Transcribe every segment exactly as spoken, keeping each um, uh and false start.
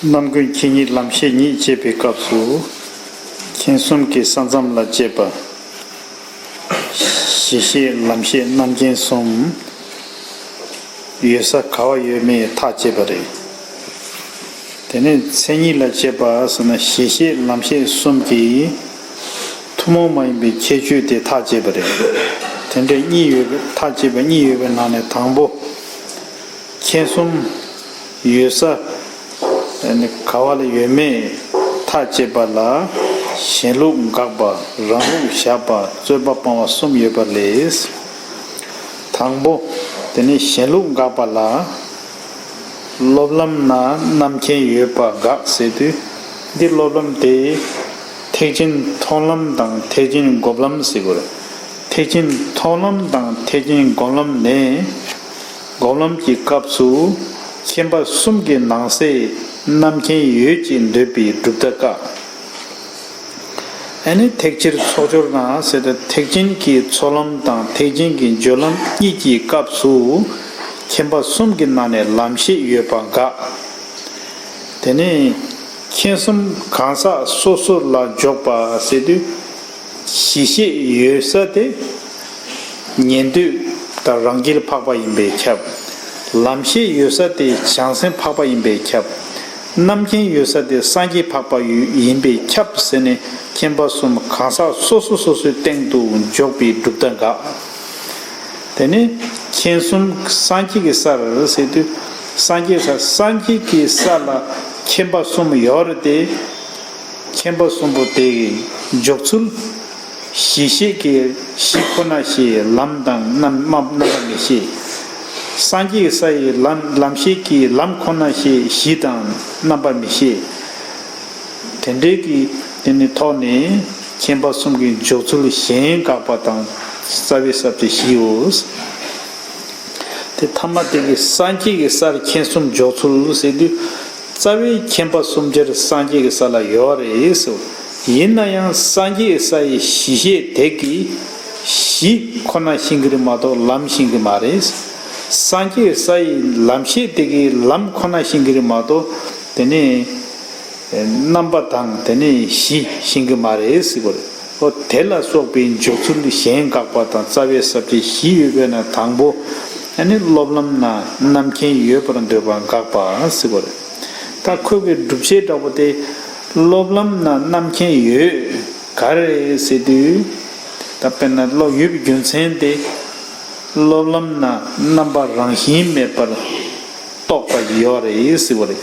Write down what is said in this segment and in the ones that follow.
རྣམ་ཀུན་མཁྱེན་ཉིད་ལམ་ཤེས་ཉིད་ཅེས་པའི་སྐབས་སུ། མཁྱེན་གསུམ་གྱི་ས་མཚམས་ལ་དཔྱད་པ། གཞི་ཤེས་ལམ་ཤེས་རྣམ་མཁྱེན་གསུམ། ཡོད་ས་ག་བ་ཡོད་མེད་ཐག་བཅད་པ་རེད། དེ་ནས་མཚན་ཉིད་ལ་དཔྱད་པ་ཟེར་ན་གཞི་ཤེས་ལམ་ཤེས་གསུམ་གྱི་ཐུན་མོང་མ་ཡིན་པའི་ཁྱད་ཆོས་དེ་ཐག་བཅད་པ་རེད། དེ་འདྲའི་གཉིས་ཡོད་པའི་ཐག་བཅད་པ་གཉིས་ཡོད་པའི་ནང་ནས་དང་པོ། མཁྱེན་གསུམ་ཡོད་ས་ག་བ་ལ་ཡོད་མེད་ཐག་བཅད་པ་ལ་གཞན་ལུགས་དགག་པ། རང་ལུགས་བཞག་པ། རྩོད་པ་སྤང་བ་གསུམ་ཡོད་པ་ལས། དང་པོ། དེ་ནས་གཞན་ལུགས་དགག་པ་ལ། སློབ་ལམ་ན་རྣམ་མཁྱེན་ཡོད་པ་དགག་ཟེར་དུས། འདི་སློབ་ལམ་དེ་ཐེག་ཆེན་མཐོང་ལམ་དང་ཐེག་ཆེན་སྒོམ་ལམ་ཟེར་དགོས་རེད། ཐེག་ཆེན་མཐོང་ལམ་དང་ཐེག་ཆེན་སྒོམ་ལམ་ནས། སྒོམ་ལམ་གྱི་སྐབས་སུ་མཁྱེན་པ་གསུམ་གྱི་ནང་གསེས་རྣམ་མཁྱེན་ཡོད་ཅེས་འདོད་པའི་གྲུབ་མཐའ་བཀག་ཨ་ནི་ཐེག་ཆེར་ཚོགས་སྦྱོར་ན་ཟེར་ཏེ་ཐེག་ཆེན་གྱི་ཚོགས་ལམ་དང་ཐེག་ཆེན་གྱི་སྦྱོར་ལམ་གཉིས་ཀྱི་སྐབས་སུ་མཁྱེན་པ་གསུམ་གྱི་ནང་ནས་ལམ་ཤེས་ཡོད་པ་དགག་དེ་ནས་མཁྱེན་གསུམ་གང་ཟག་སོ་སོ་ལ་འཇོག་པ་ཟེར་དུས། གཞི་ཤེས་ཡོད་ས་དེ་ཉན་ཐོས་དང་རང་རྒྱལ་འཕགས་པ་ཡིན་པས་ཁྱབ། ལམ་ཤེས་ཡོད་ས་དེ་བྱང་སེམས་འཕགས་པ་ཡིན་པས་ཁྱབ། རྣམ་མཁྱེན་ཡོད་ས་དེ་སངས་རྒྱས་འཕགས་པ་ཡོད་ཡིན་པས་ཁྱབ་ཟེར་ནས་མཁྱེན་པ་གསུམ་གང་ཟག་སོ་སོ་སོ་སོའི་སྟེང་དུ་འཇོག་པའི་གྲུབ་མཐའ་དགག་དེ་ནས་མཁྱེན་གསུམ་སངས་རྒྱས་ཀྱི་སར་ཟེར་དུས། སངས་རྒྱས་ས་སངས་རྒྱས་ཀྱི་ས་ལ་མཁྱེན་པ་གསུམ་ཡོད་རེད་དེ། མཁྱེན་པ་གསུམ་པོ་དེ་གི་འཇོག་ཚུལ། གཞི་ཤེས་ཀྱི་གཞི་ཁོ་ན་ཤེས་ལམ་དང་རྣམ་རྣམ་རྣམ་པ་མི་ཤེས། སངས་རྒྱས་ས་ཡི་ལམ་ལམ་ཤེས་ཀྱི་ལམ་ཁོ་ན་ཤེས་གཞི་དང་རྣམ་པ་མི་ཤེས། དེ་འདྲའི་གི་དེ་ནི་ཐོག་ནས་མཁྱེན་པ་གསུམ་གྱི་འཇོག་ཚུལ་གཞན་དགག་པ་དང་རྩ་བའི་ས་བཅད་བཞིའོ། དེ་ཐ་མ་དེ་གི་སངས་རྒྱས་ཀྱི་སར་མཁྱེན་གསུམ་འཇོག་ཚུལ་ཟེར་དུས། རྩ་བའི་མཁྱེན་པ་གསུམ་ཆར་སངས་རྒྱས་ཀྱི་ས་ལ་ཡོད་རེད་ཟེར། ཡིན་ན་ཡང་སངས་རྒྱས་ཀྱི་ས་ཡི་གཞི་ཤེས་དེ་གི་གཞི་ཁོ་ན་ཤེས་ཀྱི་རེད་མ་གཏོགས་ལམ་ཤེས་ཀྱི་མ་རེད། སངས་རྒྱས་ཀྱི་ས་ཡི་ལམ་ཤེས་དེ་གི་ལམ་ཁོ་ན་ཤེས་ཀྱི་རེད་མ་གཏོགས་དེ་ནས། རྣམ་པ་དང་དེ་ནས་གཞི་ཤེས་ཀྱི་མ་རེད་ཟེར་གྱི་རེད། ཨོ་དེ་ལ་སོགས་པའི་འཇོག་ཚུལ་གཞན་དགག་པ་དང་རྩ་བའི་ས་བཅད་བཞི་ཡོད་པས་ན་དང་པོ། ཨ་ནི་སློབ་ལམ་ན་རྣམ་མཁྱེན་ཡོད་པར་འདོད་པ་དགག་པ་ཟེར་གྱི་རེད། ད་ཁོ་གི་སྒྲུབ་བྱེད་འདྲ་པོ་དེ། སློབ་ལམ་ན་རྣམ་མཁྱེན་ཡོད་ག་རེ་ཟེར་དུས། ད་དཔེར་ན་སློབ་ཡོད་པའི་རྒྱུ་མཚན་དེ། སློབ་ལམ་ན་རྣམ་པ་རང་བཞིན་མེད་པར་རྟོགས་པ་ཡོད་རེད་ཟེར་བ་རེད།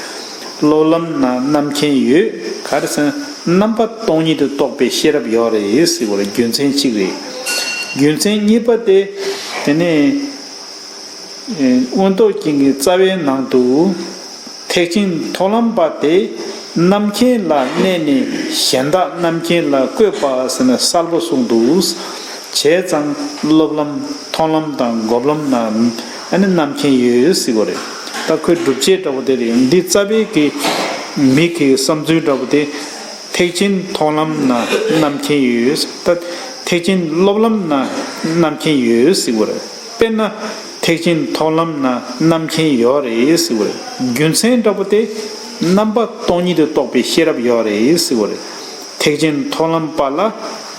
སློབ་ལམ་ན་རྣམ་མཁྱེན་ཡོད་ག་རེ་ཟེར་ན་རྣམ་པ་སྟོང་ཉིད་དུ་རྟོགས་པའི་ཤེས་རབ་ཡོད་རེད་ཟེར་བ་རེད། རྒྱུ་མཚན་གཅིག་རེད། རྒྱུ་མཚན་གཉིས་པ་དེ། དེ་ནས་མངོན་རྟོགས་རྒྱན་གྱི་རྩ་བའི་ནང་དུ། ཐེག་ཆེན་མཐོང་ལམ་པ་དེ་རྣམ་མཁྱེན་ལ་གནས་ནས་གཞན་དག་རྣམ་མཁྱེན་ལ་བཀོད་པ་ཟེར་ནས་གསལ་པོ་གསུངས་འདུག་བྱས་ཙང་སློབ་ལམ་མཐོང་ལམ་དང་སྒོམ་ལམ་ན་ཨ་ནི་རྣམ་མཁྱེན་ཡོད་ཟེར་བ་རེད། ད་ཁོའི་སྒྲུབ་བྱེད་འདྲ་པོ་དེ་རེད། འདི་རྩ་བའི་གི་མི་གི་བསམ་ཚུལ་འདྲ་པོ་དེ། ཐེག་ཆེན་མཐོང་ལམ་ན་རྣམ་མཁྱེན་ཡོད། ད་ཐེག་ཆེན་སློབ་ལམ་ན་རྣམ་མཁྱེན་ཡོད་ཟེར་བ་རེད། དཔེར་ན། ཐེག་ཆེན་མཐོང་ལམ་ན་རྣམ་མཁྱེན་ཡོད་རེད་ཟེར་བ་རེད། རྒྱུ་མཚན་འདྲ་པོ་དེ། རྣམ་པ་སྟོང་ཉིད་དུ་རྟོགས་པའི་ཤེས་རབ་ཡོད་རེད་ཟེར་བ་རེད། ཐེག་ཆེན་མཐོང་ལམ་པ་ལ་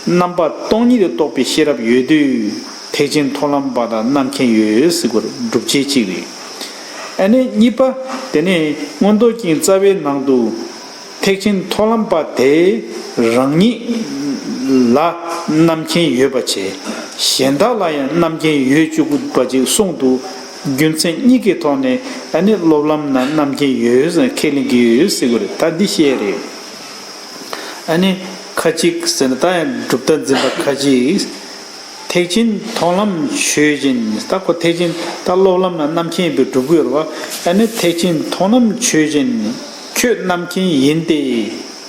རྣམ་པ་སྟོང་ཉིད་དུ་རྟོགས་པའི་ཤེས་རབ་ཡོད་དུས་ཐེག་ཆེན་མཐོང་ལམ་པ་དང་རྣམ་མཁྱེན་ཡོད་ཟེར་བ་རེད། སྒྲུབ་བྱེད་གཅིག་རེད། ཨ་ནི་གཉིས་པ། དེ་ནས་མངོན་རྟོགས་རྒྱན་རྩ་བའི་ནང་དུ། ཐེག་ཆེན་མཐོང་ལམ་པ་དེ་རང་ཉིད་ལ་རྣམ་མཁྱེན་ཡོད་པ་བྱས། གཞན་དག་ལ་ཡང་རྣམ་མཁྱེན་ཡོད་བཅུག་པ་ཅིག་གསུངས་འདུག་རྒྱུ་མཚན་གཉིས་ཀྱི་ཐོག་ནས་ཨ་ནི་སློབ་ལམ་ན་རྣམ་མཁྱེན་ཡོད་ཟེར་ཁས་ལེན་གྱི་ཡོད་ཟེར་གྱི་རེད། ད་འདི་བཤད་རེད། ཨ་ནི་ཁ་ཅིག་ཟེར་ན་ད་ཡང་གྲུབ་མཐའ་འཛིན་པ་ཁ་ཅིག་ཐེག་ཆེན་མཐོང་ལམ་ཆོས་ཅན། ད་ཁོ་ཐེག་ཆེན་ད་སློབ་ལམ་ན་རྣམ་མཁྱེན་ཡིན་པའི་སྒྲུབ་དགོས་རེད་བ། ཨ་ནི་ཐེག་ཆེན་མཐོང་ལམ་ཆོས་ཅན། ཁྱོད་རྣམ་མཁྱེན་ཡིན་ཏེ།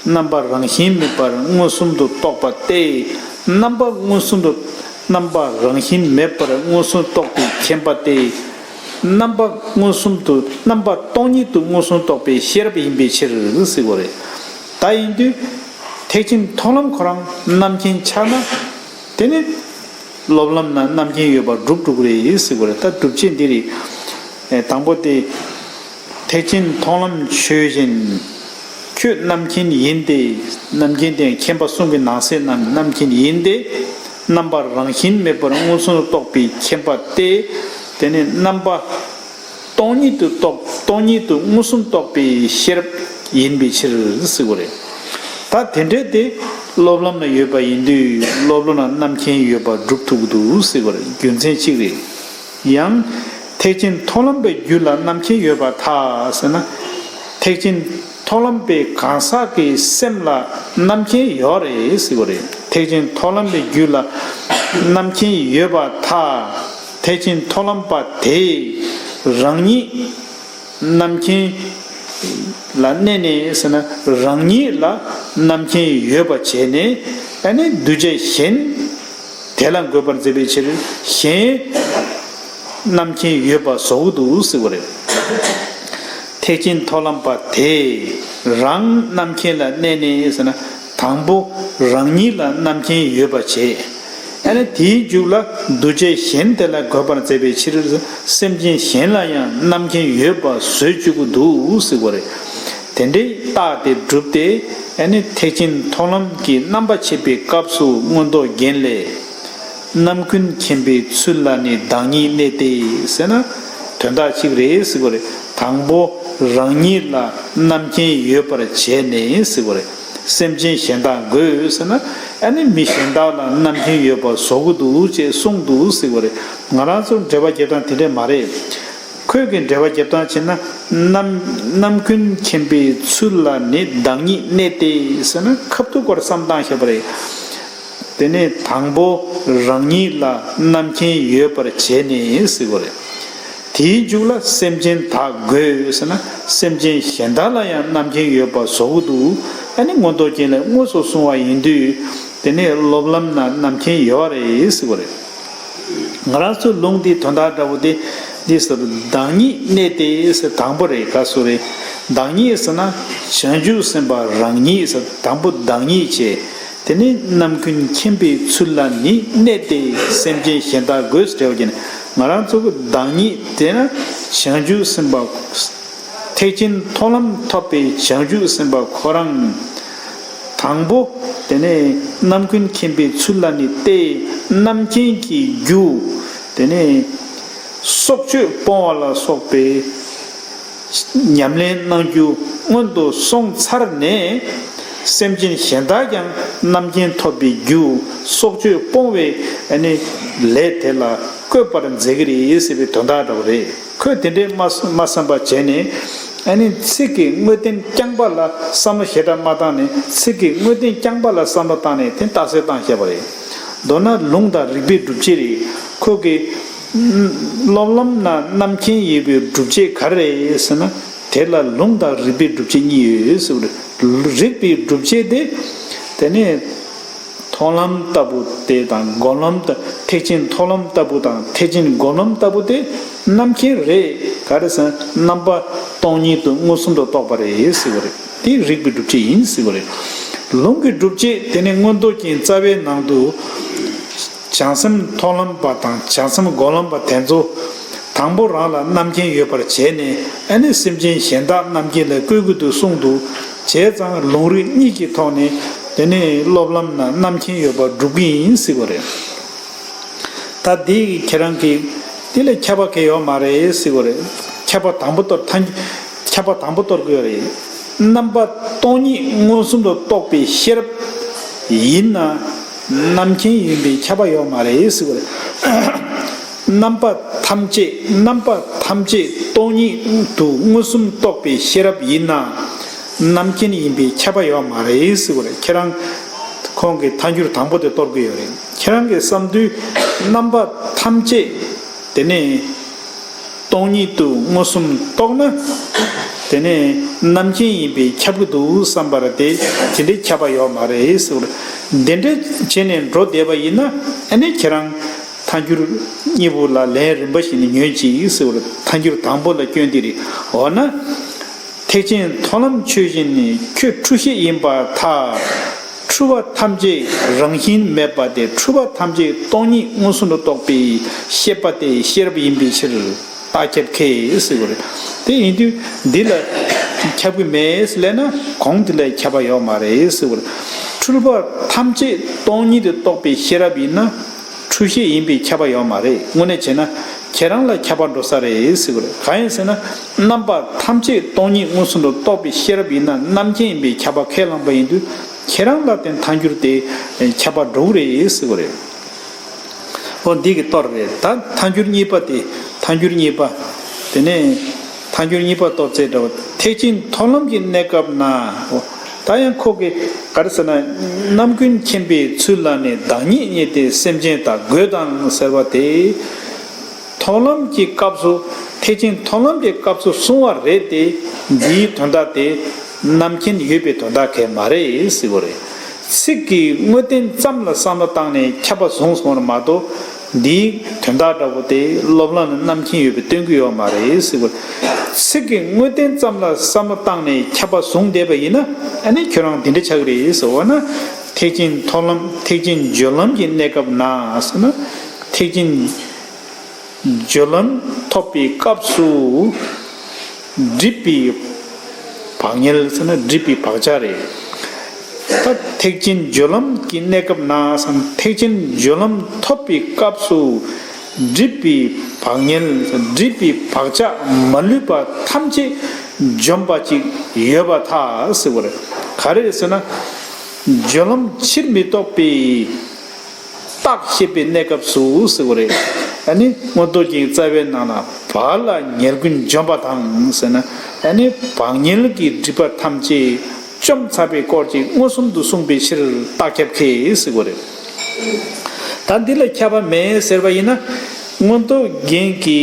རྣམ་པ་རང་བཞིན་མེད་པར་མངོན་སུམ་དུ་རྟོགས་པ་སྟེ། རྣམ་པ་མངོན་སུམ་དུ། རྣམ་པ་རང་བཞིན་མེད་པར་མངོན་སུམ་རྟོགས་པའི་མཁྱེན་པ་སྟེ། རྣམ་པ་མངོན་སུམ་དུ་རྣམ་པ་སྟོང་ཉིད་དུ་མངོན་སུམ་རྟོགས་པའི་ཤེས་རབ་ཡིན་པའི་ཕྱིར་ཟེར་བ་རེད། ད་ཡིན་དུས། ཐེག་ཆེན་མཐོང་ལམ་ཁོ་རང་རྣམ་མཁྱེན་ཆགས་ན། དེ་ནི་སློབ་ལམ་ན་རྣམ་མཁྱེན་ཡོད་པར་སྒྲུབ་འགྲོ་གི་རེད་ཟེར་བ་རེད། ད་སྒྲུབ་བྱེད་འདི་རེད། ཨེ་དང་པོ་དེ། ཐེག་ཆེན་མཐོང་ལམ་ཆོས་ཅན། ཁྱོད་རྣམ་མཁྱེན་ཡིན་ཏེ། རྣམ་མཁྱེན་དེ་མཁྱེན་པ་གསུམ་གྱི་ནང་གསེས་རྣམས་རྣམ་མཁྱེན་ཡིན་ཏེ། རྣམ་པ་རང་བཞིན་མེད་པར་མངོན་སུམ་དུ་རྟོགས་པའི་མཁྱེན་པ་སྟེ། དེ་ནི་རྣམ་པ་སྟོང་ཉིད་དུ་རྟོགས། སྟོང་ཉིད་དུ་མངོན་སུམ་རྟོགས་པའི་ཤེས་རབ་ཡིན་པའི་ཕྱིར་ཟེར་བ་རེད། ད་དེ་འདྲའི་དེ་སློབ་ལམ་ན་ཡོད་པ་ཡིན་དུས། སློབ་ལམ་ན་རྣམ་མཁྱེན་ཡོད་པ་སྒྲུབ་ཐུབ་ཀྱི་འདུག་ཟེར་བ་རེད། རྒྱུ་མཚན་གཅིག་རེད། ཡང་། ཐེག་ཆེན་མཐོང་ལམ་པའི་རྒྱུད་ལ་རྣམ་མཁྱེན་ཡོད་པར་ཐལ་ཟེར་ན། ཐེག་ཆེན་མཐོང་ལམ་པའི་གང་ཟག་གི་སེམས་ལ་རྣམ་མཁྱེན་ཡོད་རེད་ཟེར་བ་རེད། ཐེག་ཆེན་མཐོང་ལམ་པའི་རྒྱུད་ལ་རྣམ་མཁྱེན་ཡོད་པར་ཐལ། ཐེག་ཆེན་མཐོང་ལམ་པ་དེས་རང་ཉིད་རྣམ་མཁྱེན་ལ་གནས་ནས་ཟེར་ན། རང་ཉིད་ལ་རྣམ་མཁྱེན་ཡོད་པ་བྱས་ནས། ཨ་ནི་གདུལ་བྱ་གཞན་དེ་ལ་འགོད་པར་མཛད་པའི་ཕྱིར། གཞན་རྣམ་མཁྱེན་ཡོད་པ་བཟོ་གི་འདུག་ཟེར་བ་རེད། ཐེག་ཆེན་མཐོང་ལམ་པ་དེས་རང་རྣམ་མཁྱེན་ལ་གནས་ནས་ཟེར་ན། དང་པོ་རང་ཉིད་ལ་རྣམ་མཁྱེན་ཡོད་པ་བྱས། ཨ་ནི་དེའི་མཇུག་ལ་གདུལ་བྱ་གཞན་དེ་ལ་འགོད་པར་མཛད་པའི་ཕྱིར། སེམས་ཅན་གཞན་ལ་ཡང་རྣམ་མཁྱེན་ཡོད་པ་བཟོས་བཅུག་གི་འདུག་ཟེར་བ་རེད། དེ་འདྲའི་རྟགས་དེ་བསྒྲུབས་ཏེ། ཨ་ནི་ཐེག་ཆེན་མཐོང་ལམ་གྱི་རྣམ་པ་ཕྱེ་བའི་སྐབས་སུ་མངོན་རྟོགས་རྒྱན་ལས། རྣམ་ཀུན་མཁྱེན་པའི་ཚུལ་ལ་ནི་བདག་ཉིད་གནས་ཏེ་ཟེར་ན། དོན་དག་གཅིག་རེད་ཟེར་བ་རེད། དང་པོ་རང་ཉིད་ལ་རྣམ་མཁྱེན་ཡོད་པར་བྱས་ནས་ཟེར་བ་རེད། སེམས་ཅན་གཞན་དག་འགོད་ཟེར་ན། ཨ་ནི་མི་གཞན་དག་ལ་རྣམ་མཁྱེན་ཡོད་པ་བཟོ་གི་འདུག་ཅེས་གསུངས་འདུག་ཟེར་བ་རེད། ང་རང་ཚོ་འགྲེལ་པ་རྒྱབ་སྟངས་དེ་འདྲས་མ་རེད། ཁོས་ཀྱི་འགྲེལ་པ་རྒྱབ་སྟངས་བྱས་ན། རྣམ་རྣམ་ཀུན་མཁྱེན་པའི་ཚུལ་ལ་ནི་བདག་ཉིད་གནས་ཏེ་ཟེར་ན། ཁ་ཐུག་སྐོར་བསམ་བཏང་བཞག་པ་རེད། དེ་ནས་དང་པོ་རང་ཉིད་ལ་རྣམ་མཁྱེན་ཡོད་པར་བྱས་ནས་ཟེར་བ་རེད། དེའི་མཇུག་ལ་སེམས་ཅན་དག་འགོད་ཟེར་ན། སེམས་ཅན་གཞན་དག་ལ་ཡང་རྣམ་མཁྱེན་ཡོད་པ་བཟོ་གི་འདུག་ཨ་ནི་མངོན་རྟོགས་རྒྱན་ལས་དངོས་སུ་གསུངས་པ་ཡིན་དུས། དེ་ནས་སློབ་ལམ་ན་རྣམ་མཁྱེན་ཡོད་རེད་ཟེར་བ་རེད། ང་རང་ཚོའི་ལུང་འདིའི་དོན་དག་འདྲ་བོ་དེ། འདི་ཟེར་བདག་ཉིད་གནས་ཏེ་ཟེར་དང་པོ་རེད། ག་སུ་རེད། བདག་ཉིད་ཟེར་ན་བྱང་ཆུབ་སེམས་དཔའ་རང་ཉིད་ཟེར། དང་པོ་བདག་ཉིད་བྱས། དེ་ནས་རྣམ་ཀུན་མཁྱེན་པའི་ཚུལ་ལ་ནི་གནས་ཏེ། སེམས་ཅན་གཞན་དག་འགོད་ཟེར་བ་ཀྱི་ནི། ང་རང་ཚོ་གི་བདག་ཉིད་དེ་ན་བྱང་ཆུབ་སེམས་དཔའ། ཐེག་ཆེན་མཐོང་ལམ་ཐོབ་པའི་བྱང་ཆུབ་སེམས་དཔའ་ཁོ་རང་། དང་པོ། དེ་ནས་རྣམ་ཀུན་མཁྱེན་པའི་ཚུལ་ལ་ནི་གནས་ཏེ། རྣམ་མཁྱེན་གྱི་རྒྱུ། དེ་ནས་སྲོག་གཅོད་སྤོང་བ་ལ་སོགས་པའི་ཉམས་ལེན་གནང་རྒྱུ་སྔོན་དུ་སོང་ཚར་ནས། སེམས་ཅན་གཞན་དག་ཀྱང་རྣམ་མཁྱེན་ཐོབ་པའི་རྒྱུ་སྲོག་གཅོད་སྤོང་བའི་ཨ་ནི་ལས་དེ་ལ་བཀོད་པར་མཛད་ཀྱི་རེད་ཟེར་བའི་དོན་དག་འདྲ་བོ་རེད། ཁོས་དེ་འདྲའི་མ་མ་བསམ་པ་བྱས་ནས། ཨ་ནི་ཚིག་གི་དངོས་བསྟན་རྐྱང་པ་ལ་བསམ་བློ་ཞེ་དྲག་མ་བཏང་ནས། ཚིག་གི་དངོས་བསྟན་རྐྱང་པ་ལ་བསམ་བློ་བཏང་ནས་དེ་རྟགས་གསལ་བཏང་བཞག་པ་རེད། མདོར་ན་ལུང་དང་རིགས་པའི་སྒྲུབ་བྱེད་རེད། ཁོ་གི་སློབ་ལམ་ན་རྣམ་མཁྱེན་ཡོད་པའི་སྒྲུབ་བྱེད་ག་རེ་རེད་ཟེར་ན། དེ་ལ་ལུང་དང་རིགས་པའི་སྒྲུབ་བྱེད་གཉིས་ཡོད་ཟེར་བ་རེད། རིགས་པའི་སྒྲུབ་བྱེད་དེ། དེ་ནས་མཐོང་ལམ་ལྟ་བུ་དེ་དང་། སྒོམ་ལམ་དང་། ཐེག་ཆེན་མཐོང་ལམ་ལྟ་བུ་དང་། ཐེག་ཆེན་སྒོམ་ལམ་ལྟ་བུ་དེ་རྣམ་མཁྱེན་རེད། ག་རེ་ཟེར་ན། རྣམ་པ་སྟོང་ཉིད་དུ་མངོན་སུམ་དུ་རྟོགས་པ་རེད་ཟེར་བ་རེད། དེ་རིགས་པའི་སྒྲུབ་བྱེད་ཡིན་ཟེར་བ་རེད། ལུང་གི་སྒྲུབ་བྱེད་དེ་ནི་མངོན་རྟོགས་རྒྱན་རྩ་བའི་ནང་དུ། བྱང་སེམས་མཐོང་ལམ་པ་དང་བྱང་སེམས་སྒོམ་ལམ་པ་དེ་ཚོ། དང་པོ་རང་ལ་རྣམ་མཁྱེན་ཡོད་པར་བྱས་ནས། ཨ་ནི་སེམས་ཅན་གཞན་དག་རྣམ་མཁྱེན་ལ་བཀོད་ཀྱི་འདུག་གསུངས་འདུག་བྱས་ཙང་ལུང་རིགས་གཉིས་ཀྱི་ཐོག་ནས། དེ་ནས་སློབ་ལམ་ན་རྣམ་མཁྱེན་ཡོད་པར་སྒྲུབ་ཀྱི་ཡིན་ཟེར་བ་རེད། ད་འདི་ཁྱེད་རང་གིས་འདི་ལ་ཁྱབ་པ་གང་ཡོད་མ་རེད་ཟེར་བ་རེད། ཁྱབ་པ་དང་པོ་གཏོར། ཐ་ཁྱབ་པ་དང་པོ་གཏོར་དགོས་རེད། རྣམ་པ་སྟོང་ཉིད་མངོན་སུམ་དུ་རྟོགས་པའི་ཤེས་རབ་ཡིན་ན། རྣམ་མཁྱེན་ཡིན་པའི་ཁྱབ་པ་ཡོད་མ་རེད་ཟེར་བ་རེད། རྣམ་པ་ཐམས་ཅད། རྣམ་པ་ཐམས་ཅད་སྟོང་ཉིད་དུ་མངོན་སུམ་རྟོགས་པའི་ཤེས་རབ་ཡིན་ན། རྣམ་མཁྱེན་ཡིན་པའི་ཁྱབ་པ་ཡོད་མ་རེད་ཟེར་བ་རེད། ཁྱེད་རང་ཁོང་གི་ཐལ་འགྱུར་དང་པོ་དེ་གཏོར་གྱི་ཡོད་རེད། ཁྱེད་རང་གི་བསམ་དུས་རྣམ་པ་ཐམས་ཅད་དེ་ནས་སྟོང་ཉིད་དུ་མངོན་སུམ་རྟོགས་ན། དེ་ནས་རྣམ་མཁྱེན་ཡིན་པས་ཁྱབ་ཀྱི་འདུག་བསམ་པར་དེ་དེ་འདྲའི་ཁྱབ་པ་ཡོད་མ་རེད་ཟེར་བ་རེད། འདི་འདྲ་བྱས་ནས་འགྲོ་བསྡད་པ་ཡིན་ན། ཨ་ནི་ཁྱེད་རང་ཐལ་འགྱུར་གཉིས་པོ་ལ་ལན་རིམ་པ་བཞིན་ཉོན་ཅིག་ཟེར་བ་རེད། ཐལ་འགྱུར་དང་པོ་ལ་སྐྱོན་འདི་རེད། འོ་ན། ཐེག་ཆེན་མཐོང་ལམ་ཆོས་བཞིན་ནི། ཁྱོད་འཁྲུལ་ཤེས་ཡིན་པར་ཐལ། འཁྲུལ་པ་ཐམས་ཅད་རང་བཞིན་མེད་པ་སྟེ། འཁྲུལ་པ་ཐམས་ཅད་སྟོང་ཉིད་མངོན་སུམ་དུ་རྟོགས་པའི་ཤེས་པ་སྟེ། ཤེས་རབ་ཡིན་པའི་ཕྱིར། རྟགས་ཁྱབ་ཁས་ཟེར་བ་རེད། དེ་ཡིན་དུས་འདི་ལ་ ཁྱབ་ཀྱི་མེད་ལབ་ན་གོང་དེ་ལས་ཁྱབ་པ་ཡོད་མ་རེད་ཟེར་བ་རེད། འཁྲུལ་པ་ཐམས་ཅད་སྟོང་ཉིད་དུ་རྟོགས་པའི་ཤེས་རབ་ཡིན་ན་འཁྲུལ་ཤེས་ཡིན་པས་ཁྱབ་པ་ཡོད་མ་རེད། དངོས་གནས་བྱས་ན་ཁྱེད་རང་ལ་ཁྱབ་པ་འགྲོ་ས་རེད་ཟེར་བ་རེད། གང་ཡིན་ཟེར་ན་རྣམ་པ་ཐམས་ཅད་སྟོང་ཉིད་མངོན་སུམ་དུ་རྟོགས་པའི་ཤེས་རབ་ཡིན་ན་རྣམ་མཁྱེན་ཡིན་པས་ཁྱབ་པ་ཁས་བླངས་པ་ཡིན་དུས་ཁྱེད་རང་ལ་དེ་ཐལ་འགྱུར་དེ་ཁྱབ་པ་འགྲོ་གི་རེད་ཟེར་བ་རེད། འོ་འདི་གི་གཏོར་རེད། ད་ཐལ་འགྱུར་གཉིས་པ་དེ་ཐལ་འགྱུར་གཉིས་པ། དེ་ནས་ཐལ་འགྱུར་གཉིས་པ་གཏོར་ཚེ་འདྲ་བ། ཐེག་ཆེན་མཐོང་ལམ་གྱི་གནས་སྐབས་ན། འོ་ད་ཡང་ཁོ་གི་ག་རེ་ཟེར་ན། རྣམ་ཀུན་མཁྱེན་པའི་ཚུལ་ལ་ནི་བདག་ཉིད་བརྙས་ཏེ་སེམས་ཅན་དག་རྒོད་དང་ཟེར་བ་དེ། མཐོང་ལམ་གྱི་སྐབས་སུ་ཐེག་ཆེན་མཐོང་ལམ་གྱི་སྐབས་སུ་གསུང་བ་རེད་དེ། འདིའི་དོན་དག་དེ་རྣམ་མཁྱེན་ཡོད་པའི་དོན་དག་གལ་མ་རེད་ཟེར་བ་རེད། ཚིག་གི་དངོས་བསྟན་ཙམ་ལ་བསམ་བློ་བཏང་ནས་ཁྱབ་པ་བཟུང་སོང་བ་མ་གཏོགས་འདིའི་དོན་དག་འདྲ་པོ་དེ་སློབ་ལམ་ལ་རྣམ་མཁྱེན་ཡོད་པའི་སྟོན་གྱི་ཡོད་མ་རེད་ཟེར་བ་རེད། ཚིག་གི་དངོས་བསྟན་ཙམ་ལ་བསམ་བློ་བཏང་ནས་ཁྱབ་པ་བཟུང་བསྡད་པ་ཡིན་ན་ཨ་ནི་ཁྱོད་རང་འདི་འདྲ་ཆགས་ཀྱི་རེད་ཟེར་བ་ན། ཐེག་ཆེན་མཐོང་ལམ་ཐེག་ཆེན་སྦྱོར་ལམ་གྱི་གནས་སྐབས་ན་ཟེར་ན། ཐེག་ཆེན་སྦྱོར་ལམ་ཐོབ་པའི་སྐབས་སུ་སྒྲིབ་པའི་བག་ཉལ་ཟེར་ན་སྒྲིབ་པའི་བག་ཆགས་རེད། ད་ཐེག་ཆེན་སྦྱོར་ལམ་གྱི་གནས་སྐབས་ན་ཟེར་ན་ཐེག་ཆེན་སྦྱོར་ལམ་ཐོབ་པའི་སྐབས་སུ་སྒྲིབ་པའི་བག་ཉལ་སྒྲིབ་པའི་བག་ཆགས་མ་ལུས་པ་ཐམས་ཅད་འཇོམས་པ་ཅིག་ཡོད་པར་ཐལ་ཟེར་བ་རེད། ག་རེ་རེད་ཟེར་ན། སྦྱོར་ལམ་ཕྱིར་མི་ལྡོག་པའི་རྟགས་བཤད་པའི་གནས་སྐབས་སུ་ཟེར་བ་རེད། ཨ་ནི་མངོན་རྟོགས་རྒྱན་རྩ་བའི་ནང་ན་བག་ལ་ཉལ་ཀུན་འཇོམས་པ་དང་ཟེར་ན། ཨ་ནི་བག་ཉལ་གྱི་སྒྲིབ་པ་ཐམས་ཅད་བཅོམ་ཚར་བའི་སྐོར་གྱི་མངོན་སུམ་དུ་གསུངས་པའི་ཕྱིར་རྟགས་ཁྱབ་ཁས་ཟེར་བ་རེད། ད་འདི་ལ་ཁྱབ་པ་མེད་ཟེར་བ་ཡིན་ན། མངོན་རྟོགས་རྒྱན་གྱི་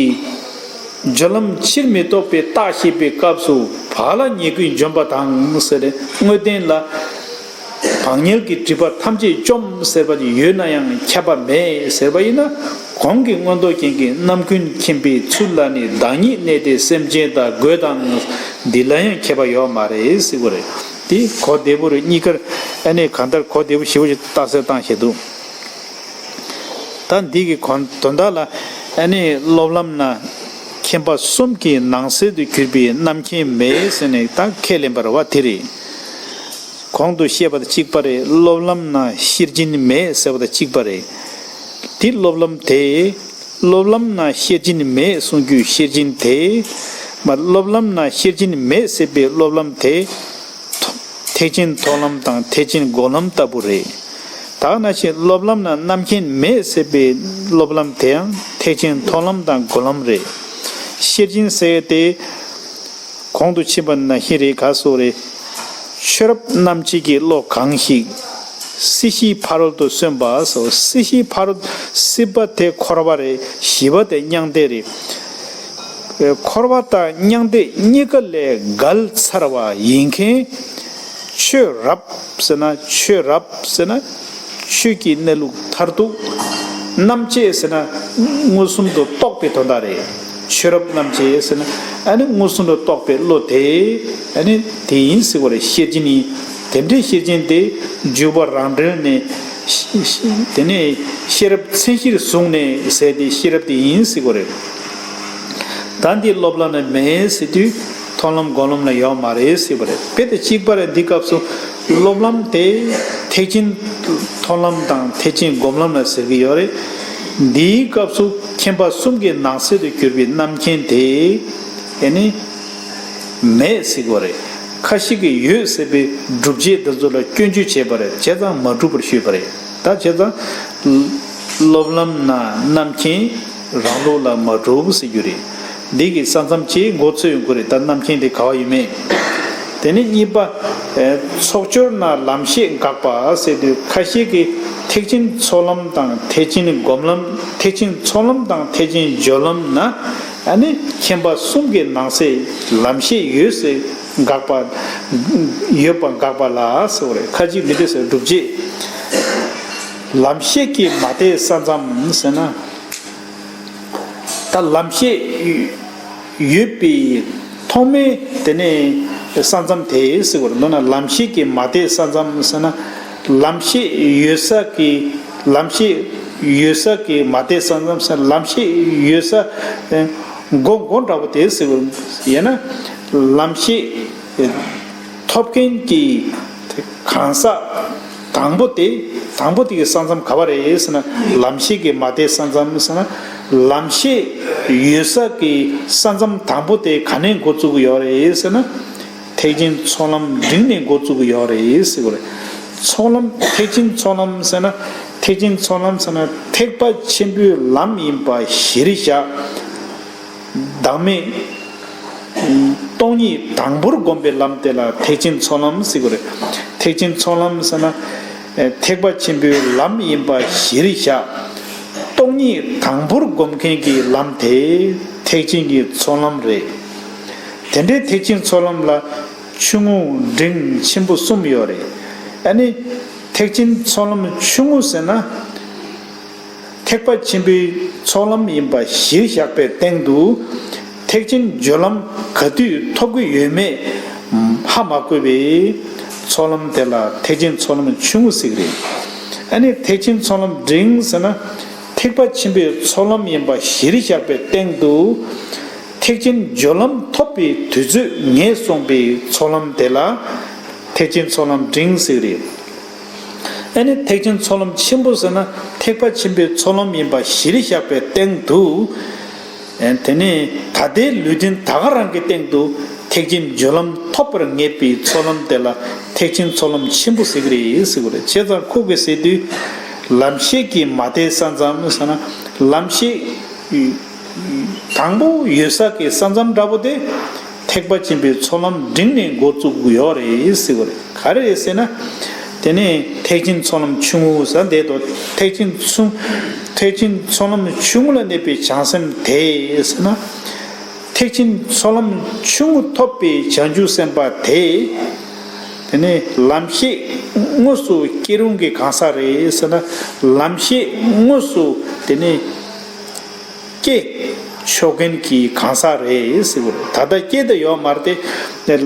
སྦྱོར་ལམ་ཕྱིར་མི་ལྡོག་པའི་རྟགས་བཤད་པའི་སྐབས་སུ་བག་ལ་ཉལ་ཀུན་འཇོམས་པ་དང་ཟེར་ཏེ་དངོས་བསྟན་ལ། བག་ཉལ་གྱི་སྒྲིབ་པ་ཐམས་ཅད་བཅོམ་ཟེར་བ་ཅིག་ཡོད་ན་ཡང་ཁྱབ་པ་མེད་ཟེར་བ་ཡིན་ན། གོང་གི་མངོན་རྟོགས་རྒྱན་གྱི་རྣམ་ཀུན་མཁྱེན་པའི་ཚུལ་ལ་ནི་བདག་ཉིད་གནས་ཏེ་སེམས་ཅན་དག་རྒོད་དང་། འདི་ལ་ཡང་ཁྱབ་པ་ཡོད་མ་རེད་ཟེར་བ་རེད། དེ་གོ་བདེ་པོ་རེད། གཉིས་ཀར་ཨ་ནི་གང་ལྟར་གོ་བདེ་པོ་ཞེ་པོ་ཞིག་རྟགས་གསལ་བཏང་བཞག་འདུག་ད་འདི་གི་གོང་དོན་དག་ལ་ཨ་ནི་སློབ་ལམ་ན་མཁྱེན་པ་གསུམ་གྱི་ནང་གསེས་དུ་གྱུར་པའི་རྣམ་མཁྱེན་མེད་ཟེར་ནས་ད་ཁས་ལེན་པ་རེད་བ་དེ་རེད། གོང་དུ་བཤད་པ་དང་གཅིག་པ་རེད། སློབ་ལམ་ན་ཤེར་ཕྱིན་མེད་ཟེར་བ་དང་གཅིག་པ་རེད། དེ་སློབ་ལམ་དེ། སློབ་ལམ་ན་ཤེར་ཕྱིན་མེད་གསུང་རྒྱུའི་ཤེར་ཕྱིན་དེ། མ་སློབ་ལམ་ན་ཤེར་ཕྱིན་མེད་ཟེར་བའི་སློབ་ལམ་དེ། ཐེག་ཆེན་མཐོང་ལམ་དང་ཐེག་ཆེན་སྒོམ་ལམ་ལྟ་བུ་རེད། ད་ག་ནང་བཞིན་སློབ་ལམ་ན་རྣམ་མཁྱེན་མེད་ཟེར་བའི་སློབ་ལམ་དེའང་ཐེག་ཆེན་མཐོང་ལམ་དང་སྒོམ་ལམ་རེད། ཤེར་ཕྱིན་ཟེར་ཏེ། གོང་དུ་ཕྱིན་པ་ནང་བཞིན་རེད། ག་སོགས་རེད། ཆོས་རབ་རྣམ་འབྱེད་ཀྱི་བློ་གང་ཞིག་སྲིད་ཞིའི་ཕ་རོལ་ཏུ་སོན་པ་སོགས། སྲིད་ཞིའི་ཕ་རོལ། སྲིད་པ་དེ་འཁོར་བ་རེད། ཞི་བ་དེ་མྱང་འདས་རེད། འཁོར་བ་དང་མྱང་འདས་གཉིས་ཀ་ལས་བརྒལ་ཚར་བ་ཡིན་མཁན། ཆོས་རབ་ཟེར་ན་ཆོས་རབ་ཟེར་ན། ཆོས་ཀྱི་གནས་ལུགས་མཐར་ཐུག་རྣམ་འབྱེད་ཟེར་ན་མངོན་སུམ་དུ་རྟོགས་པའི་དོན་དག་རེད། ཆོས་རབ་རྣམ་འབྱེད་ཟེར་ན་ཨ་ནི་མངོན་སུམ་དུ་རྟོགས་པའི་བློ་དེ། ཨ་ནི་དེ་ཡིན་ཟེར་བ་རེད། ཤེར་ཕྱིན་ཡིན། དེ་འདྲའི་ཤེར་ཕྱིན་དེ་འཇུག་པ་རང་འགྲེལ་ནས། དེ་ནས་ཤེས་རབ་མཚན་གཞིར་བཟུང་ནས་ཟེར་ཏེ་ཤེས་རབ་དེ་ཡིན་ཟེར་བ་རེད། ད་འདི་སློབ་ལམ་ན་མེད་ཟེར་དུས་མཐོང་ལམ་སྒོམ་ལམ་ན་ཡོད་མ་རེད་ཟེར་བ་རེད། དཔེ་དང་གཅིག་པ་རེད། འདི་སྐབས་སུ་སློབ་ལམ་དེ་ཐེག་ཆེན་མཐོང་ལམ་དང་ཐེག་ཆེན་སྒོམ་ལམ་ལ་ཟེར་གྱི་ཡོད་རེད། འདིའི་སྐབས་སུ་མཁྱེན་པ་གསུམ་གྱི་ནང་གསེས་སུ་གྱུར་པའི་རྣམ་མཁྱེན་དེ་ཨེ་ནི་མེད་ཟེར་གྱི་ཡོད་རེད། ཁ་ཤས་ཀྱིས་ཡོད་ཟེར་བའི་སྒྲུབ་བྱེད་འདི་ཚོ་ལ་སྐྱོན་བརྗོད་བྱས་པ་རེད། བྱས་ཙང་མ་གྲུབ་པར་ཞུས་པ་རེད། ད་བྱས་ཙང་སློབ་ལམ་ན་རྣམ་མཁྱེན། རང་ལུགས་ལ་མ་གྲུབ་ཟེར་རྒྱུ་རེད། འདི་གི་ས་མཚམས་ཅིག་མགོ་ཚོད་ཡོང་གི་རེད། ད་རྣམ་མཁྱེན་དེ་ག་བ་ཡིན་མིན། དེ་ནས་གཉིས་པ། ཨེ། ཚོགས་སྦྱོར་ན་ལམ་ཤེས་དགག་པ་ཟེར་དུས་ཁ་ཤས་ཀྱིས་ཐེག་ཆེན་ཚོགས་ལམ་དང་ཐེག་ཆེན་སྒོམ་ལམ། ཐེག་ཆེན་ཚོགས་ལམ་དང་ཐེག་ཆེན་སྦྱོར་ལམ་ན་ཨ་ནི་མཁྱེན་པ་གསུམ་གྱི་ནང་གསེས་ལམ་ཤེས་ཡོད་ཟེར་དགག་པ། ཡོད་པ་དགག་པ་ལ་ཟེར་བ་རེད། ཁ་ཅིག་འདི་འདྲ་ཟེར། སྒྲུབ་བྱེད། ལམ་ཤེས་ཀྱིས་མ་དེད་ས་མཚམས་ཟེར་ན། ད་ལམ་ཤེས་ཡོད་པའི་ཐོག་མའི་དེ་ནས་ས་མཚམས་དེ་ཟེར་བ་རེད། མདོར་ན་ལམ་ཤེས་ཀྱིས་མ་དེད་ས་མཚམས་ཟེར་ན། ལམ་ཤེས་ཡོད་ས་ཀྱི། ལམ་ཤེས་ཡོད་ས་ཀྱིས་མ་དེད་ས་མཚམས་ཟེར་ན། ལམ་ཤེས་ཡོད་ས་མགོ་མགོ་འདྲ་པོ་དེ་ཟེར་བ་ཡིན་ན། ལམ་ཤེས། ཐོབ་མཁན་གྱི་གང་ཟག་དང་པོ་དེ། དང་པོ་དེ་གི་ས་མཚམས་ག་བ་རེད་ཟེར་ན། ལམ་ཤེས་ཀྱི་མ་དེའི་ས་མཚམས་ཟེར་ན། ལམ་ཤེས་ཡོད་ས་གི་ས་མཚམས་དང་པོ་དེ་ག་ནས་འགོ་བཙུགས་ཀྱི་ཡོད་རེད་ཟེར་ན། ཐེག་ཆེན་ཚོགས་ལམ་འབྲིང་ནས་འགོ་བཙུགས་ཀྱི་ཡོད་རེད་ཟེར་གྱི་རེད། ཚོགས་ལམ། ཐེག་ཆེན་ཚོགས་ལམ་ཟེར་ན། ཐེག་ཆེན་ཚོགས་ལམ་ཟེར་ན་ཐེག་པ་ཆེན་པོའི་ལམ་ཡིན་པ་གཞིར་བཞག་བདག་མེད་སྟོང་ཉིད་དང་པོར་བསྒོམ་པའི་ལམ་དེ་ལ་ཐེག་ཆེན་ཚོགས་ལམ་ཟེར་གྱི་རེད། ཐེག་ཆེན་ཚོགས་ལམ་ཟེར་ན། ཨེ། ཐེག་པ་ཆེན་པོའི་ལམ་ཡིན་པ་གཞིར་བཞག་སྟོང་ཉིད་དང་པོར་བསྒོམ་མཁན་གྱི་ལམ་དེ་ཐེག་ཆེན་གྱི་ཚོགས་ལམ་རེད། དེ་འདྲའི་ཐེག་ཆེན་ཚོགས་ལམ་ལ་ཆུང་ངུ་འབྲིང་ཆེན་པོ་གསུམ་ཡོད་རེད། ཨ་ནི་ཐེག་ཆེན་ཚོགས་ལམ་ཆུང་ངུ་ཟེར་ན། ཐེག་པ་ཆེན་པོའི་ཚོགས་ལམ་ཡིན་པ་གཞིར་བཞག་པའི་སྟེང་དུ། ཐེག་ཆེན་སྦྱོར་ལམ་ག་དུས་ཐོབ་ཀྱི་ཡོད་མེད་ཧ་མ་གོ་བའི་ཚོགས་ལམ་དེ་ལ་ཐེག་ཆེན་ཚོགས་ལམ་ཆུང་ངུ་ཟེར་གྱི་རེད། ཨ་ནི་ཐེག་ཆེན་ཚོགས་ལམ་འབྲིང་ཟེར་ན། ཐེག་པ་ཆེན་པོའི་ཚོགས་ལམ་ཡིན་པ་གཞིར་བཞག་པའི་སྟེང་དུ། ཐེག་ཆེན་སྦྱོར་ལམ་ཐོབ་པའི་དུས་ཚོད་ངེས་སོང་པའི་ཚོགས་ལམ་དེ་ལ་ཐེག་ཆེན་ཚོགས་ལམ་འབྲིང་ཟེར་གྱི་རེད། ཨ་ནི་ཐེག་ཆེན་ཚོགས་ལམ་ཆེན་པོ་ཟེར་ན། ཐེག་པ་ཆེན་པོའི་ཚོགས་ལམ་ཡིན་པ་གཞིར་བཞག་པའི་སྟེང་དུ། ཨ། དེ་ནས་ད་ལྟའི་ལུས་རྟེན་ད་ག་རང་གི་སྟེང་དུ་ཐེག་ཆེན་སྦྱོར་ལམ་ཐོབ་པར་ངེས་པའི་ཚོགས་ལམ་དེ་ལ་ཐེག་ཆེན་ཚོགས་ལམ་ཆེན་པོ་ཟེར་གྱི་རེད་ཟེར་གྱི་རེད། བྱས་ཙང་ཁོ་གིས་ཟེར་དུས། ལམ་ཤེས་ཀྱི་མ་དེའི་ས་མཚམས་ཟེར་ན། ལམ་ཤེས་དང་པོ་ཡོད་ས་གི་ས་མཚམས་འདྲ་པོ་དེ། ཐེག་པ་ཆེན་པོའི་ཚོགས་ལམ་འབྲིང་ནས་འགོ་བཙུགས་ཀྱི་ཡོད་རེད་ཟེར་གྱི་རེད། ག་རེ་རེད་ཟེར་ན། དེ་ནས་ཐེག་ཆེན་ཚོགས་ལམ་ཆུང་ངུ་ཟེར་འདས་དོ། ཐེག་ཆེན་ཚོགས། ཐེག་ཆེན་ཚོགས་ལམ་ཆུང་ངུ་ལ་གནས་པའི་བྱང་སེམས་དེ་ཟེར་ན། ཐེག་ཆེན་ཚོགས་ལམ་ཆུང་ངུ་ཐོབ་པའི་བྱང་ཆུབ་སེམས་དཔའ་དེ། དེ་ནས་ལམ་ཤེས་དངོས་སུ་སྐྱེ་རུང་གི་གང་ཟག་རེད་ཟེར་ན། ལམ་ཤེས་དངོས་སུ་དེ་ནས་སྐྱེ་ཆོག་མཁན་གྱི་གང་ཟག་རེད་ཟེར་གྱི་རེད། ད་ལྟ་སྐྱེ་ད་ཡོད་མ་རེད་དེ།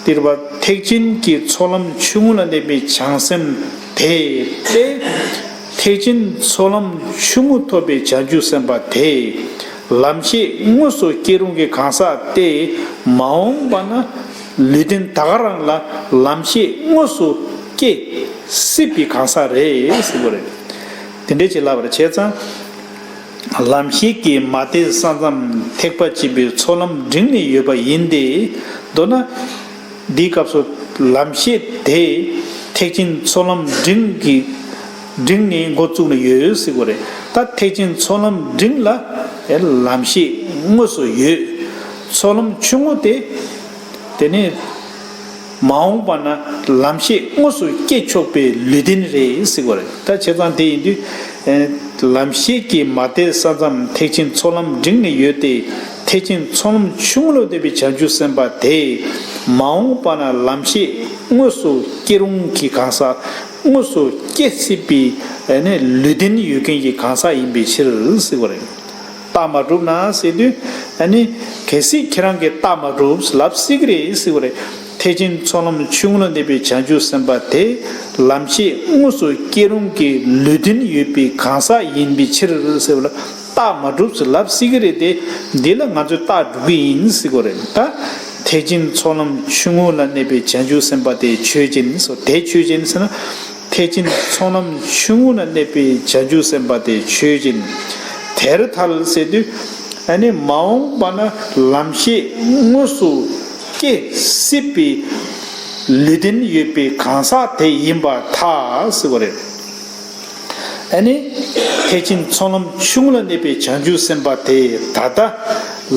དེར་བ་ཐེག་ཆེན་གྱི་ཚོགས་ལམ་ཆུང་ངུ་ལ་གནས་པའི་བྱང་སེམས་དེ་སྟེ། ཐེག་ཆེན་ཚོགས་ལམ་ཆུང་ངུ་ཐོབ་པའི་བྱང་ཆུབ་སེམས་དཔའ་དེ། ལམ་ཤེས་དངོས་སུ་སྐྱེ་རུང་གི་གང་ཟག་སྟེ། མ་འོངས་པ་ན་ལུས་རྟེན་ད་ག་རང་ལ་ལམ་ཤེས་དངོས་སུ་སྐྱེ་སྲིད་པའི་གང་ཟག་རེད་ཟེར་གྱི་རེད། དེ་འདྲའི་ཅིག་ལབ་པར་བྱས་ཙང་། ལམ་ཤེས་ཀྱི་མ་དེའི་ས་མཚམས་ཐེག་པ་ཆེན་པོའི་ཚོགས་ལམ་འབྲིང་ནས་ཡོད་པ་ཡིན་ཏེ། མདོར་ན། འདིའི་སྐབས་སུ་ལམ་ཤེས་དེ་ཐེག་ཆེན་ཚོགས་ལམ་འབྲིང་གི་འབྲིང་ནས་འགོ་བཙུགས་ནས་ཡོད་ཟེར་གྱི་རེད། ད་ཐེག་ཆེན་ཚོགས་ལམ་འབྲིང་ལ་ལམ་ཤེས་དངོས་སུ་ཡོད། ཚོགས་ལམ་ཆུང་ངུ་དེ། དེ་ནས་མ་འོངས་པ་ན་ལམ་ཤེས་དངོས་སུ་སྐྱེ་ཆོག་པའི་ལུས་རྟེན་རེད་ཟེར་གྱི་རེད། ད་བྱས་ཙང་དེ་ཡིན་དུས། ཨེ། ལམ་ཤེས་ཀྱི་མ་དེའི་ས་མཚམས་ཐེག་ཆེན་ཚོགས་ལམ་འབྲིང་ནས་ཡོད་དེ། ཐེག་ཆེན་ཚོགས་ལམ་ཆུང་ངུ་ལ་གནས་པའི་བྱང་ཆུབ་སེམས་དཔའ་དེ། མ་འོངས་པ་ན་ལམ་ཤེས་དངོས་སུ་སྐྱེ་རུང་གི་གང་ཟག་དངོས་སུ་སྐྱེ་སྲིད་པའི་ཨ་ནི་ལུས་རྟེན་ཡོད་མཁན་གྱི་གང་ཟག་ཡིན་པའི་ཕྱིར་ཟེར་བ་རེད། རྟགས་མ་གྲུབ་ན་ཟེར་དུས། ཨ་ནི་གལ་སྲིད་ཁྱེད་རང་གིས་རྟགས་མ་གྲུབ་ལབ་སྲིད་ཀྱི་རེད་ཟེར་བ་རེད། ཐེག་ཆེན་ཚོགས་ལམ་ཆུང་ངུ་ལ་གནས་པའི་བྱང་ཆུབ་སེམས་དཔའ་དེ་ལམ་ཤེས་དངོས་སུ་སྐྱེ་རུང་གི་ལུས་རྟེན་ཡོད་པའི་གང་ཟག་ཡིན་པའི་ཕྱིར་ཟེར་བ་ལ། རྟགས་མ་གྲུབ་ཟེར་ལབ་སྲིད་ཀྱི་རེད་དེ། འདི་ལ་ང་ཚོས་རྟགས་སྒྲུབ་ཀྱི་ཡིན་ཟེར་གྱི་རེད། ད་ཐེག་ཆེན་ཚོགས་ལམ་ཆུང་ངུ་ལ་གནས་པའི་བྱང་ཆུབ་སེམས་དཔའ་དེ་ཆོས་ཅན་ཟེར། དེ་ཆོས་ཅན་ཟེར་ན། ཐེག་ཆེན་ཚོགས་ལམ་ཆུང་ངུ་ལ་གནས་པའི་བྱང་ཆུབ་སེམས་དཔའ་དེ་ཆོས་ཅན། དེར་ཐལ་ཟེར་དུས། ཨ་ནི་མ་འོངས་པ་ན་ལམ་ཤེས་དངོས་སུ་སྐྱེ་སྲིད་པའི་ལུས་རྟེན་ཡོད་པའི་གང་ཟག་དེ་ཡིན་པར་ཐལ་ཟེར་བ་རེད། ཨ་ནི་ཐེག་ཆེན་ཚོགས་ལམ་ཆུང་ངུ་ལ་གནས་པའི་བྱང་ཆུབ་སེམས་དཔའ་དེ་ད་ལྟ་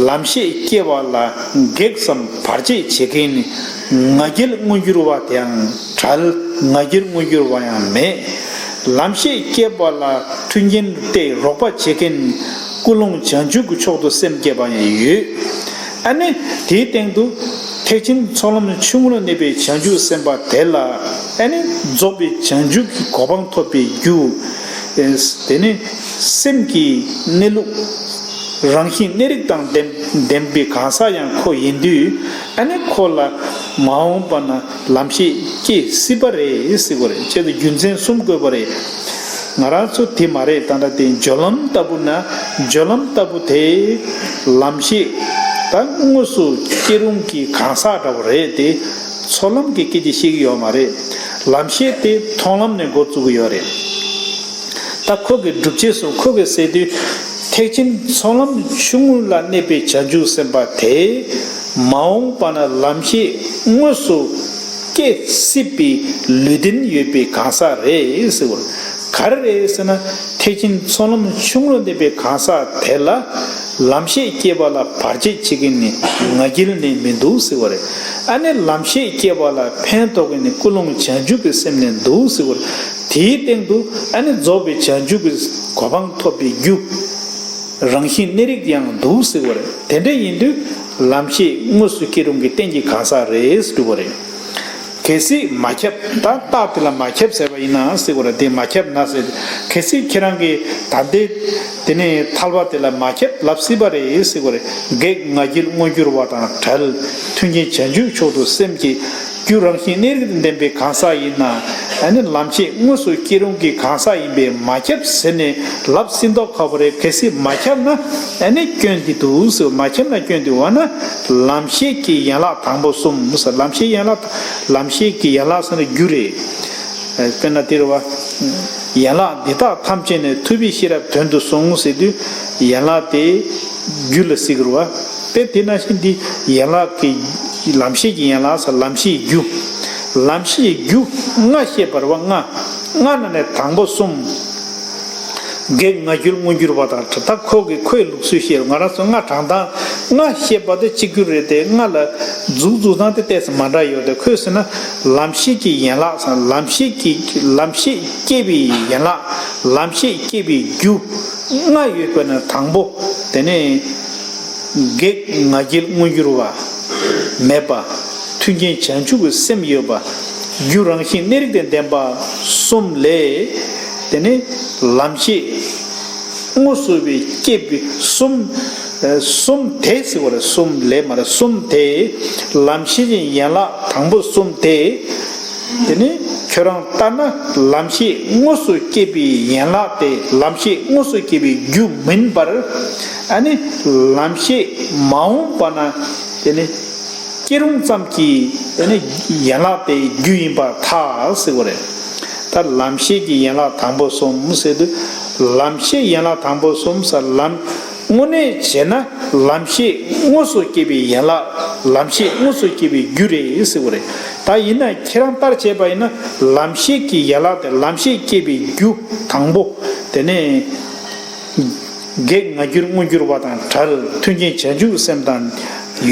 ལམ་ཤེས་སྐྱེ་བ་ལ་གེགས་སམ་བར་ཆད་བྱེད་མཁན་ང་རྒྱལ་མངོན་གྱུར་བ་དེའང་བྲལ། ང་རྒྱལ་མངོན་གྱུར་བ་ཡང་མེད། ལམ་ཤེས་སྐྱེ་བ་ལ་མཐུན་རྐྱེན་སྟེ་རོགས་པ་བྱེད་མཁན་ཀུན་སློང་བྱང་ཆུབ་ཀྱི་མཆོག་ཏུ་སེམས་བསྐྱེད་པ་ཡང་ཡོད། ཨ་ནི་དེའི་སྟེང་དུ་ཐེག་ཆེན་ཚོགས་ལམ་ཆུང་ངུ་ལ་གནས་པའི་བྱང་ཆུབ་སེམས་དཔའ་དེ་ལ། ཨ་ནི་རྫོགས་པའི་བྱང་ཆུབ་ཀྱི་གོ་འཕང་ཐོབ་པའི་རྒྱུ། དེ་ནི་སེམས་ཀྱི་གནས་ལུགས། རང་བཞིན་གནས་རིགས་དང་ལྡན་ལྡན་པའི་གང་ཟག་ཡང་ཁོ་ཡིན་དུས། ཨ་ནི་ཁོ་ལ་མ་འོངས་པ་ན་ལམ་ཤེས་སྐྱེ་སྲིད་པ་རེད་ཟེར་བ་རེད། བྱས་ཙང་རྒྱུ་མཚན་གསུམ་བཀོད་པ་རེད། ང་རང་ཚོ་དེ་མ་རེད། ད་ལྟ་དེ་སྦྱོར་ལམ་ལྟ་བུ་ན། སྦྱོར་ལམ་ལྟ་བུ་དེ་ལམ་ཤེས་ ད་དངོས་སུ་སྐྱེ་རུང་གི་གང་ཟག་འདྲ་བོ་རེད་དེ། ཚོགས་ལམ་གྱི་སྐད་ཆ་བཤད་ཀྱི་ཡོད་མ་རེད། ལམ་ཤེས་དེ་མཐོང་ལམ་ནས་འགོ་བཙུགས་ཀྱི་ཡོད་རེད། ད་ཁོ་གི་སྒྲུབ་བྱེད་སུ་ཁོ་གི་ཟེར་དུས། ཐེག་ཆེན་ཚོགས་ལམ་ཆུང་ངུ་ལ་གནས་པའི་བྱང་ཆུབ་སེམས་དཔའ་དེ། མ་འོངས་པ་ན་ལམ་ཤེས་དངོས་སུ་སྐྱེ་སྲིད་པའི་ལུས་རྟེན་ཡོད་པའི་གང་ཟག་རེད་ཟེར་བ། ག་རེ་རེད་ཟེར་ན། ཐེག་ཆེན་ཚོགས་ལམ་ཆུང་ངུར་གནས་པའི་གང་ཟག་དེ་ལ། ལམ་ཤེས་སྐྱེས་པ་ལ་བར་ཆད་བྱེད་མཁན་ནི་ང་རྒྱལ་ནི་མི་འདུག་ཟེར་བ་རེད། ཨ་ནི་ལམ་ཤེས་སྐྱེས་པ་ལ་ཕན་ཐོགས་མཁན་ནི་ཀུན་སློང་བྱང་ཆུབ་ཀྱི་སེམས་ནི་འདུག་ཟེར་བ་རེད། དེའི་སྟེང་དུ་ཨ་ནི་རྫོགས་པའི་བྱང་ཆུབ་ཀྱི་གོ་འཕང་ཐོབ་པའི་རྒྱུ། རང་བཞིན་གནས་རིགས་ཡང་འདུག་ཟེར་བ་རེད། དེ་འདྲ་ཡིན་དུས་ལམ་ཤེས་དངོས་སུ་སྐྱེ་རུང་གི་རྟེན་གྱི་གང་ཟག་རེད་ཟེར་བ་རེད། གལ་སྲིད་མ་ཁྱབ། ད་རྟགས་དེ་ལ་མ་ཁྱབ་ཟེར་བ་ཡིན་ན་ཟེར་བ་རེད། དེ་མ་ཁྱབ་ན་ཟེར། གལ་སྲིད་ཁྱེད་རང་གིས་ད་ལྟའི་དེ་ནས་ཐལ་བ་དེ་ལ་མ་ཁྱབ་ལབ་སྲིད་པ་རེད་ཟེར་བ་རེད། བགེགས་ང་རྒྱལ་མངོན་གྱུར་བ་དང་བྲལ། མཐུན་རྐྱེན་བྱང་ཆུབ་མཆོག་ཏུ་སེམས་བསྐྱེད། རྒྱུ་རང་བཞིན་གནས་རིགས་དང་ལྡན་པའི་གང་ཟག་ཡིན་ན། ཨ་ནི་ལམ་ཤེས་དངོས་སུ་སྐྱེ་རུང་གི་གང་ཟག་ཡིན་པས་མ་ཁྱབ་ཟེར་ནས་ལབ་སྲིད་མདོག་ཁ་པོ་རེད། གལ་སྲིད་མ་ཁྱབ་ན་ཨ་ནི་སྐྱོན་འདི་འདུག་ཟེར། མ་ཁྱབ་ན་སྐྱོན་འདི་འོ་ན། ལམ་ཤེས་ཀྱི་ཡན་ལག་དང་པོ་གསུམ་ཟེར། ལམ་ཤེས་ཡན་ལག་ལམ་ཤེས་ཀྱི་ཡན་ལག་ཟེར་ན་རྒྱུ་རེད། དཔེར་ན་དེ་རེད་བ། ཡན་ལག་འདི་དག་ཐམས་ཅད་ནི་ཐུབ་པའི་ཤེས་རབ་དོན་དུ་གསུངས་ཟེར་དུས། ཡན་ལག་དེ་རྒྱུ་ལ་ཟེར་གི་རེད་བ། དཔེ་དེ་ནང་བཞིན་འདི་ཡན་ལག་གི་ལམ་ཤེས་ཀྱི་ཡན་ལག་ཟེར། ལམ་ཤེས་རྒྱུ། ལམ་ཤེས་རྒྱུ་ལྔ་བཤད་པ་རེད་བ། ལྔ། ལྔ་ནང་ནས་དང་པོ་གསུམ། བགེགས་ང་རྒྱལ་མངོན་གྱུར་བ་དང་བྲལ། ད་ཁོ་གི་ཁོའི་ལུགས་སྲོལ་བཤད། ང་རང་ཚོ་ལྔ་དྲང་དང་ལྔ་བཤད་པ་དེ་གཅིག་གྱུར་རེད་དེ། ལྔ་ལ་འཛུགས་འཛུགས་སྟངས་དེ་ཏོག་ཙམ་མ་འདྲ་ཡོད་དེ། ཁོས་ཟེར་ན་ལམ་ཤེས་ཀྱི་ཡན་ལག་ཟེར། ལམ་ཤེས་ཀྱི་ལམ་ཤེས་སྐྱེ་བའི་ཡན་ལག་ལམ་ཤེས་སྐྱེ་བའི་རྒྱུ་ལྔ་ཡོད་པ་ན་དང་པོ་དེ་ནས་བགེགས་ང་རྒྱལ་མངོན་གྱུར་བ་མེད་པ། མཐུན་རྐྱེན་བྱང་ཆུབ་ཀྱི་སེམས་ཡོད་པ། རྒྱུ་རང་བཞིན་གནས་རིགས་དང་ལྡན་པ་གསུམ་ལས། དེ་ནས་ལམ་ཤེས་དངོས་སུ་བའི་སྐྱེས་པའི་གསུམ། གསུམ་དེ་ཟེར་བ་རེད། གསུམ་ལས་མ་རེད། གསུམ་དེ། ལམ་ཤེས་ཀྱི་ཡན་ལག་དང་པོ་གསུམ་དེ། དེ་ནི་ཁྱོད་རང་ལྟར་ན་ལམ་ཤེས་དངོས་སུ་སྐྱེས་པའི་ཡན་ལག་དེ། ལམ་ཤེས་དངོས་སུ་སྐྱེས་པའི་རྒྱུ་མིན་པར། ཨ་ནི་ལམ་ཤེས་མ་འོངས་པ་ན་དེ་ནི་སྐྱེ་རུང་ཙམ་གྱི་དེ་ནི་ཡན་ལག་དེའི་རྒྱུ་ཡིན་པར་ཐལ་ཟེར་བ་རེད། ད་ལམ་ཤེས་ཀྱི་ཡན་ལག་དང་པོ་གསུམ་ཟེར་དུས། ལམ་ཤེས་ཡན་ལག་དང་པོ་གསུམ་ཟེར། ལམ་དངོས་གནས་བྱས་ན་ལམ་ཤེས་དངོས་སུ་སྐྱེས་པའི་ཡན་ལག་ལམ་ཤེས་དངོས་སུ་སྐྱེས་པའི་རྒྱུ་རེད་ཟེར་བ་རེད། ད་ཡིན་ན་ཁྱེད་རང་ལྟར་བྱས་པ་ཡིན་ན་ལམ་ཤེས་ཀྱི་ཡན་ལག་དེ། ལམ་ཤེས་སྐྱེས་པའི་རྒྱུ་དང་པོ་དེ་ནས་བགེགས་ང་རྒྱལ་མངོན་གྱུར་བ་དང་བྲལ། མཐུན་རྐྱེན་བྱང་ཆུབ་སེམས་དང་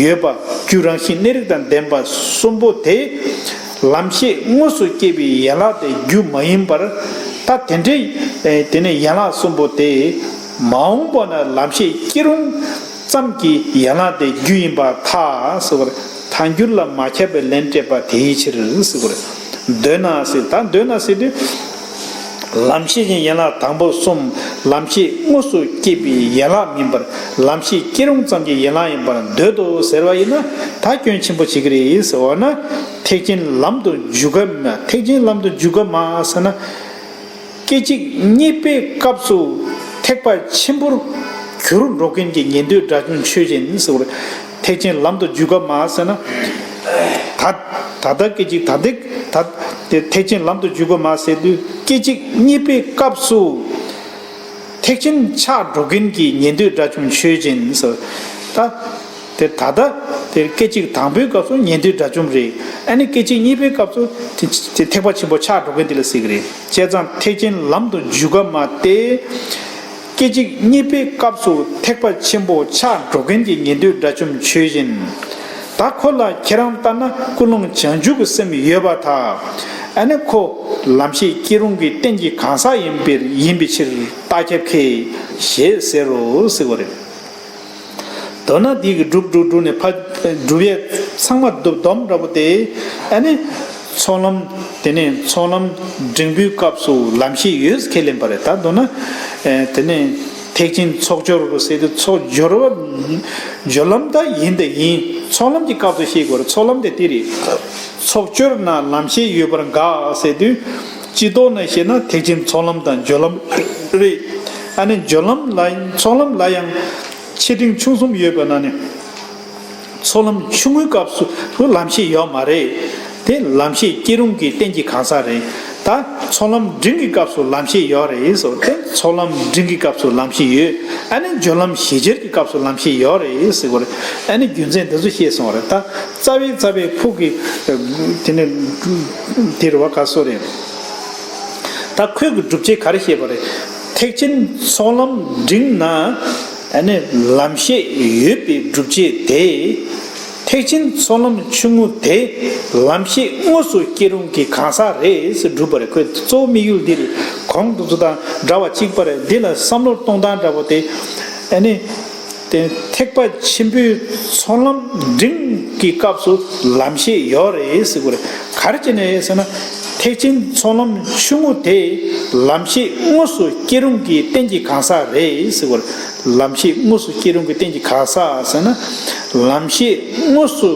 ཡོད་པ། རྒྱུ་རང་བཞིན་གནས་རིགས་དང་ལྡན་པ་གསུམ་པོ་དེ། ལམ་ཤེས་དངོས་སུ་སྐྱེས་པའི་ཡན་ལག་དེ་རྒྱུ་མ་ཡིན་པར། ད་དེ་འདྲའི་དེ་ནས་ཡན་ལག་གསུམ་པོ་དེ། མ་འོངས་པ་ན་ལམ་ཤེས་སྐྱེ་རུང་ཙམ་གྱི་ཡན་ལག་དེ་རྒྱུ་ཡིན་པར་ཐལ་ཟེར་བར། ཐལ་འགྱུར་ལ་མ་ཁྱབ་པའི་ལན་སྤྲད་པ་དེའི་ཕྱིར་ཟེར་བར། འདོད་ན་ཟེར། ད་འདོད་ན་ཟེར་དུས། ལམ་ཤེས་ཀྱི་ཡན་ལག་དང་པོ་གསུམ། ལམ་ཤེས་དངོས་སུ་སྐྱེས་པའི་ཡན་ལག་མིན་པར། ལམ་ཤེས་སྐྱེ་རུང་ཙམ་གྱི་ཡན་ལག་ཡིན་པར་འདོད་དོ་ཟེར་བ་ཡིན་ན། ད་སྐྱོན་ཆེན་པོ་བྱེད་ཀྱི་རེད་ཟེར་བ་ན། ཐེག་ཆེན་ལམ་དུ་འཇུག་ག་མ། ཐེག་ཆེན་ལམ་དུ་འཇུག་ག་མ་ཟེར་ན། སྐད་ཅིག་གཉིས་པའི་སྐབས་སུ་ཐེག་པ་ཆེན་པོར་གྱུར་འགྲོ་མཁན་གྱི་ཉན་ཐོས་དགྲ་བཅོམ་ཆོས་ཅན་ཟེར་བ་རེད། ཐེག་ཆེན་ལམ་དུ་འཇུག་ག་མ་ཟེར་ན། ད་ད་ལྟ་སྐད་ཅིག་ད་ལྟའི་ད་དེ་ཐེག་ཆེན་ལམ་དུ་འཇུག་ག་མ་ཟེར་དུས། སྐད་ཅིག་གཉིས་པའི་སྐབས་སུ་ཐེག་ཆེན་ཆགས་འགྲོ་མཁན་གྱི་ཉན་ཐོས་དགྲ་བཅོམ་ཆོས་ཅན་ཟེར། ད་དེ་ད་ལྟ་དེ་སྐད་ཅིག་དང་པོའི་སྐབས་སུ་ཉན་ཐོས་དགྲ་བཅོམ་རེད། ཨ་ནི་སྐད་ཅིག་གཉིས་པའི་སྐབས་སུ་དེ་དེ་ཐེག་པ་ཆེན་པོ་ཆགས་འགྲོ་མཁན་དེ་ལ་ཟེར་གི་རེད། བྱས་ཙང་ཐེག་ཆེན་ལམ་དུ་འཇུག་ག་མ་སྟེ། སྐད་ཅིག་གཉིས་པའི་སྐབས་སུ་ཐེག་པ་ཆེན་པོ་ཆགས་འགྲོ་མཁན་གྱི་ཉན་ཐོས་དགྲ་བཅོམ་ཆོས་ཅན། ད་ཁོ་ལ་ཁྱེད་རང་ལྟར་ན་ཀུན་སློང་བྱང་ཆུབ་ཀྱི་སེམས་ཡོད་པར་ཐལ། ཨ་ནི་ཁོ་ལམ་ཤེས་སྐྱེ་རུང་གི་རྟེན་གྱི་གང་ཟག་ཡིན་པའི་ཡིན་པའི་ཕྱིར་རྟགས་ཁྱབ་ཁེ་ཞེས་ཟེར་རོ་ཟེར་བ་རེད། མདོར་ན་འདི་གི་སྒྲུབ་སྒྲུབ་སྒྲུབ་ནས་ཕ་སྒྲུབ་ཡས་ཚང་མ་སྒྲུབ་སྡོམ་འདྲ་པོ་དེ། ཨ་ནི་ཚོགས་ལམ། དེ་ནས་ཚོགས་ལམ་འབྲིང་པོའི་སྐབས་སུ་ལམ་ཤེས་ཡོད་ཁས་ལེན་པ་རེད། ད་མདོར་ན་ཨེ་དེ་ནས་ཐེག་ཆེན་ཚོགས་སྦྱོར་ཟེར་ཏེ་ཚོགས་སྦྱོར་བ། སྦྱོར་ལམ་ད་ཡིན་ད་ཡིན། ཚོགས་ལམ་གྱི་སྐབས་སུ་ཤེས་དགོས་རེད། ཚོགས་ལམ་དེ་དེ་རེད། ཚོགས་སྦྱོར་ན་ལམ་ཤེས་ཡོད་པར་དགག་ཟེར་དུས། སྤྱི་ལྡོག་ནས་བཤད་ན་ཐེག་ཆེན་ཚོགས་ལམ་དང་སྦྱོར་ལམ་རེད། ཨ་ནི་སྦྱོར་ལམ་ལ་ཚོགས་ལམ་ལ་ཡང་ཆེ་འབྲིང་ཆུང་གསུམ་ཡོད་པ་ན་ནི། ཚོགས་ལམ་ཆུང་ངུའི་སྐབས་སུ་ལམ་ཤེས་ཡོད་མ་རེད། དེ་ལམ་ཤེས་སྐྱེ་རུང་གི་རྟེན་གྱི་གང་ཟག་རེད། ད་ཚོགས་ལམ་འབྲིང་གི་སྐབས་སུ་ལམ་ཤེས་ཡོད་རེད་ཟེར། དེ་ཚོགས་ལམ་འབྲིང་གི་སྐབས་སུ་ལམ་ཤེས་ཡོད། ཨ་ནི་སྦྱོར་ལམ་ཞི་བྱེད་ཀྱི་སྐབས་སུ་ལམ་ཤེས་ཡོད་རེད་ཟེར་གོ་རེད། ཨ་ནི་རྒྱུ་མཚན་འདི་ཚོ་ཤེས་སོང་བ་རེད། ད་རྩ་བའི་རྩ་བའི་ཕུགས་ཀྱི་དེ་ནི་དེ་རེད་བ། ག་སོ་རེད། ད་ཁོས་ཀྱི་སྒྲུབ་བྱེད་ག་རེ་བཤད་པ་རེད། ཐེག་ཆེན་ཚོགས་ལམ་འབྲིང་ན་ཨ་ནི་ལམ་ཤེས་ཡོད་པའི་སྒྲུབ་བྱེད་དེ། ཐེག་ཆེན་ཚོགས་ལམ་ཆུང་ངུ་དེ་ལམ་ཤེས་དངོས་སུ་སྐྱེ་རུང་གི་གང་ཟག་རེད་ཟེར་སྒྲུབ་པ་རེད། ཁོའི་གཙོ་བོ་དམིགས་ཡུལ་འདི་རེད། གོང་དུ་ཚོ་དང་འདྲ་བ་གཅིག་པ་རེད། འདི་ལ་བསམ་བློ་གཏོང་སྟངས་འདྲ་པོ་དེ་ཨ་ནི། དེ་ཐེག་པ་ཆེན་པོའི་ཚོགས་ལམ་འབྲིང་གི་སྐབས་སུ་ལམ་ཤེས་ཡོད་རེད་ཟེར་དགོས་རེད། ག་རེ་བྱས་ནས་ཟེར་ན། ཐེག་ཆེན་ཚོགས་ལམ་ཆུང་ངུ་དེ་ལམ་ཤེས་དངོས་སུ་སྐྱེ་རུང་གི་རྟེན་གྱི་གང་ཟག་རེད་ཟེར་དགོས་རེད། ལམ་ཤེས་དངོས་སུ་སྐྱེ་རུང་གི་རྟེན་གྱི་གང་ཟག་ཟེར་ན། ལམ་ཤེས་དངོས་སུ་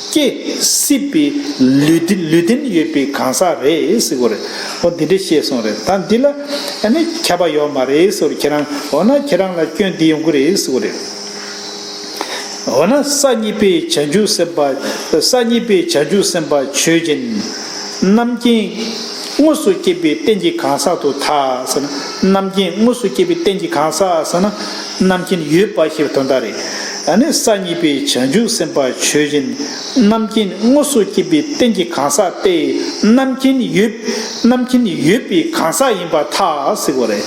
སྐྱེ་སྲིད་པའི་ལུས་རྟེན་ལུས་རྟེན་ཡོད་པའི་གང་ཟག་རེད་ཟེར་དགོས་རེད། འོ་འདི་འདྲ་བཤད་སོང་རེད། ད་འདི་ལ་ཨ་ནི་ཁྱབ་པ་ཡོད་མ་རེད་ཟེར་བ་ཁྱེད་རང་འོ་ན་ཁྱེད་རང་ལ་སྐྱོན་འདི་ཡོང་གི་རེད་ཟེར་དགོས་རེད། འོ་ན་ས་གཉིས་པའི་བྱང་ཆུབ་སེམས་དཔའ། ས་གཉིས་པའི་བྱང་ཆུབ་སེམས་དཔའ་ཆོས་ཅན། རྣམ་མཁྱེན་དངོས་སུ་སྐྱེས་པའི་རྟེན་གྱི་གང་ཟག་ཏུ་ཐལ་ཟེར་ན། རྣམ་མཁྱེན་དངོས་སུ་སྐྱེས་པའི་རྟེན་གྱི་གང་ཟག་ཟེར་ན། རྣམ་མཁྱེན་ཡོད་པ་ཞེས་པའི་དོན་དག་རེད། ཨ་ནི་ས་གཉིས་པའི་བྱང་ཆུབ་སེམས་དཔའ་ཆོས་ཅན། རྣམ་མཁྱེན་དངོས་སུ་སྐྱེས་པའི་རྟེན་གྱི་གང་ཟག་སྟེ། རྣམ་མཁྱེན་ཡོད། རྣམ་མཁྱེན་ཡོད་པའི་གང་ཟག་ཡིན་པར་ཐལ་ཟེར་བ་རེད།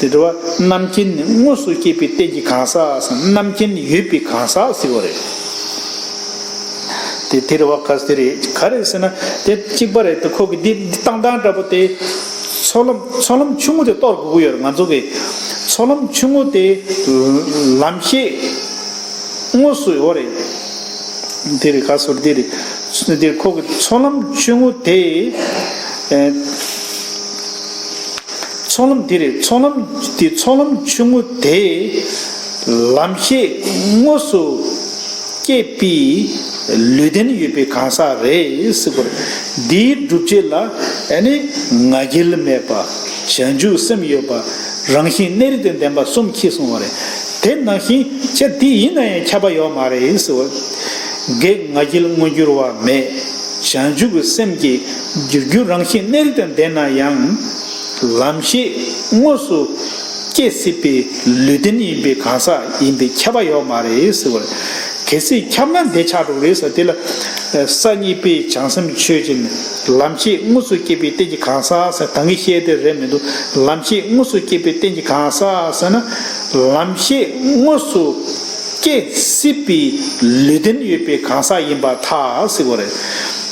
དེ་འདྲ་བ་རྣམ་མཁྱེན་དངོས་སུ་སྐྱེས་པའི་རྟེན་གྱི་གང་ཟག་ཟེར། རྣམ་མཁྱེན་ཡོད་པའི་གང་ཟག་ཟེར་བ་རེད། དེ་དེ་རེད་བ། ག་ཟེར་རེད། ག་རེ་ཟེར་ན་དེ་གཅིག་པ་རེད། དེ་ཁོ་གི་འདི་འདི་བཏང་སྟངས་འདྲ་པོ་དེ། ཚོགས་ལམ་ཚོགས་ལམ་ཆུང་ངུ་དེ་གཏོར་དགོས་ཀྱི་ཡོད་རེད། ང་ཚོ་གི་ཚོགས་ལམ་ཆུང་ངུ་དེ་ལམ་ཤེས་དངོས་སུ་ཡོད་རེད། འདི་རེད། ག་ཟེར། འདི་རེད། འདི་ཁོ་གི་ཚོགས་ལམ་ཆུང་ངུ་དེ། ཨེ། ཚོགས་ལམ་འདི་རེད། ཚོགས་ལམ་འདི་ཚོགས་ལམ་ཆུང་ངུ་དེ་ལམ་ཤེས་དངོས་སུ་སྐྱེས་པའི་ལུས་རྟེན་ཡོད་པའི་གང་ཟག་རེད་ཟེར་བ་རེད། འདིའི་སྒྲུབ་བྱེད་ལ་ཨ་ནི་ང་རྒྱལ་མེད་པ། བྱང་ཆུབ་སེམས་ཡོད་པ། རང་བཞིན་གནས་རིགས་དང་ལྡན་པ་གསུམ་འཁྱེར་སོང་བ་རེད། དེ་ནང་བཞིན་ཆ་འདི་ཡིན་ན་ཡང་ཁྱབ་པ་ཡོད་མ་རེད་ཟེར་བ། བགེགས་ང་རྒྱལ་མངོན་གྱུར་བ་མེད། བྱང་ཆུབ་སེམས་ཀྱི་རྒྱུར་གྱུར་རང་བཞིན་གནས་རིགས་དང་ལྡན་ན་ཡང་། ལམ་ཤེས་དངོས་སུ་སྐྱེ་སྲིད་པའི་ལུས་རྟེན་ཡིན་པའི་གང་ཟག་ཡིན་པས་ཁྱབ་པ་ཡོད་མ་རེད་ཟེར་བ་རེད། གལ་སྲིད་ཁྱབ་ན་འདི་ཆགས་འགྲོ་གི་རེད་ཟེར། དེ་ལ་ས་གཉིས་པའི་བྱང་སེམས་ཆོས་ཅན། ལམ་ཤེས་དངོས་སུ་སྐྱེས་པའི་རྟེན་གྱི་གང་ཟག་ཟེར། ད་གིན་བཤད་དེ་རེད་མི་འདུག་ལམ་ཤེས་དངོས་སུ་སྐྱེས་པའི་རྟེན་གྱི་གང་ཟག་ཟེར་ན། ལམ་ཤེས་དངོས་སུ་སྐྱེ་སྲིད་པའི་ལུས་རྟེན་ཡོད་པའི་གང་ཟག་ཡིན་པར་ཐལ་ཟེར་བ་རེད།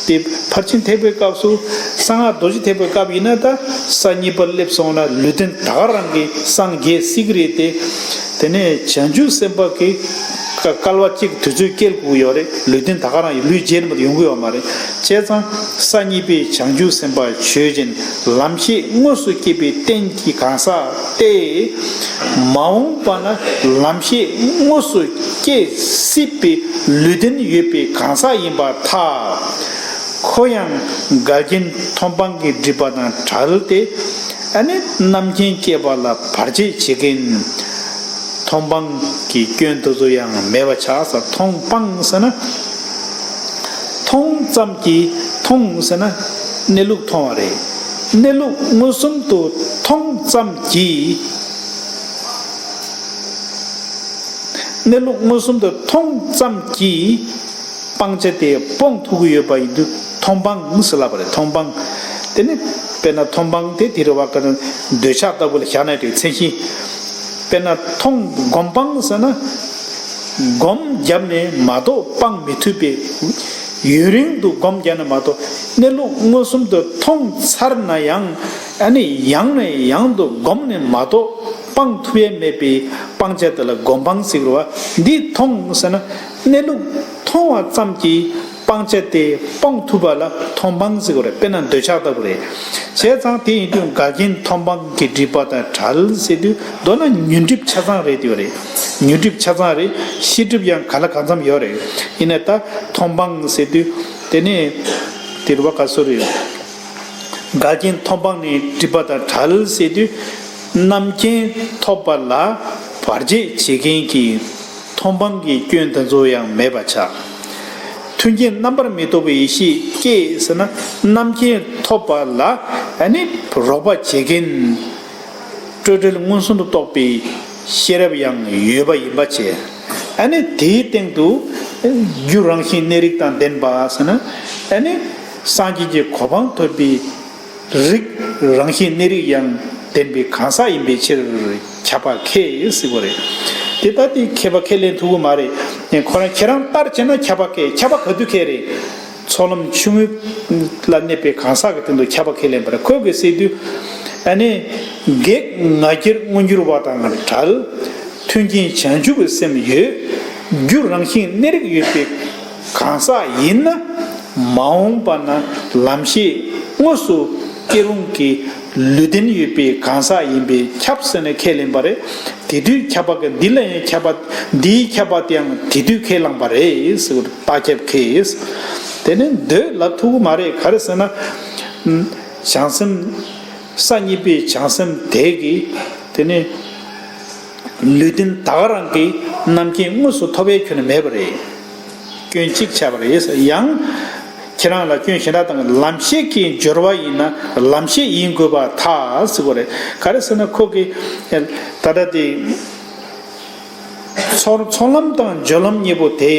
དེ་ཕར་ཕྱིན་ཐེག་པའི་སྐབས་སུ་གསང་སྔགས་རྡོ་རྗེ་ཐེག་པའི་སྐབས་ཡིན་ན། ད་ས་གཉིས་པར་སླེབས་སོང་ན་ལུས་རྟེན་ད་ག་རང་གི་སངས་རྒྱས་སྲིད་ཀྱི་རེད་དེ། དེ་ནས་བྱང་ཆུབ་སེམས་དཔའ་གི་བསྐལ་བ་གཅིག་དུས་ཚོད་སྐྱེལ་དགོས་ཡོད་རེད། ལུས་རྟེན་ད་ག་རང་ཡོད། ལུས་བརྗེས་ནས་མ་ཡོང་གི་ཡོད་མ་རེད། བྱས་ཙང་ས་གཉིས་པའི་བྱང་ཆུབ་སེམས་དཔའ་ཆོས་ཅན། ལམ་ཤེས་དངོས་སུ་སྐྱེས་པའི་རྟེན་གྱི་གང་ཟག་སྟེ། མ་འོངས་པ་ན་ལམ་ཤེས་དངོས་སུ་སྐྱེ་སྲིད་པའི་ལུས་རྟེན་ཡོད་པའི་གང་ཟག་ཡིན་པར་ཐལ། ཁོ་ཡང་འགལ་རྐྱེན་མཐོང་སྤང་གི་སྒྲིབ་པ་དང་བྲལ་ཏེ། ཨ་ནི་རྣམ་མཁྱེན་སྐྱེས་པ་ལ་བར་ཆད་བྱེད་མཁན། མཐོང་སྤང་གི་སྐྱོན་དེ་ཚོ་ཡང་མེད་པ་ཆགས་ས། མཐོང་སྤང་ཟེར་ན། མཐོང་ཙམ་གྱིས། མཐོང་ཟེར་ན་གནས་ལུགས་མཐོང་བ་རེད། གནས་ལུགས་མངོན་སུམ་དུ་མཐོང་ཙམ་གྱིས། གནས་ལུགས་མངོན་སུམ་དུ་མཐོང་ཙམ་གྱིས་སྤང་བྱ་དེ་སྤོང་ཐུབ་ཀྱི་ཡོད་པ་ཡིན་དུས་མཐོང་སྤང་ཟེར་ལབ་པ་རེད། མཐོང་སྤང་། དེ་ནི་དཔེར་ན་མཐོང་སྤང་དེ་དེ་རེད་བ། ག་ན་འདོད་ཆགས་ལྟ་བུ་ལ་བཞག་ན་དེ་མཚན་གཞི། དཔེར་ན་མཐོང་སྒོམ་སྤང་ཟེར་ན། སྒོམ་བརྒྱབ་ནས་མ་གཏོགས་སྤང་མི་ཐུབ་པས། ཡུན་རིང་དུ་སྒོམ་བརྒྱབ་ནས་མ་གཏོགས་གནས་ལུགས་མངོན་སུམ་དུ་མཐོང་ཚར་ན་ཡང་། ཨ་ནི་ཡང་ནས་ཡང་དུ་སྒོམ་ནས་མ་གཏོགས་སྤང་ཐུབ་ཡས་མེད་པའི་སྤང་བྱ་དེ་ལ་སྒོམ་སྤང་ཟེར་བ། འདི་མཐོང་ཟེར་ན་གནས་ལུགས་མཐོང་བ་ཙམ་གྱིས་སྤང་བྱ་དེ་སྤོང་ཐུབ་པ་ལ་མཐོང་སྤང་ཟེར་བ་རེད། དཔེར་ན་འདོད་ཆགས་ལྟ་བུ་རེད། བྱས་ཙང་དེ་ཡིན་དུས་འགལ་རྐྱེན་མཐོང་སྤང་གི་སྒྲིབ་པ་དང་བྲལ་ཟེར་དུས། མདོར་ན་ཉོན་སྒྲིབ་ཆ་ཚང་རེད་དེ་ཡོད་རེད། ཉོན་སྒྲིབ་ཆ་ཚང་རེད། ཤེས་སྒྲིབ་ཡང་ག་ལ་གང་འཚམ་ཡོད་རེད། ཡིན་ནའི་ད་མཐོང་སྤང་ཟེར་དུས་དེ་ནས་དེ་རུ་བ་ག་སོ་རེད། འགལ་རྐྱེན་མཐོང་སྤང་ནི་སྒྲིབ་པ་དང་བྲལ་ཟེར་དུས། རྣམ་མཁྱེན་ཐོབ་པ་ལ་བར་ཆད་བྱེད་མཁན་གྱི་མཐོང་སྤང་གི་སྐྱོན་དེ་ཚོ་ཡང་མེད་པ་ཆགས། མཐུན་རྐྱེན་རྣམ་པར་མི་རྟོག་པའི་ཡེ་ཤེས་སྐྱེས་ཟེར་ན། རྣམ་མཁྱེན་ཐོབ་པ་ལ་ཨ་ནི་རོགས་པ་བྱེད་མཁན། སྤྲོས་བྲལ་མངོན་སུམ་དུ་རྟོགས་པའི་ཤེས་རབ་ཡང་ཡོད་པ་ཡིན་པ་བྱས། ཨ་ནི་དེའི་སྟེང་དུ་རྒྱུ་རང་བཞིན་གནས་རིགས་དང་ལྡན་པ་ཟེར་ན། ཨ་ནི་སངས་རྒྱས་ཀྱི་གོ་འཕང་ཐོབ་པའི་རིགས་རང་བཞིན་གནས་རིགས་ཡང་ལྡན་པའི་གང་ཟག་ཡིན་པའི་ཕྱིར་ཁྱབ་པ་ཁས་ཟེར་གོ་རེད། དེ་ལྟ་དེ་མཁས་པ་ཁས་ལེན་ཐུབ་ཀྱི་མ་རེད། ཁོ་རང་ཁྱེད་རང་ལྟར་བྱས་ན་ཁྱབ་པ་ཁས། ཁྱབ་པ་ག་དུས་ཁས་རེད། ཚོགས་ལམ་ཆུང་ངུ་ལ་གནས་པའི་གང་ཟག་གི་སྟེང་དུ་ཁྱབ་པ་ཁས་ལེན་པ་རེད། ཁོས་གི་ཟེར་དུས། ཨ་ནི་བགེགས་ང་རྒྱལ་མངོན་གྱུར་བ་དང་བྲལ། མཐུན་རྐྱེན་བྱང་ཆུབ་ཀྱི་སེམས་ཡོད། རྒྱུ་རང་བཞིན་གནས་རིགས་ཡོད་པའི་གང་ཟག་ཡིན་ན། མ་འོངས་པ་ན་ལམ་ཤེས་དངོས་སུ་སྐྱེ་རུང་གི་ལུས་རྟེན་ཡོད་པའི་གང་ཟག་ཡིན་པས་ཁྱབ་ཟེར་ནས་ཁས་ལེན་པ་རེད། དེ་དུས་ཁྱབ་པ་གི་འདི་ལ་ཡང་ཁྱབ་པ། འདིའི་ཁྱབ་པ་དེའང་དེ་དུས་ཁས་བླངས་པ་རེད་ཟེར་བར་རྟགས་ཁྱབ་ཁས། དེ་ནི་འདོད་ལབ་ཐུབ་ཀྱི་མ་རེད། ག་རེ་ཟེར་ན། བྱང་སེམས། ས་གཉིས་པའི་བྱང་སེམས་དེ་གིས་དེ་ནི་ལུས་རྟེན་ད་ག་རང་གི་རྣམ་མཁྱེན་དངོས་སུ་ཐོབ་པའི་ཁྱོན་ནས་མེད་པ་རེད། སྐྱོན་གཅིག་ཆགས་པ་རེད། ཡང་ཁྱེད་རང་ལ་སྐྱོན་གཞན་དག་དང་། ལམ་ཤེས་ཀྱི་སྦྱོར་བ་ཡིན་ན་ལམ་ཤེས་ཡིན་དགོས་པར་ཐལ་ཟེར་གོ་རེད། ག་རེ་ཟེར་ན་ཁོ་གི་ད་ལྟ་དེ། ཚོགས་ཚོགས་ལམ་དང་སྦྱོར་ལམ་གཉིས་པོ་དེ།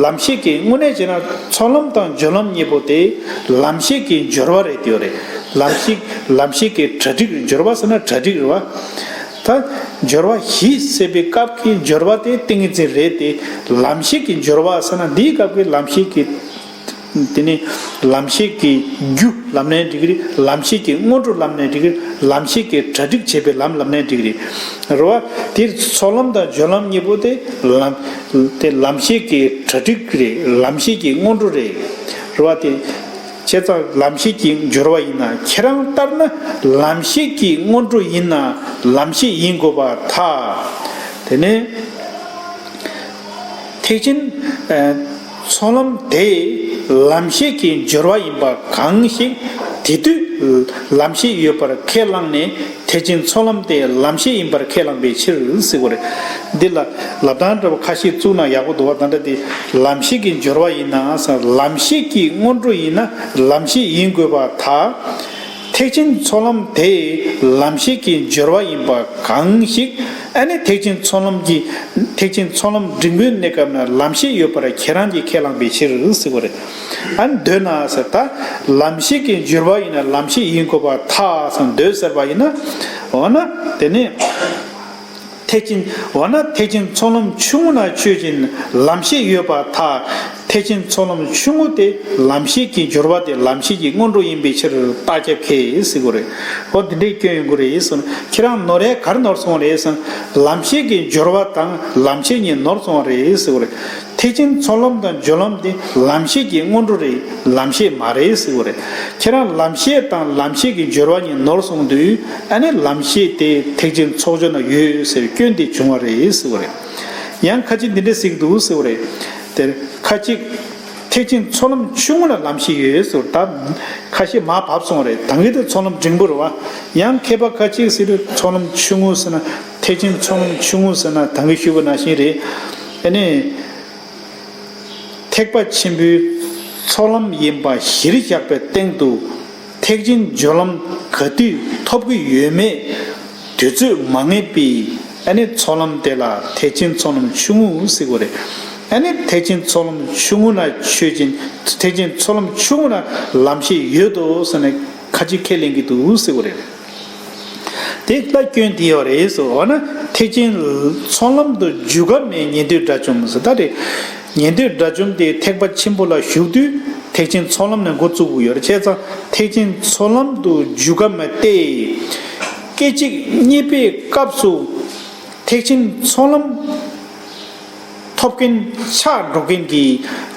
ལམ་ཤེས་ཀྱི་དངོས་གནས་བྱས་ན་ཚོགས་ལམ་དང་སྦྱོར་ལམ་གཉིས་པོ་དེ་ལམ་ཤེས་ཀྱི་སྦྱོར་བ་རེད་དེ་ཡོད་རེད། ལམ་ཤེས་ལམ་ཤེས་ཀྱི་གྲ་སྒྲིག་སྦྱོར་བ་ཟེར་ན་གྲ་སྒྲིག་རེད་བ། ད་སྦྱོར་བ་བཞི་ཟེར་བའི་སྐབས་ཀྱི་སྦྱོར་བ་དེ་ཏིང་ངེ་འཛིན་རེད་དེ། ལམ་ཤེས་ཀྱི་སྦྱོར་བ་ཟེར་ན་འདིའི་སྐབས་ཀྱི་ལམ་ཤེས་ཀྱི། དེ་ནི་ལམ་ཤེས་ཀྱི་རྒྱུ་ལབ་ནའི་འགྲིག་གི་རེད། ལམ་ཤེས་ཀྱི་སྔོན་འགྲོ་ལབ་ནའི་འགྲིག་གི་རེད། ལམ་ཤེས་ཀྱི་གྲ་སྒྲིག་བྱེད་པའི་ལམ་ལབ་ནའི་འགྲིག་གི་རེད། རེད་བ། དེ་ཚོགས་ལམ་དང་སྦྱོར་ལམ་གཉིས་པོ་དེ་ལམ། དེ་ལམ་ཤེས་ཀྱི་གྲ་སྒྲིག་རེད། ལམ་ཤེས་ཀྱི་སྔོན་འགྲོ་རེད། རེད་བ། དེ་བྱས་ཙང་ལམ་ཤེས་ཀྱི་སྦྱོར་བ་ཡིན་ན། ཁྱེད་རང་ལྟར་ན་ལམ་ཤེས་ཀྱི་སྔོན་འགྲོ་ཡིན་ན་ལམ་ཤེས་ཡིན་དགོས་པར་ཐལ། དེ་ནས། ཐེག་ཆེན་ཚོགས་ལམ་དེ་ལམ་ཤེས་ཀྱི་སྦྱོར་བ་ཡིན་པ་གང་ཞིག་དེ་དུས་ལམ་ཤེས་ཡོད་པར་ཁས་བླངས་ནས་ཐེག་ཆེན་ཚོགས་ལམ་དེ་ལམ་ཤེས་ཡིན་པར་ཁས་བླངས་པའི་ཕྱིར་ཟེར་བ་རེད། འདི་ལ་ལབ་སྟངས་འདྲ་བོ་ཁ་ཤས་བཙུགས་ན་ཡག་པོ་འདུག་བ། ད་ལྟ་དེ་ལམ་ཤེས་ཀྱི་སྦྱོར་བ་ཡིན་ན་ལམ་ཤེས་ཀྱི་སྔོན་འགྲོ་ཡིན་ན་ལམ་ཤེས་ཡིན་དགོས་པར་ཐལ། ཐེག་ཆེན་ཚོགས་ལམ་དེ་ལམ་ཤེས་ཀྱི་སྦྱོར་བ་ཡིན་པ་གང་ཞིག་ཨ་ནི་ཐེག་ཆེན་ཚོགས་ལམ་གྱི་ཐེག་ཆེན་ཚོགས་ལམ་འབྲིང་པོའི་གནས་སྐབས་ན་ལམ་ཤེས་ཡོད་པར་ཁྱེད་རང་གིས་ཁས་བླངས་པའི་ཕྱིར་ཟེར་བ་རེད། ཨ་ནི་འདོད་ན་ཟེར། ད་ལམ་ཤེས་ཀྱི་སྦྱོར་བ་ཡིན་ན་ལམ་ཤེས་ཡིན་དགོས་པར་ཐལ་ཟེར་འདོད་ཟེར་བ་ཡིན་ན། འོ་ན་དེ་ནི། ཐེག་ཆེན། འོ་ན་ཐེག་ཆེན་ཚོགས་ལམ་ཆུང་ངུ་ན་ཆོས་ཅན་ལམ་ཤེས་ཡོད་པར་ཐལ། ཐེག་ཆེན་ཚོགས་ལམ་ཆུང་ངུ་དེ་ལམ་ཤེས་ཀྱི་སྦྱོར་བ་དེ་ལམ་ཤེས་ཀྱི་སྔོན་འགྲོ་ཡིན་པའི་ཕྱིར་རྟགས་ཁྱབ་ཁས་ཟེར་གོ་རེད། འོ་འདི་འདྲའི་སྐྱོན་ཡོང་གི་རེད་ཟེར། ཁྱེད་རང་ནོར་ཡ་ག་རེ་ནོར་སོང་རེད་ཟེར། ལམ་ཤེས་ཀྱི་སྦྱོར་བ་དང་ལམ་ཤེས་གཉིས་ནོར་སོང་བ་རེད་ཟེར་གོ་རེད། ཐེག་ཆེན་ཚོགས་ལམ་དང་སྦྱོར་ལམ་དེ་ལམ་ཤེས་ཀྱི་སྔོན་འགྲོ་རེད། ལམ་ཤེས་མ་རེད་ཟེར་བ་རེད། ཁྱེད་རང་ལམ་ཤེས་དང་ལམ་ཤེས་ཀྱི་སྦྱོར་བ་གཉིས་ནོར་སོང་དུས་ཨ་ནི་ལམ་ཤེས་དེ་ཐེག་ཆེན་ཚོགས་སྦྱོར་ན་ཡོད་ཟེར་སྐྱོན་དེ་བྱུང་བ་རེད་ཟེར་བ་རེད། ཡང་ཁ་ཅིག་འདི་འདྲ་ཟེར་གྱི་འདུག་ཟེར་བ་རེད། དེར་ཁ་ཅིག་ཐེག་ཆེན་ཚོགས་ལམ་ཆུང་ངུ་ལ་ལམ་ཤེས་ཡོད་ཟེར་བ། ད་ཁ་ཤས་མར་བབས་སོང་བ་རེད། ད་གིན་དེ་ཚོགས་ལམ་འབྲིང་པོ་རེད་བ། ཡང་མཁས་པ་ཁ་ཅིག་ཟེར་དུས་ཚོགས་ལམ་ཆུང་ངུ་ཟེར་ན་ཐེག་ཆེན་ཚོགས་ལམ་ཆུང་ངུ་ཟེར་ན་ད་གིན་ཞུས་པ་ནང་བཞིན་རེད། ཨ་ནི། ཐེག་པ་ཆེན་པོའི་ཚོགས་ལམ་ཡིན་པ་གཞིར་བཞག་པའི་སྟེང་དུ་ཐེག་ཆེན་སྦྱོར་ལམ་ག་དུས་ཐོབ་ཀྱི་ཡོད་མེད་དུས་ཚོད་མ་ངེས་པའི་ཨ་ནི་ཚོགས་ལམ་དེ་ལ་ཐེག་ཆེན་ཚོགས་ལམ་ཆུང་ངུ་ཟེར་གྱི་ཡོད་རེད། ཨ་ནི་ཐེག་ཆེན་ཚོགས་ལམ་ཆུང་ངུ་ན་ཆོས་ཅན། ཐེག་ཆེན་ཚོགས་ལམ་ཆུང་ངུ་ན་ལམ་ཤེས་ཡོད་དོ་ཟེར་ནས་ཁ་ཅིག་ཁས་ལེན་གྱི་འདུག་ཟེར་གྱི་ཡོད་རེད། དེ་ལ་སྐྱོན་དེ་ཡོད་རེད་ཟེར། འོ་ན་ཐེག་ཆེན་ཚོགས་ལམ་དུ་འཇུག་ག་མེད་ཉན་ཐོས་དགྲ་བཅོམ་ཟེར། ད་རེད། ཉན་ཐོས་དགྲ་བཅོམ་དེ་ཐེག་པ་ཆེན་པོ་ལ་ཞུགས་དུས་ཐེག་ཆེན་ཚོགས་ལམ་ནས་འགོ་བཙུགས་དགོས་ཡོད་རེད། བྱས་ཙང་ཐེག་ཆེན་ཚོགས་ལམ་དུ་འཇུག་ག་མེད་དེ། སྐད་ཅིག་གཉིས་པའི་སྐབས་སུ་ཐེག་ཆེན་ཚོགས་ལམ་ཐོབ་མཁན་ཆགས་འགྲོ་མཁན་གྱི་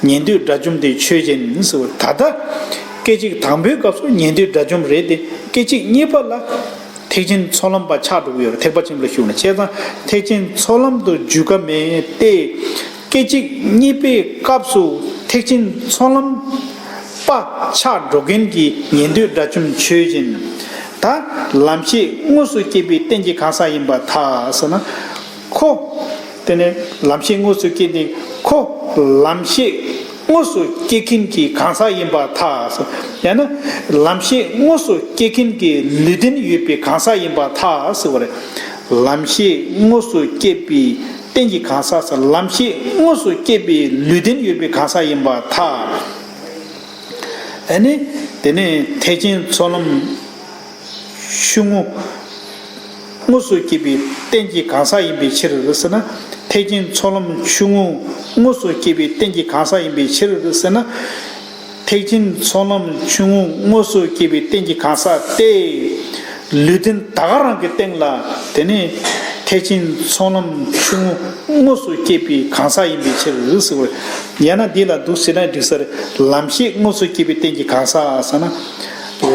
ཉན་ཐོས་དགྲ་བཅོམ་དེ་ཆོས་ཅན་ཟེར་བ། ད་ལྟ་སྐད་ཅིག་དང་པོའི་སྐབས་སུ་ཉན་ཐོས་དགྲ་བཅོམ་རེད་དེ། སྐད་ཅིག་གཉིས་པ་ལ་ཐེག་ཆེན་ཚོགས་ལམ་པ་ཆགས་འགྲོ་གི་ཡོད་རེད། ཐེག་པ་ཆེན་པོ་ལ་ཞུགས་ན། བྱས་ཙང་ཐེག་ཆེན་ཚོགས་ལམ་དུ་འཇུག་ག་མེད་དེ། སྐད་ཅིག་གཉིས་པའི་སྐབས་སུ་ཐེག་ཆེན་ཚོགས་ལམ་པ་ཆགས་འགྲོ་མཁན་གྱི་ཉན་ཐོས་དགྲ་བཅོམ་ཆོས་ཅན། ད་ལམ་ཤེས་དངོས་སུ་སྐྱེས་པའི་རྟེན་གྱི་གང་ཟག་ཡིན་པར་ཐལ་ཟེར་ན། ཁོ། དེ་ནས་ལམ་ཤེས་དངོས་སུ་སྐྱེས་ཏེ། ཁོ་ལམ་ཤེས་དངོས་སུ་སྐྱེ་མཁན་གྱི་གང་ཟག་ཡིན་པར་ཐལ། ཡང་ན་ལམ་ཤེས་དངོས་སུ་སྐྱེ་མཁན་གྱི་ལུས་རྟེན་ཡོད་པའི་གང་ཟག་ཡིན་པར་ཐལ་ཟེར་བ་རེད། ལམ་ཤེས་དངོས་སུ་སྐྱེས་པའི་རྟེན་གྱི་གང་ཟག་ཟེར། ལམ་ཤེས་དངོས་སུ་སྐྱེས་པའི་ལུས་རྟེན་ཡོད་པའི་གང་ཟག་ཡིན་པར་ཐལ། ཨ་ནི་དེ་ནས་ཐེག་ཆེན་ཚོགས་ལམ་ཆུང་ངུ་དངོས་སུ་སྐྱེས་པའི་རྟེན་གྱི་གང་ཟག་ཡིན་པའི་ཕྱིར་ཟེར་ན། ཐེག་ཆེན་ཚོགས་ལམ་ཆུང་ངུ་དངོས་སུ་སྐྱེས་པའི་རྟེན་གྱི་གང་ཟག་ཡིན་པའི་ཕྱིར་ཟེར་ན། ཐེག་ཆེན་ཚོགས་ལམ་ཆུང་ངུ་དངོས་སུ་སྐྱེས་པའི་རྟེན་གྱི་གང་ཟག་སྟེ། ལུས་རྟེན་ད་ག་རང་གི་སྟེང་ལ་དེ་ནི་ཐེག་ཆེན་ཚོགས་ལམ་ཆུང་ངུ་དངོས་སུ་སྐྱེས་པའི་གང་ཟག་ཡིན་པའི་ཕྱིར་ཟེར་བ། ཡང་ན་འདི་ལ་འདུག་ཟེར་ན་འགྲིག་ས་རེད། ལམ་ཤེས་དངོས་སུ་སྐྱེས་པའི་རྟེན་གྱི་གང་ཟག་ཟེར་ན།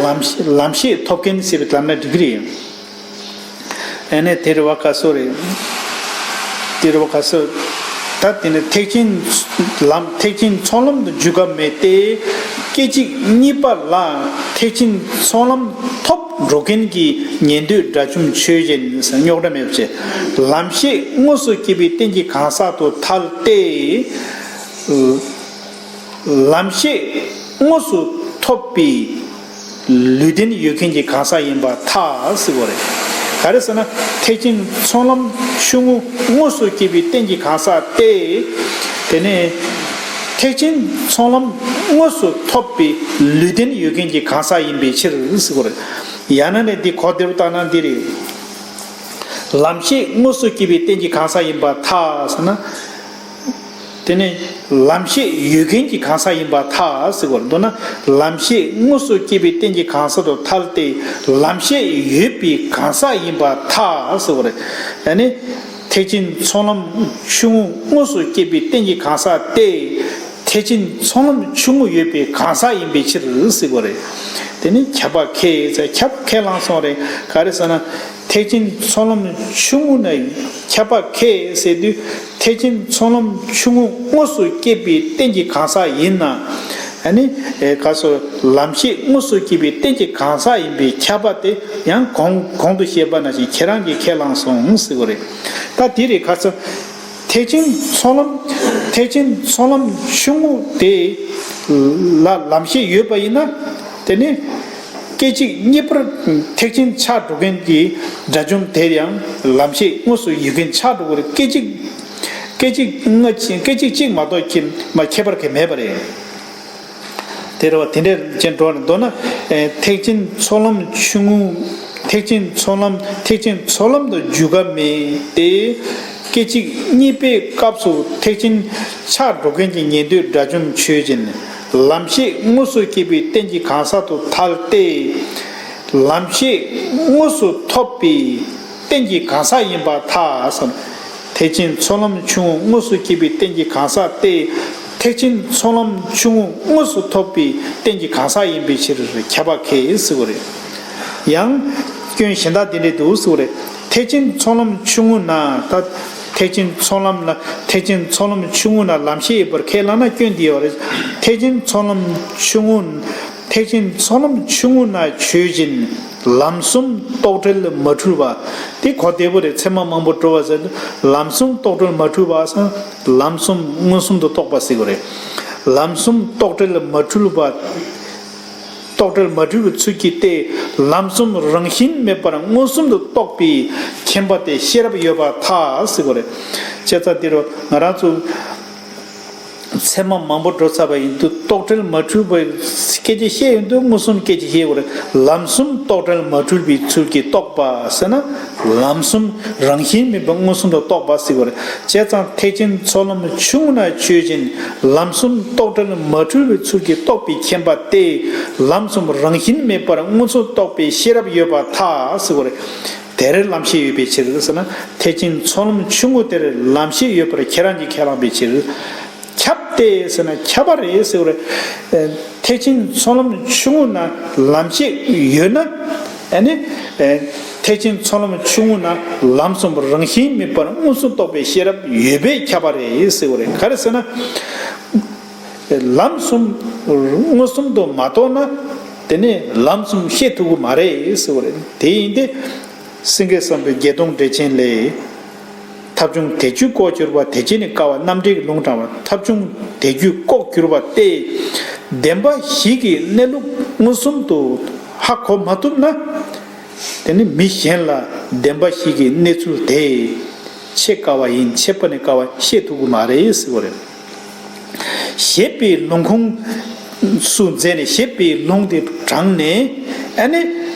ལམ་ལམ་ཤེས་ཐོབ་མཁན་ཟེར་བའི་ལམ་ན་འགྲིག་གི་རེད། ཨ་ནི་དེ་རེད་བ་ག་སོ་རེད། དེ་རེད་བ་ག་སོ། ད་དེ་ནི་ཐེག་ཆེན་ལམ་ཐེག་ཆེན་ཚོགས་ལམ་དུ་འཇུག་ག་མེད་དེ། སྐད་ཅིག་གཉིས་པ་ལ་ཐེག་ཆེན་ཚོགས་ལམ་ཐོབ་འགྲོ་མཁན་གྱི་ཉན་ཐོས་དགྲ་བཅོམ་ཆོས་ཅན་ཟེར། རྙོག་དྲ་མེད་པ་བྱས། ལམ་ཤེས་དངོས་སུ་སྐྱེས་པའི་རྟེན་གྱི་གང་ཟག་ཏུ་ཐལ་ཏེ། ལམ་ཤེས་དངོས་སུ་ཐོབ་པའི་ལུས་རྟེན་ཡོད་མཁན་གྱི་གང་ཟག་ཡིན་པར་ཐལ་ཟེར་བ་རེད། ག་རེ་ཟེར་ན། ཐེག་ཆེན་ཚོགས་ལམ་ཆུང་ངུ་དངོས་སུ་སྐྱེས་པའི་རྟེན་གྱི་གང་ཟག་སྟེ། དེ་ནས་ཐེག་ཆེན་ཚོགས་ལམ་དངོས་སུ་ཐོབ་པའི་ལུས་རྟེན་ཡོད་མཁན་གྱི་གང་ཟག་ཡིན་པའི་ཕྱིར་ཟེར་བ་རེད། ཡང་ན་ནི་འདི་གོ་བདེ་པོ་བཏང་ན་འདི་རེད། ལམ་ཤེས་དངོས་སུ་སྐྱེས་པའི་རྟེན་གྱི་གང་ཟག་ཡིན་པར་ཐལ་ཟེར་ན། དེ་ནི་ལམ་ཤེས་ཡོད་མཁན་གྱི་གང་ཟག་ཡིན་པར་ཐལ་ཟེར་བར་འདོད་ན། ལམ་ཤེས་དངོས་སུ་སྐྱེས་པའི་རྟེན་གྱི་གང་ཟག་ཏུ་ཐལ་ཏེ། ལམ་ཤེས་ཡོད་པའི་གང་ཟག་ཡིན་པར་ཐལ་ཟེར་བ་རེད། ཡང་ན་ཐེག་ཆེན་ཚོགས་ལམ་ཆུང་ངུ་དངོས་སུ་སྐྱེས་པའི་རྟེན་གྱི་གང་ཟག་སྟེ། ཐེག་ཆེན་ཚོགས་ལམ་ཆུང་ངུ་ཡོད་པའི་གང་ཟག་ཡིན་པའི་ཕྱིར་ཟེར་བ་རེད། དེ་ནི་ཁྱབ་པ་ཁས་ཟེར། ཁྱབ་ཁས་བླངས་སོང་རེད། ག་རེ་ཟེར་ན། ཐེག་ཆེན་ཚོགས་ལམ་ཆུང་ངུ་ན་ཁྱབ་པ་ཁས་ཟེར་དུས། ཐེག་ཆེན་ཚོགས་ལམ་ཆུང་ངུ་དངོས་སུ་སྐྱེས་པའི་རྟེན་གྱི་གང་ཟག་ཡིན་ན། ཨ་ནི་ཨེ་ག་སོ། ལམ་ཤེས་དངོས་སུ་སྐྱེས་པའི་རྟེན་གྱི་གང་ཟག་ཡིན་པའི་ཁྱབ་པ་དེ་ཡང་གོང་གོང་དུ་བཤད་པ་ནང་བཞིན་ཁྱེད་རང་གིས་ཁས་བླངས་སོང་ཟེར་བ་རེད། ད་དེ་རེད། ག་སོ། ཐེག་ཆེན་ཚོགས་ལམ། ཐེག་ཆེན་ཚོགས་ལམ་ཆུང་ངུ་དེ་ལ་ལམ་ཤེས་ཡོད་པ་ཡིན་ན། དེ་ནི་སྐད་ཅིག་གཉིས་པར་ཐེག་ཆེན་ཆགས་འགྲོ་མཁན་གྱི་དགྲ་བཅོམ་དེར་ཡང་ལམ་ཤེས་དངོས་སུ་ཡོད་མཁན་ཆགས་འགྲོ་གི་རེད། སྐད་ཅིག་སྐད་ཅིག་སྔ་ཕྱི་སྐད་ཅིག་གཅིག་མ་གཏོགས་ཁྱད་མ་ཁྱད་པར་གང་མེད་པ་རེད། དེ་རེད་བ། དེ་འདྲ་ཅན་འགྲོ་ནས་འདོད་ན། ཨེ་ཐེག་ཆེན་ཚོགས་ལམ་ཆུང་ངུ། ཐེག་ཆེན་ཚོགས་ལམ་ཐེག་ཆེན་ཚོགས་ལམ་དུ་འཇུག་ག་མེད་དེ། སྐད་ཅིག་གཉིས་པའི་སྐབས་སུ་ཐེག་ཆེན་ཆགས་འགྲོ་མཁན་གྱི་ཉན་ཐོས་དགྲ་བཅོམ་ཆོས་ཅན། ལམ་ཤེས་དངོས་སུ་སྐྱེས་པའི་རྟེན་གྱི་གང་ཟག་ཏུ་ཐལ་ཏེ། ལམ་ཤེས་དངོས་སུ་ཐོབ་པའི་རྟེན་གྱི་གང་ཟག་ཡིན་པར་ཐལ་ཟེར། ཐེག་ཆེན་ཚོགས་ལམ་ཆུང་ངུ་དངོས་སུ་སྐྱེས་པའི་རྟེན་གྱི་གང་ཟག་སྟེ། ཐེག་ཆེན་ཚོགས་ལམ་ཆུང་ངུ་དངོས་སུ་ཐོབ་པའི་རྟེན་གྱི་གང་ཟག་ཡིན་པའི་ཕྱིར་ཁྱབ་པ་ཁས་ཟེར་བ་རེད། ཡང་སྐྱོན་གཞན་དག་འདི་འདྲ་འདུག་ཟེར་བ་རེད། ཐེག་ཆེན་ཚོགས་ལམ་ཆུང་ངུ་ན། ད་ཐེག་ཆེན་ཚོགས་ལམ་ལ། ཐེག་ཆེན་ཚོགས་ལམ་ཆུང་ངུ་ན་ལམ་ཤེས་ཡོད་པར་ཁས་བླངས་ན་སྐྱོན་འདི་ཡོད་རེད། ཐེག་ཆེན་ཚོགས་ལམ་ཆུང་ངུ། ཐེག་ཆེན་ཚོགས་ལམ་ཆུང་ངུ་ན་ཆོས་ཅན། ལམ་གསུམ་རྟོག་བྲལ་མ་འཁྲུལ་བ། དེ་གོ་བདེ་པོ་རེད། ཚད་མ་མང་པོ་འགྲོ་བ་ཟེར་དུས། ལམ་གསུམ་རྟོག་བྲལ་མ་འཁྲུལ་བ་ཟེར། ལམ་གསུམ་མངོན་སུམ་དུ་རྟོགས་པ་ཟེར་གྱི་རེད། ལམ་གསུམ་རྟོག་བྲལ་མ་འཁྲུལ་བ། རྟོག་བྲལ་མ་འཁྲུལ་བའི་ཚུལ་གྱིས་ཏེ། ལམ་གསུམ་རང་བཞིན་མེད་པར་མངོན་སུམ་དུ་རྟོགས་པའི་མཁྱེན་པ་དེ་ཤེས་རབ་ཡོད་པར་ཐལ་ཟེར་གྱི་རེད། བྱས་ཙང་འདིར་ང་རང་ཚོ་ཚད་མ་མང་པོ་འགྲོ་ཚར་བ་ཡིན་དུས། རྟོག་བྲལ་མ་འཁྲུལ་བའི་སྐད་ཆ་བཤད་ཡོང་དུས། མངོན་སུམ་སྐད་ཆ་བཤད་དགོས་རེད། ལམ་གསུམ་རྟོག་བྲལ་མ་འཁྲུལ་བའི་ཚུལ་གྱིས་རྟོགས་པ་ཟེར་ན། ལམ་གསུམ་རང་བཞིན་མེད་པར་མངོན་སུམ་དུ་རྟོགས་པ་ཟེར་དགོས་རེད། བྱས་ཙང་ཐེག་ཆེན་ཚོགས་ལམ་ཆུང་ངུ་ན་ཆོས་ཅན། ལམ་གསུམ་རྟོག་བྲལ་མ་འཁྲུལ་བའི་ཚུལ་གྱིས་རྟོགས་པའི་མཁྱེན་པ་དེ། ལམ་གསུམ་རང་བཞིན་མེད་པར་མངོན་སུམ་རྟོགས་པའི་ཤེས་རབ་ཡོད་པར་ཐལ་ཟེར་དགོས་རེད། དེར་ལམ་ཤེས་ཡོད་པའི་ཕྱིར་ཟེར་ན། ཐེག་ཆེན་ཚོགས་ལམ་ཆུང་ངུ་དེར་ལམ་ཤེས་ཡོད་པར་ཁྱེད་རང་གིས་ཁས་བླངས་པའི་ཕྱིར། ཁྱབ་སྟེ་ཟེར་ན་ཁྱབ་པ་རེད་ཟེར་བ་རེད། ཨེ་ཐེག་ཆེན་ཚོགས་ལམ་ཆུང་ངུ་ན་ལམ་ཤེས་ཡོད་ན། ཨ་ནི་ཨེ་ཐེག་ཆེན་ཚོགས་ལམ་ཆུང་ངུ་ན་ལམ་གསུམ་རང་བཞིན་མེད་པར་མངོན་སུམ་རྟོགས་པའི་ཤེས་རབ་ཡོད་པས་ཁྱབ་པ་རེད་ཟེར་བ་རེད། ག་རེ་ཟེར་ན། ལམ་གསུམ་མངོན་སུམ་དུ་མ་རྟོགས་ན། དེ་ནས་ལམ་གསུམ་ཤེས་ཐུབ་ཀྱི་མ་རེད་ཟེར་བ་རེད། དེ་ཡིན་ཏེ། སེང་གེ་བསམ་འཕེལ་བརྒྱད་སྟོང་འགྲེལ་ཆེན་ལས། ད་ ཐབས་བྱུང་དེ་རྒྱུད་ལྐོག་གྱུར་པ། དེ་རྗེས་ནི་དཀའ་བ་རྣམ་འགྲེལ་གྱི་ལུང་དྲངས་པ། ཐབས་བྱུང་དེ་རྒྱུད་ལྐོག་གྱུར་པ་སྟེ། བདེན་པ་བཞི་གི་གནས་ལུགས་མངོན་སུམ་དུ་ཧ་གོ་མ་ཐུབ་ན། དེ་ནི་མི་གཞན་ལ་བདེན་པ་བཞི་གི་གནས་ཚུལ་དེ་འཆད་དཀའ་བ་ཡིན། འཆད་པ་ནི་དཀའ་བ། བཤད་ཐུབ་ཀྱི་མ་རེད་ཟེར་བ་རེད། ཞེས་པའི་ལུང་ཁུངས་སུ་མཛད་ནས། ཞེས་པའི་ལུང་དེ་དྲངས་ནས། ཨ་ནི་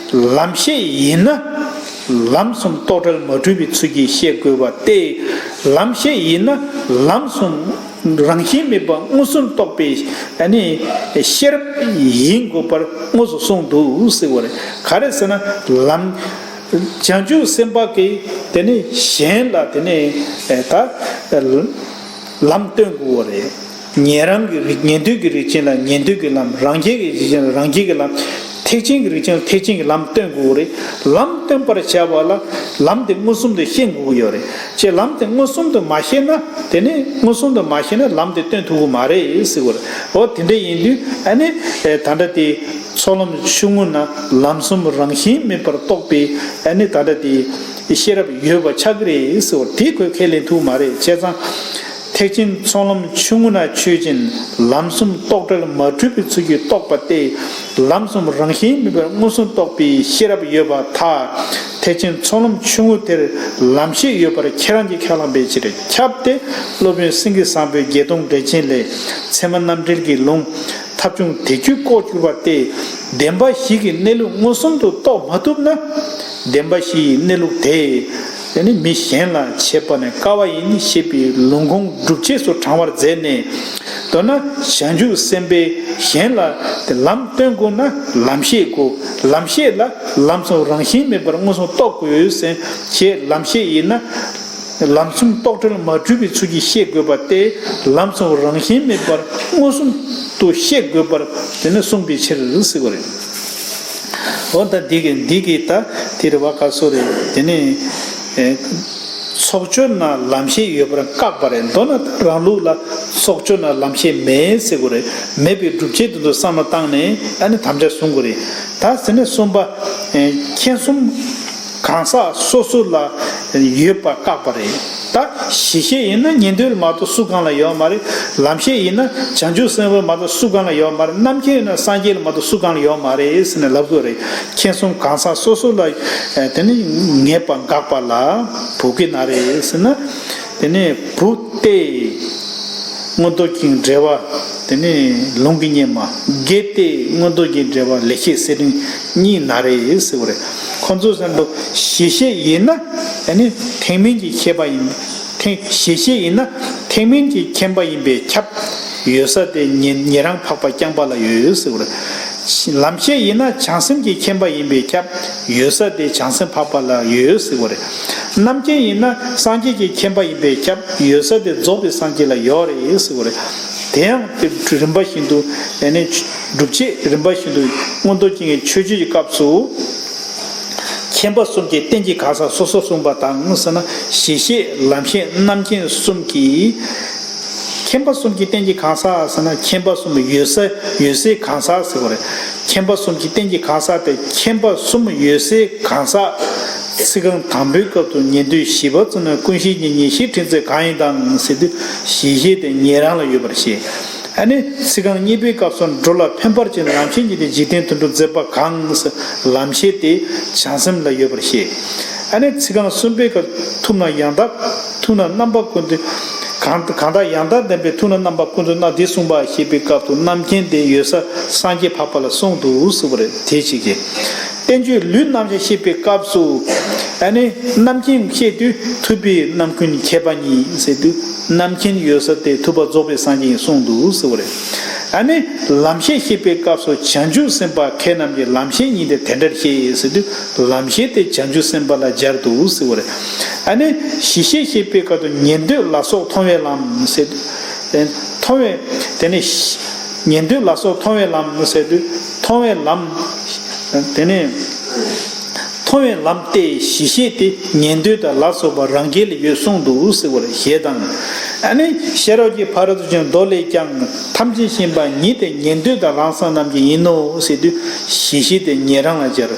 ལམ་ཤེས་ཡིན་ན་ལམ་གསུམ་རྟོག་བྲལ་མ་གྲུབ་པའི་ཚུལ་གྱིས་བཤད་དགོས་པ་སྟེ། ལམ་ཤེས་ཡིན་ན་ལམ་གསུམ་རང་བཞིན་མེད་པར་མངོན་སུམ་རྟོགས་པའི་ཨ་ནི་ཤེས་རབ་ཡིན་དགོས་པར་དངོས་སུ་གསུངས་འདུག་ཟེར་བ་རེད། ག་རེ་ཟེར་ན། ལམ་བྱང་ཆུབ་སེམས་དཔའ་གིས་དེ་ནི་གཞན་ལ་དེ་ནི་ད་ལམ་སྟོན་དགོས་པ་རེད། ཉན་རང་གི་རིགས། ཉན་ཐོས་ཀྱི་རིགས་ཅན་ལ་ཉན་ཐོས་ཀྱི་ལམ། རང་རྒྱལ་གྱི་རིགས་ཅན་ལ་རང་རྒྱལ་གྱི་ལམ། ཐེག་ཆེན་གྱི་རིགས་ཅན་ལ་ཐེག་ཆེན་གྱི་ལམ་སྟོན་དགོས་རེད། ལམ་སྟོན་པར་བྱ་བ་ལ་ལམ་དེ་མངོན་སུམ་དུ་ཤེས་དགོས་ཀྱི་ཡོད་རེད། ཅེས་ལམ་དེ་མངོན་སུམ་དུ་མ་ཤེས་ན། དེ་ནི་མངོན་སུམ་དུ་མ་ཤེས་ན་ལམ་དེ་སྟོན་ཐུབ་ཀྱི་མ་རེད་ཟེར་བ་རེད། འོ་དེ་འདྲ་ཡིན་དུས་ཨ་ནི་ད་ལྟ་དེ་ཚོགས་ལམ་ཆུང་ངུ་ན་ལམ་གསུམ་རང་བཞིན་མེད་པར་རྟོགས་པའི་ཨ་ནི་ད་ལྟ་དེ་ཤེས་རབ་ཡོད་པ་ཆགས་ཀྱི་རེད་ཟེར་བ་དེ་ཁོས་ཁས་ལེན་ཐུབ་མ་རེད། བྱས་ཙང་། ཐེག་ཆེན་ཚོགས་ལམ་ཆུང་ངུ་ན་ཆོས་ཅན། ལམ་གསུམ་རྟོག་བྲལ་མ་གྲུབ་པའི་ཚུལ་གྱིས་རྟོགས་པ་སྟེ། ལམ་གསུམ་རང་བཞིན་མེད་པར་མངོན་སུམ་རྟོགས་པའི་ཤེས་རབ་ཡོད་པར་ཐལ། ཐེག་ཆེན་ཚོགས་ལམ་ཆུང་ངུ་དེར་ལམ་ཤེས་ཡོད་པར་ཁྱེད་རང་གིས་ཁས་བླངས་པའི་ཕྱིར། ཁྱབ་སྟེ་སློབ་དཔོན་སེང་གེ་བཟང་པོའི་བརྒྱད་སྟོང་འགྲེལ་ཆེན་ལས། ཚད་མ་རྣམ་འགྲེལ་གྱི་ལུང་། ཐབས་བྱུང་དེ་རྒྱུད་ལྐོག་གྱུར་པ་སྟེ། བདེན་པ་བཞི་གི་གནས་ལུགས་མངོན་སུམ་དུ་རྟོགས་མ་ཐུབ་ན། བདེན་པ་བཞི་ཡི་གནས་ལུགས་དེ་དེ་ནི་མི་གཞན་ལ་འཆད་པ་ནི་དཀའ་བ་ཡིན། ཞེས་པའི་ལུང་ཁུངས་སྒྲུབ་བྱེད་སུ་དྲངས་པར་མཛད་ནས། མདོར་ན་བྱང་ཆུབ་སེམས་དཔས་གཞན་ལ་དེ་ལམ་སྟོན་དགོས་ན་ལམ་ཤེས་དགོས། ལམ་ཤེས་ལ་ལམ་གསུམ་རང་བཞིན་མེད་པར་མངོན་སུམ་རྟོགས་དགོས་ཟེར། ཞེས་ལམ་ཤེས་ཡིན་ན། ལམ་གསུམ་རྟོག་བྲལ་མ་གྲུབ་པའི་ཚུལ་གྱིས་ཤེས་དགོས་པ་སྟེ། ལམ་གསུམ་རང་བཞིན་མེད་པར་མངོན་སུམ་དུ་ཤེས་དགོས་པར་དེ་ནི་གསུངས་པའི་ཕྱིར་ཟེར་བ་རེད། འོ་ད་འདི་གི་འདི་གི་ད་དེ་རེད་བ། ག་སོ་རེད། དེ་ནི་ཚོགས་སྦྱོར་ན་ལམ་ཤེས་ཡོད་པར་བཀག་པ་རེད། མདོར་ན་ད་རང་ལུགས་ལ་ཚོགས་སྦྱོར་ན་ལམ་ཤེས་མེད་ཟེར་དགོས་རེད། མེད་པའི་སྒྲུབ་བྱེད་དེ་ཚོ་བསམ་བློ་བཏང་ནས་ཨ་ནི་དམ་བཅའ་བཟུང་དགོས་རེད། ད་ཟེར་ནས་གསུམ་པ། མཁྱེན་གསུམ་གང་ཟག་སོ་སོ་ལ་ཡོད་པ་བཀག་པ་རེད། ད་གཞི་ཤེས་ཡིན་ན་ཉན་ཐོས་ལ་མ་གཏོགས་སུ་གང་ལ་ཡོད་མ་རེད། ལམ་ཤེས་ཡིན་ན་བྱང་ཆུབ་སེམས་དཔའ་མ་གཏོགས་སུ་གང་ལ་ཡོད་མ་རེད། རྣམ་མཁྱེན་ཡིན་ན་སངས་རྒྱས་ལ་མ་གཏོགས་སུ་གང་ལ་ཡོད་མ་རེད་ཟེར་ནས་ལབ་དགོས་རེད། མཁྱེན་གསུམ་གང་ཟག་སོ་སོ་ལ་དེ་ནི་ངེས་པ་འགག་པ་ལ་བུ་གི་ན་རེ་ཟེར་ན། དེ་ནས་བུ་སྟེ། མངོན་རྟོགས་ཀྱི་འབྲེལ་བ། དེ་ནས་ལུང་གི་སྙེ་མ། དགེ་སྟེ་མངོན་རྟོགས་ཀྱི་འབྲེལ་བ་ལེགས་བཤད་གསེར་ཕྲེང་གཉིས་ན་རེ་ཟེར་བ་རེད། ཁོ་ཚོ་བསམ་པ་གཞི་ཤེས་ཡིན་ན། ཨ་ནི་ཐེག་དམན་གྱི་མཁས་པ་ཡིན། ཐེག་གཞི་ཤེས་ཡིན་ན་ཐེག་དམན་གྱི་མཁྱེན་པ་ཡིན་པས་ཁྱབ། ཡོད་ས་དེ་ཉན་ཉན་རང་འཕགས་པ་རྐྱང་པ་ལ་ཡོད་ཟེར་བ་རེད། ལམ་ཤེས་ཡིན་ན་བྱང་སེམས་ཀྱི་མཁྱེན་པ་ཡིན་པས་ཁྱབ། ཡོད་ས་དེ་བྱང་སེམས་འཕགས་པ་ལ་ཡོད་ཟེར་བ་རེད། རྣམ་མཁྱེན་ཡིན་ན་སངས་རྒྱས་ཀྱི་མཁྱེན་པ་ཡིན་པས་ཁྱབ། ཡོད་ས་དེ་རྫོགས་པའི་སངས་རྒྱས་ལ་ཡོད་རེད་ཟེར་བ་རེད། དེ་ཡང་དེ་རིམ་པ་བཞིན་དུ་ཨ་ནི་སྒྲུབ་བྱེད་རིམ་པ་བཞིན་དུ་མངོན་རྟོགས་ཀྱི་མཆོད་བརྗོད་ཀྱི་སྐབས་སུ། མཁྱེན་པ་གསུམ་གྱི་རྟེན་གྱི་གང་ཟག་སོ་སོ་གསུངས་པ་དང་ཟེར་ན། གཞི་ཤེས། ལམ་ཤེས། རྣམ་མཁྱེན་གསུམ་གྱི། མཁྱེན་པ་གསུམ་གྱི་རྟེན་གྱི་གང་ཟག་ཟེར་ན། མཁྱེན་པ་གསུམ་ཡོད་ས་ཡོད་སའི་གང་ཟག་ཟེར་བ་རེད། མཁྱེན་པ་གསུམ་གྱི་རྟེན་གྱི་གང་ཟག་དེ་མཁྱེན་པ་གསུམ་ཡོད་སའི་གང་ཟག་ཚིག་རྐང་དང་པོའི་སྐབས་སུ་ཉན་ཐོས་བཞི་པ་ཚོ་ནི་ཀུན་ཤེས་ཀྱི་ཉན་ཤེས་ཕྲན་ཚེགས་གང་ཡིན་དང་ཟེར་དུས། གཞི་ཤེས་དེ་ཉན་རང་ལ་ཡོད་པར་བཤད། ཨ་ནི་ཚིག་རྐང་གཉིས་པའི་སྐབས་སུ་འགྲོ་ལ་ཕན་པར་བྱེད་ལམ་ཤེས་ཀྱི་དེ་འཇིག་རྟེན་དོན་སྒྲུབ་མཛད་པ་གང་ཟེར། ལམ་ཤེས་དེ་བྱང་སེམས་ལ་ཡོད་པར་བཤད། ཨ་ནི་ཚིག་རྐང་གསུམ་པའི་སྐབས་ཐུབ་རྣམས་ཡང་དག་ཐུབ་རྣམས་རྣམ་པ་ཀུན་ཏུ། གང་གང་དག་ཡང་དག་ལྡན་པའི་ཐུབ་རྣམས་རྣམ་པ་ཀུན་ཏུ་སྣང་། འདི་གསུངས་པ་ཞེས་པའི་སྐབས་སུ་རྣམ་མཁྱེན་དེ་ཡོད་ས་སངས་རྒྱས་འཕགས་པ་ལ་གསུངས་འདུག་ཟེར་བ་རེད། དེ་གཅིག་གིས། བསྟན་བཅོས་ལུས་རྣམ་བཞག་བཤད་པའི་སྐབས་སུ། ཨ་ནི་རྣམ་མཁྱེན་བཤད་དུས་ཐུབ་པའི་རྣམ་ཀུན་མཁས་པ་ཉིད་ཟེར་དུས། རྣམ་མཁྱེན་ཡོད་ས་དེ་ཐུབ་པ་རྫོགས་པའི་སངས་རྒྱས་ཀྱིས་གསུངས་འདུག་ཟེར་བ་རེད། ཨ་ནི་ལམ་ཤེས་བཤད་པའི་སྐབས་སུ་བྱང་ཆུབ་སེམས་དཔའ་མཁས་རྣམས་ཀྱིས་ལམ་ཤེས་ཉིད་དེ་དེ་འདྲར་བཤད་ཟེར་དུས། ལམ་ཤེས་དེ་བྱང་ཆུབ་སེམས་དཔའ་ལ་སྦྱར་འདུག་ཟེར་བ་རེད། ཨ་ནི་གཞི་ཤེས་བཤད་པའི་སྐབས་སུ་ཉན་ཐོས་ལ་སོགས་མཐོང་བའི་ལམ་ཟེར་དུས། མཐོང་བའི་དེ་ནི་ཉན་ཐོས་ལ་སོགས་མཐོང་བའི་ལམ་ཟེར་དུས། མཐོང་བའི་ལམ། དེ་ནི། མཐོང་བའི་ལམ་སྟེ་གཞི་ཤེས་དེ་ཉན་ཐོས་དང་ལ་སོགས་པ་རང་རྒྱལ་ལ་ཡོད་གསུངས་འདུག་ཟེར་བ་རེད། ཞེས་དང་། ཨ་ནི་ཤེས་རབ་ཀྱི་ཕ་རོལ་ཏུ་ཕྱིན་མདོ་ལས་ཀྱང་། ཐམས་ཅད་མཁྱེན་པ་ཉིད་དེ་ཉན་ཐོས་དང་རང་སངས་རྣམས་ཀྱི་ཡིན་ནོ་ཟེར་དུས། གཞི་ཤེས་དེ་ཉན་རང་ལ་སྦྱར།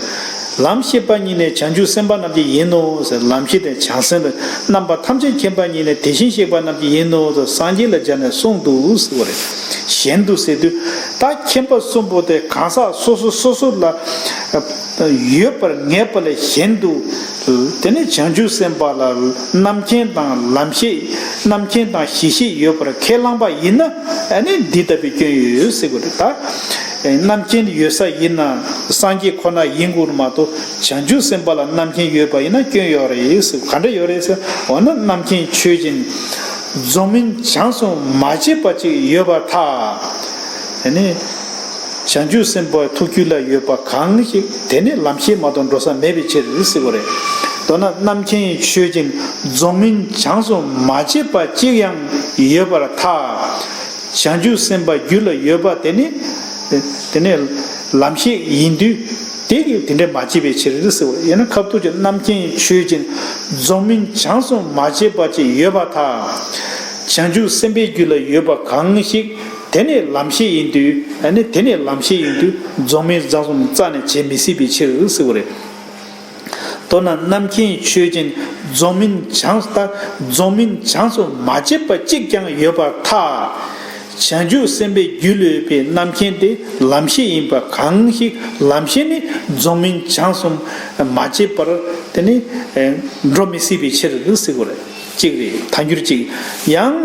ལམ་ཤེས་པ་ཉིད་ནི་བྱང་ཆུབ་སེམས་དཔའ་རྣམས་ཀྱི་ཡིན་ནོ་ཟེར། ལམ་ཤེས་དེ་བྱང་སེམས་རྣམ་པ་ཐམས་ཅད་མཁྱེན་པ་ཉིད་ནི་དེ་བཞིན་གཤེགས་པ་རྣམས་ཀྱི་ཡིན་ནོ་ཟེར། སངས་རྒྱས་ལ་སྦྱར་ནས་གསུངས་འདུག་ཟེར་བ་རེད། གཞན་དུ་ཟེར་དུས་ད་མཁྱེན་པ་གསུམ་པོ་དེ་གང་ཟག་སོ་སོ་སོ་སོ་ལ་ཡོད་པར་ངེས་པ་ལས་གཞན་དུ། དེ་ནས་བྱང་ཆུབ་སེམས་དཔའ་ལ་རྣམ་མཁྱེན་དང་ལམ་ཤེས། རྣམ་མཁྱེན་དང་གཞི་ཤེས་ཡོད་པར་ཁས་བླངས་པ་ཡིན་ན། ཨ་ནི་འདི་ལྟ་བུའི་སྐྱོན་ཡོད་ཟེར་དགོས་རེད་ད། རྣམ་མཁྱེན་ཡོད་ས་ཡིན་ན་སངས་རྒྱས་ཁོ་ན་ཡིན་དགོས་མ་གཏོགས། བྱང་ཆུབ་སེམས་དཔའ་ལ་རྣམ་མཁྱེན་ཡོད་པ་ཡིན་ན་སྐྱོན་ཡོད་རེད་ཟེར། ག་འདྲ་ཡོད་རེད་ཟེར། འོ་ན་རྣམ་མཁྱེན་ཆོས་ཅན། རྫོགས་སྨིན་བྱང་སུ་མ་སྐྱེས་པ་ཅིག་ཡོད་པར་ཐལ། དེ་ནི། བྱང་ཆུབ་སེམས་དཔའི་ཐུགས་རྒྱུད་ལ་ཡོད་པ་གང་ཞིག་དེ་ནི་ལམ་ཤེས་མ་གཏོགས་འགྲོ་ས་མེད་པའི་ཕྱིར་ཟེར་བ་རེད། མདོར་ན་རྣམ་མཁྱེན་ཆོས་ཅན། རྫོགས་སྨིན་བྱང་སུ་མ་སྐྱེས་པ་གཅིག་ཀྱང་ཡོད་པར་ཐལ། བྱང་ཆུབ་སེམས་དཔའི་རྒྱུད་ལ་ཡོད་པ་དེ་ནི། དེ་ནི་ལམ་ཤེས་ཡིན་དུས། དེ་གིས་དེ་འདྲ་མ་བྱས་པའི་ཕྱིར་ཟེར་བ་རེད། ཡང་ན་ཁ་ཐུག་གི་རྣམ་མཁྱེན་ཆོས་ཅན། རྫོགས་སྨིན་བྱང་སུ་མ་སྐྱེས་པ་ཅིག་ཡོད་པར་ཐལ། བྱང་ཆུབ་སེམས་དཔའི་རྒྱུད་ལ་ཡོད་པ་གང་ཞིག་དེ་ནི་ལམ་ཤེས་ཡིན་དུས། ཨ་ནི་དེ་ནི་ལམ་ཤེས་ཡིན་དུས་རྫོགས་སྨིན་བྱང་སུ་རྩ་ནས་བྱེད་མི་སྲིད་པའི་ཕྱིར་ཟེར་བ་རེད། མདོར་ན་རྣམ་མཁྱེན་ཆོས་ཅན། རྫོགས་སྨིན་བྱང་ལྟ། རྫོགས་སྨིན་བྱང་སུ་མ་སྐྱེས་པ་གཅིག་ཀྱང་ཡོད་པར་ཐལ། བྱང་ཆུབ་སེམས་དཔའི་རྒྱུད་ལ་ཡོད་པའི་རྣམ་མཁྱེན་དེ་ལམ་ཤེས་ཡིན་པ་གང་ཞིག་ལམ་ཤེས་ནི་རྫོགས་སྨིན་བྱང་སུ་མ་སྐྱེས་པར་དེ་ནི་འགྲོ་མི་སྲིད་པའི་ཕྱིར་ཟེར་དགོས་རེད། གཅིག་རེད། ཐལ་འགྱུར་གཅིག་ཡང་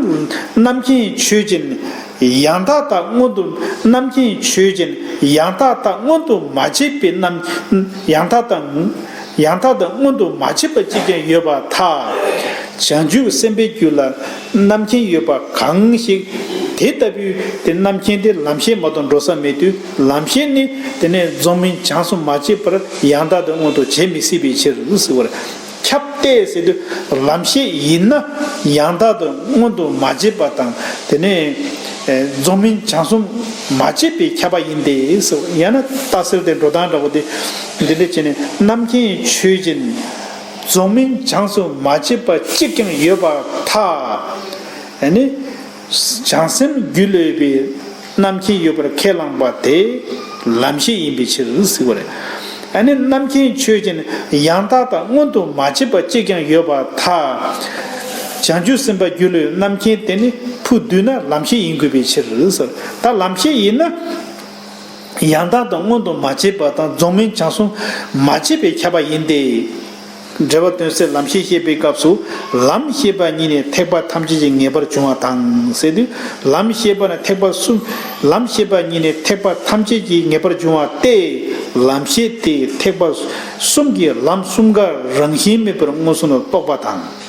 རྣམ་མཁྱེན་ཆོས་ཅན། ཡང་དག་ལྟ་མངོན་དུ། རྣམ་མཁྱེན་ཆོས་ཅན། ཡང་དག་ལྟ་མངོན་དུ་མ་བྱས་པའི་རྣམ། ཡང་དག་ལྟ། ཡང་དག་ལྟ་མངོན་དུ་མ་བྱས་པ་གཅིག་ཀྱང་ཡོད་པར་ཐལ། བྱང་ཆུབ་སེམས་དཔའི་རྒྱུད་ལ་རྣམ་མཁྱེན་ཡོད་པ་གང་ཞིག་དེ་ལྟ་བུའི་དེ་རྣམ་མཁྱེན་དེ་ལམ་ཤེས་མ་གཏོགས་འགྲོ་ས་མེད་དུས། ལམ་ཤེས་ནི་དེ་ནས་རྫོགས་སྨིན་བྱང་སུ་མ་སྐྱེས་པར་ཡང་དག་ཏུ་མངོན་དུ་བྱེད་མི་སྲིད་པའི་ཕྱིར་ཟེར་བར། ཁྱབ་སྟེ་ཟེར་དུས་ལམ་ཤེས་ཡིན་ན་ཡང་དག་ཏུ་མངོན་དུ་མ་བྱས་པ་དང་། དེ་ནས་རྫོགས་སྨིན་བྱང་སུ་མ་སྐྱེས་པའི་ཁྱབ་པ་ཡིན་ཏེ་ཟེར། ཡང་ན་རྟགས་གསལ་དེ་འགྲོ་སྟངས་འདྲ་པོ་དེ་འདི་འདྲ་བྱས་ནས། རྣམ་མཁྱེན་ཆོས་ཅན། རྫོགས་སྨིན་བྱང་སུ་མ་སྐྱེས་པ་གཅིག་ཀྱང་ཡོད་པར་ཐལ། ཨ་ནི། བྱང་སེམས་རྒྱུད་ལ་ཡོད་པའི་རྣམ་མཁྱེན་ཡོད་པར་ཁས་བླངས་པ་དེ་ལམ་ཤེས་ཡིན་པའི་ཕྱིར་ཟེར་བ་རེད། ཨ་ནི་རྣམ་མཁྱེན་ཆོས་ཅན། ཡང་དག་ལྟ་མངོན་དུ་མ་བྱས་པ་གཅིག་ཀྱང་ཡོད་པར་ཐལ། བྱང་ཆུབ་སེམས་དཔའི་རྒྱུད་ལ་ཡོད་རྣམ་མཁྱེན་དེ་ནི་ཕུ་བསྡུས་ན་ལམ་ཤེས་ཡིན་དགོས་པའི་ཕྱིར་ཟེར། ད་ལམ་ཤེས་ཡིན་ན། ཡང་དག་ཏུ་མངོན་དུ་མ་བྱས་པ་དང་རྫོགས་སྨིན་བྱང་སུ་མ་སྐྱེས་པའི་ཁྱབ་པ་ཡིན་ཏེ། འགྲེལ་པ་དོན་གསལ་ལམ་ཤེས་བཤད་པའི་སྐབས་སུ། ལམ་ཤེས་པ་ཉིད་ནི་ཐེག་པ་ཐམས་ཅད་ཀྱིས་ངེས་པར་འབྱུང་བ་དང་ཟེར་དུས། ལམ་ཤེས་པ་ནི་ཐེག་པ་གསུམ། ལམ་ཤེས་པ་ཉིད་ནི་ཐེག་པ་ཐམས་ཅད་ཀྱིས་ངེས་པར་འབྱུང་བ་སྟེ། ལམ་ཤེས་དེ་ཐེག་པ་གསུམ་གྱི་ལམ་གསུམ་ཀ་རང་བཞིན་མེད་པར་མངོན་སུམ་དུ་རྟོགས་པ་དང་།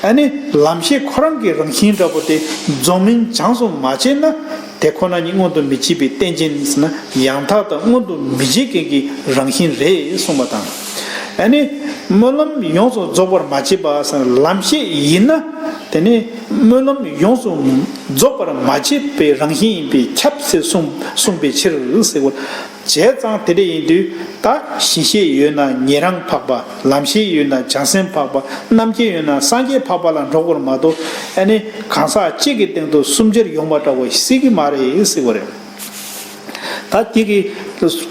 ཨ་ནི་ལམ་ཤེས་ཁོ་རང་གི་རང་བཞིན་འདྲ་པོ་དེ་རྫོགས་སྨིན་བྱང་སུ་མ་སྐྱེས་ན། དེ་ཁོ་ན་ཉིད་མངོན་དུ་མི་བྱེད་པའི་རྟེན་ཅན་ཟེར་ན། ཡང་དག་ཏུ་མངོན་དུ་མི་བྱེད་མཁན་གྱི་རང་བཞིན་རེད་གསུངས་པ་དང་། ཨ་ནི་སྨོན་ལམ་ཡོངས་སུ་རྫོགས་པར་མ་བྱས་པ་ཟེར་ན། ལམ་ཤེས་ཡིན་ན་དེ་ནི་སྨོན་ལམ་ཡོངས་སུ་རྫོགས་པར་མ་བྱས་པའི་རང་བཞིན་ཡིན་པས་ཁྱབ་ཟེར་གསུངས་གསུངས་པའི་ཕྱིར་ཟེར་བ། བྱས་ཙང་དེ་འདྲ་ཡིན་དུས། ད་གཞི་ཤེས་ཡོད་ན་ཉན་རང་འཕགས་པ། ལམ་ཤེས་ཡོད་ན་བྱང་སེམས་འཕགས་པ། རྣམ་མཁྱེན་ཡོད་ན་སངས་རྒྱས་འཕགས་པ་ལ་འགྲོ་དགོས་མ་གཏོགས། ཨ་ནི་གང་ཟག་གཅིག་གི་སྟེང་དུ་གསུམ་ཆར་ཡོང་བ་འདྲ་བོ་སྲིད་ཀྱི་མ་རེད་ཟེར་བ་རེད། ད་དེ་གི་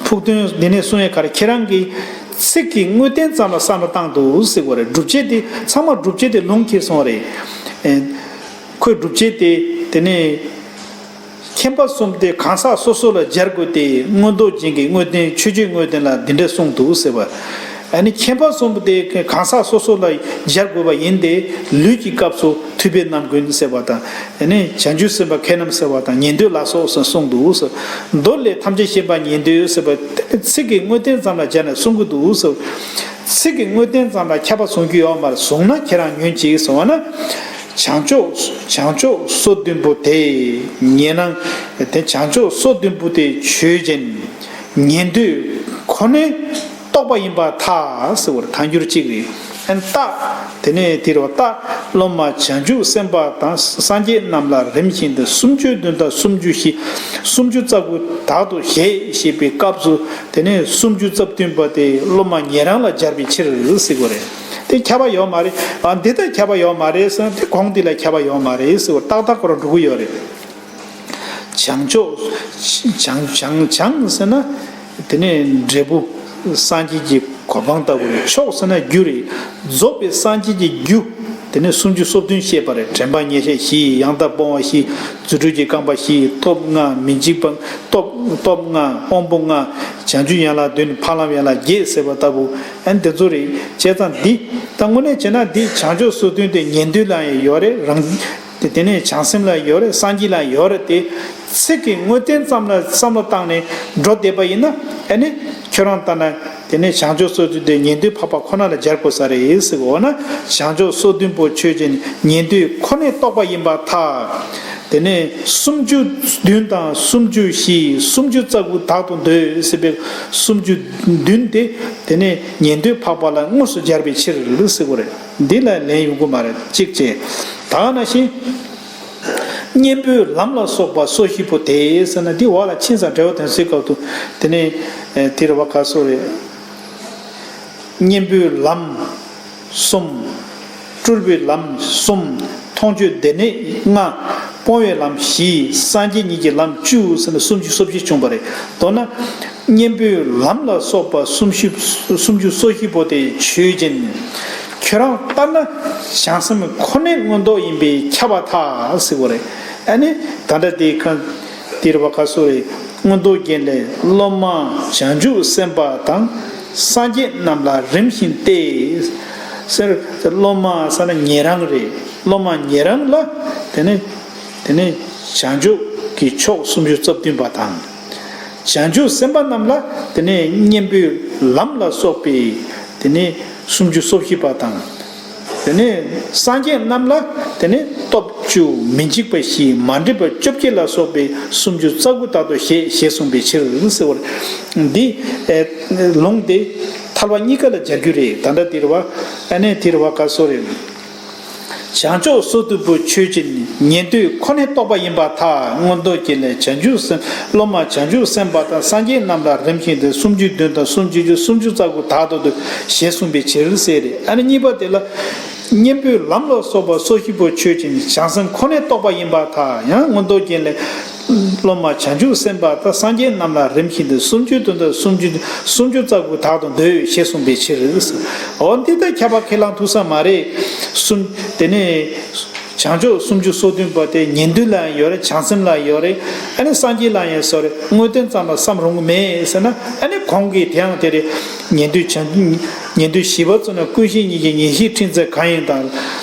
ཕུགས་དོན་འདི་ནས་གསུང་ཡས་ག་རེ། ཁྱེད་རང་གིས་ཚིག་གི་དངོས་བསྟན་ཙམ་ལ་བསམ་བློ་བཏང་འདུག་ཟེར་བ་རེད། སྒྲུབ་བྱེད་དེ་ཚང་མ་སྒྲུབ་བྱེད་དེ་ལུང་འཁྱེར་སོང་བ་རེད། ཨེ། ཁོས་སྒྲུབ་བྱེད་དེ་དེ་ནས། མཁྱེན་པ་གསུམ་དེ་གང་ཟག་སོ་སོ་ལ་སྦྱར་དགོས་ཏེ། མངོན་རྟོགས་རྒྱན་གྱི་དངོས་བསྟན་ཆོས་བརྒྱད་དངོས་བསྟན་ལ་འདི་འདྲ་གསུངས་འདུག་ཟེར་བ། ཨ་ནི་མཁྱེན་པ་གསུམ་དེ་གང་ཟག་སོ་སོ་ལ་སྦྱར་དགོས་པ་ཡིན་ཏེ། ལུས་ཀྱི་སྐབས་སུ་ཐུབ་པའི་རྣམ་ཀུན་ཟེར་བ་དང་། ཨ་ནི་བྱང་ཆུབ་སེམས་དཔའ་མཁས་རྣམས་ཟེར་བ་དང་། ཉན་ཐོས་ལ་སོགས་ཟེར་གསུངས་འདུག་ཟེར། མདོ་ལས་ཐམས་ཅད་མཁྱེན་པ་ཉན་ཐོས་ཟེར་བ་དེ་ཚིག་གི་དངོས་བསྟན་ཙམ་ལ་སྦྱར་ནས་གསུང་གི་འདུག་ཟེར། ཚིག་གི་དངོས་བསྟན་ཙམ་ལ་ཁྱབ་པ་བཟུང་རྒྱུ་ཡོད་མ་རེད། བཟུང་ན་ཁྱེད་རང་ཉོན་ཅིག་གསུང་བ་ན། བྱང་ཕྱོགས་བྱང་ཕྱོགས་སོ་བདུན་པོ་དེ། ཉན་རང་། དེ་བྱང་ཕྱོགས་སོ་བདུན་པོ་དེ་ཆོས་ཅན། ཉན་ཐོས་ཁོ་ནའི་རྟོགས་པ་ཡིན་པར་ཐལ་ཟེར་བར་ཐལ་འགྱུར་གཅིག་རེད། ཨན་རྟགས། དེ་ནས་དེ་རུ་རྟགས། སློབ་མ་བྱང་ཆུབ་སེམས་དཔའ་དང་སངས་རྒྱས་རྣམས་ལ་རིམ་བཞིན་དུ་སུམ་ཅུ་བདུན་དང་སུམ་ཅུ་བཞི། སུམ་ཅུ་རྩ་དགུ་དག་ཏུ་བཞེད་ཞེས་པའི་སྐབས་སུ། དེ་ནས་སུམ་ཅུ་རྩ་བདུན་པ་དེ་སློབ་མ་ཉན་རང་ལ་སྦྱར་བའི་ཕྱིར་ཟེར་དགོས་རེད། དེ་ཁྱབ་པ་ཡོད་མ་རེད། ཨ། འདི་ལྟར་ཁྱབ་པ་ཡོད་མ་རེད་ཟེར་ན། དེ་གོང་འདི་ལ་ཁྱབ་པ་ཡོད་མ་རེད་ཟེར་བ་ཏག་ཏག་ཁོ་རང་འགྲོ་གི་ཡོད་རེད། བྱང་ཕྱོགས། བྱང་བྱང་བྱང་ཟེར་ན། དེ་ནས་འབྲས་བུ། སངས་རྒྱས་ཀྱི་གོ་འཕང་ལྟ་བུ་རེད། མཆོག་ཟེར་ན་རྒྱུ་རེད། རྫོགས་པའི་སངས་རྒྱས་ཀྱི་རྒྱུ། དེ་ནས་སུམ་ཅུ་སོ་བདུན་བཤད་པ་རེད། དྲན་པ་ཉེར་བཞག་བཞི། ཡང་དག་སྤོང་བ་བཞི། རྫུ་འཕྲུལ་གྱི་རྐང་པ་བཞི། སྟོབས་ལྔ། མི་འཇིགས་པ། སྟོབས་སྟོབས་ལྔ། དབང་པོ་ལྔ། བྱང་ཆུབ་ཡན་ལག་བདུན། འཕགས་ལམ་ཡན་ལག་བརྒྱད་ཟེར་བ་ལྟ་བུ། ཨ་ནི་དེ་ཚོ་རེད། བྱས་ཙང་འདི་ད་དངོས་གནས་བྱས་ན་འདི་བྱང་ཆུབ་སོ་བདུན་དེ་ཉན་ཐོས་ལ་ཡང་ཡོད་རེད། རང་དེ་དེ་ནས་བྱང་སེམས་ལ་ཡོད་རེད། སངས་རྒྱས་ལ་ཡོད་རེད། དེ་ཚིག་གི་དངོས་བསྟན་ཙམ་ལ་བསམ་བློ་བཏང་ནས་འགྲོ་བསྡད་པ་ཡིན་ན། ཨ་ནི་ཁྱོད་རང་ལྟ་ན་དེ་ནས་བྱང་ཆུབ་སོ་བདུན་དེ་ཉན་ཐོས་འཕགས་པ་ཁོ་ན་ལ་སྦྱར་དགོས་ས་རེད་ཟེར་གོ། འོ་ན་བྱང་ཆུབ་སོ་བདུན་པོ་ཆོས་ཅན། ཉན་ཐོས་ཁོ་ནས་རྟོགས་པ་ཡིན་པར་ཐལ། དེ་ནས་སུམ་ཅུ་བདུན་དང་སུམ་ཅུ་བཞི། སུམ་ཅུ་རྩ་དགུ་དག་ཏུ་འདོད་ཟེར་བའི་སུམ་ཅུ་བདུན་དེ་དེ་ནས་ཉན་ཐོས་འཕགས་པ་ལ་དངོས་སུ་སྦྱར་བའི་ཕྱིར་ཟེར་གོ་རེད། འདི་ལ་ལན་ཡོང་གི་མ་རེད། གཅིག་བྱས། ད་ག་ནང་བཞིན། གཉེན་པོའི་ལམ་ལ་སོགས་པ་སོ་བཞི་པོ་དེ་ཟེར་ན། འདི་འོག་ལ་ཕྱིན་ཙང་འགྲེལ་བ་དོན་གསལ་སྐབས་དུ་དེ་ནས་དེ་རེད་བ། ག་སོ་རེད། གཉེན་པོའི་ལམ་གསུམ། སྤྲུལ་པའི་ལམ་གསུམ། མཐོང་ཆོས་སྡེ་སྣོད་ལྔ། སྤོང་བའི་ལམ་བཞི། སངས་རྒྱས་ཉིད་ཀྱི་ལམ་བཅུ་ཟེར་ནས་སུམ་ཅུ་སོ་བཞི་བྱུང་བ་རེད། མདོར་ན། གཉེན་པོའི་ལམ་ལ་སོགས་པ་སུམ་ཅུ་སུམ་ཅུ་སོ་བཞི་པོ་དེ་ཆོས་ཅན། ཁྱོད་རང་ལྟར་ན་བྱང་སེམས་ཁོ་ནའི་མངོན་རྟོགས་ཡིན་པས་ཁྱབ་པར་ཐལ་ཟེར་བ་རེད། ཨ་ནི་ད་ལྟ་དེ་གང་དེ་རེད་བ། ག་སོ་རེད། མངོན་རྟོགས་རྒྱན་ལས། སློབ་མ་བྱང་ཆུབ་སེམས་དཔའ་དང་། སངས་རྒྱས་རྣམས་ལ་རིམ་བཞིན་ཏེ། ཟེར། སློབ་མ་ཟེར་ན་ཉན་རང་རེད། སློབ་མ་ཉན་རང་ལ་དེ་ནས་དེ་ནས་བྱང་ཆུབ་ཀྱི་ཕྱོགས་སུམ་ཅུ་རྩ་བདུན་པ་དང་། བྱང་ཆུབ་སེམས་དཔའ་རྣམས་ལ་དེ་ནས་གཉེན་པོའི་ལམ་ལ་སོགས་པའི་དེ་ནས་སུམ་ཅུ་སོ་བཞི་པ་དང་། དེ་ནས་སངས་རྒྱས་རྣམས་ལ་དེ་ནས་སྟོབས་བཅུ། མི་འཇིགས་པ་བཞི། མ་འདྲེས་པ་བཅོ་བརྒྱད་ལ་སོགས་པའི་སུམ་ཅུ་རྩ་དགུ་དག་ཏུ་བཞེད་ཞེས་གསུངས་པའི་ཕྱིར་ཟེར་བ་རེད། འདི་ལུང་དེ་ཐལ་བ་གཉིས་ཀ་ལ་སྦྱར་རྒྱུ་རེད། ད་ལྟ་དེ་རེད་བ། ཨ་ནི་དེ་རེད་བ། ག་སོ་རེད། བྱང་ཆུབ་སོ་བདུན་པོ་ཆོས་ཅན། ཉན་ཐོས་ཁོ་ནས་རྟོགས་པ་ཡིན་པར་ཐལ། མངོན་རྟོགས་རྒྱན་ལས། བྱང་ཆུབ་སེམས། སློབ་མ་བྱང་ཆུབ་སེམས་དཔའ་དང་སངས་རྒྱས་རྣམས་ལ་རིམ་བཞིན་ཏེ། སུམ་ཅུ་བདུན་དང་སུམ་ཅུ་བཅུ། སུམ་ཅུ་རྩ་དགུ་དག་ཏུ་འདོད་ཞེས་གསུངས་པའི་ཕྱིར་ཟེར་རེད། ཨ་ནི་གཉིས་པ་དེ་ལ། གཉེན་པོའི་ལམ་ལ་སོགས་པ་སོ་བཞི་པོ་ཆོས་ཅན། བྱང་སེམས་ཁོ་ནས་རྟོགས་པ་ཡིན་པར་ཐལ། ཡང་མངོན་རྟོགས་རྒྱན་ལས། སློབ་མ་བྱང་ཆུབ་སེམས་དཔའ་དང་སངས་རྒྱས་རྣམས་ལ་རིམ་བཞིན་ཏེ། སུམ་ཅུ་བདུན་དང་སུམ་ཅུ། སུམ་ཅུ་རྩ་དགུ་དག་ཏུ་འདོད་ཞེས་གསུངས་པའི་ཕྱིར། འོ་འདི་ལྟར་ཁྱབ་པ་ཁས་བླངས་ཐུབ་ས་མ་རེད། གསུམ། དེ་ནས་བྱང་ཕྱོགས་སུམ་ཅུ་སོ་བདུན་པ་དེ་ཉན་ཐོས་ལ་ཡང་ཡོད་རེད། བྱང་སེམས་ལ་ཡོད་རེད། ཨ་ནི་སངས་རྒྱས་ལ་ཡང་ཡོད་རེད། དངོས་བསྟན་ཙམ་ལ་བསམ་རུང་གི་མེད་ཟེར་ན། ཨ་ནི་གོང་གི་དེའང་དེ་རེད། ཉན་ཐོས་བྱང་། ཉན་ཐོས་བཞི་པ་ཚོ་ནི་ཀུན་ཤེས་གཉིས་ཀྱི་ངེས་ཤེས་ཕྲན་ཚེགས་གང་ཡིན་དང་།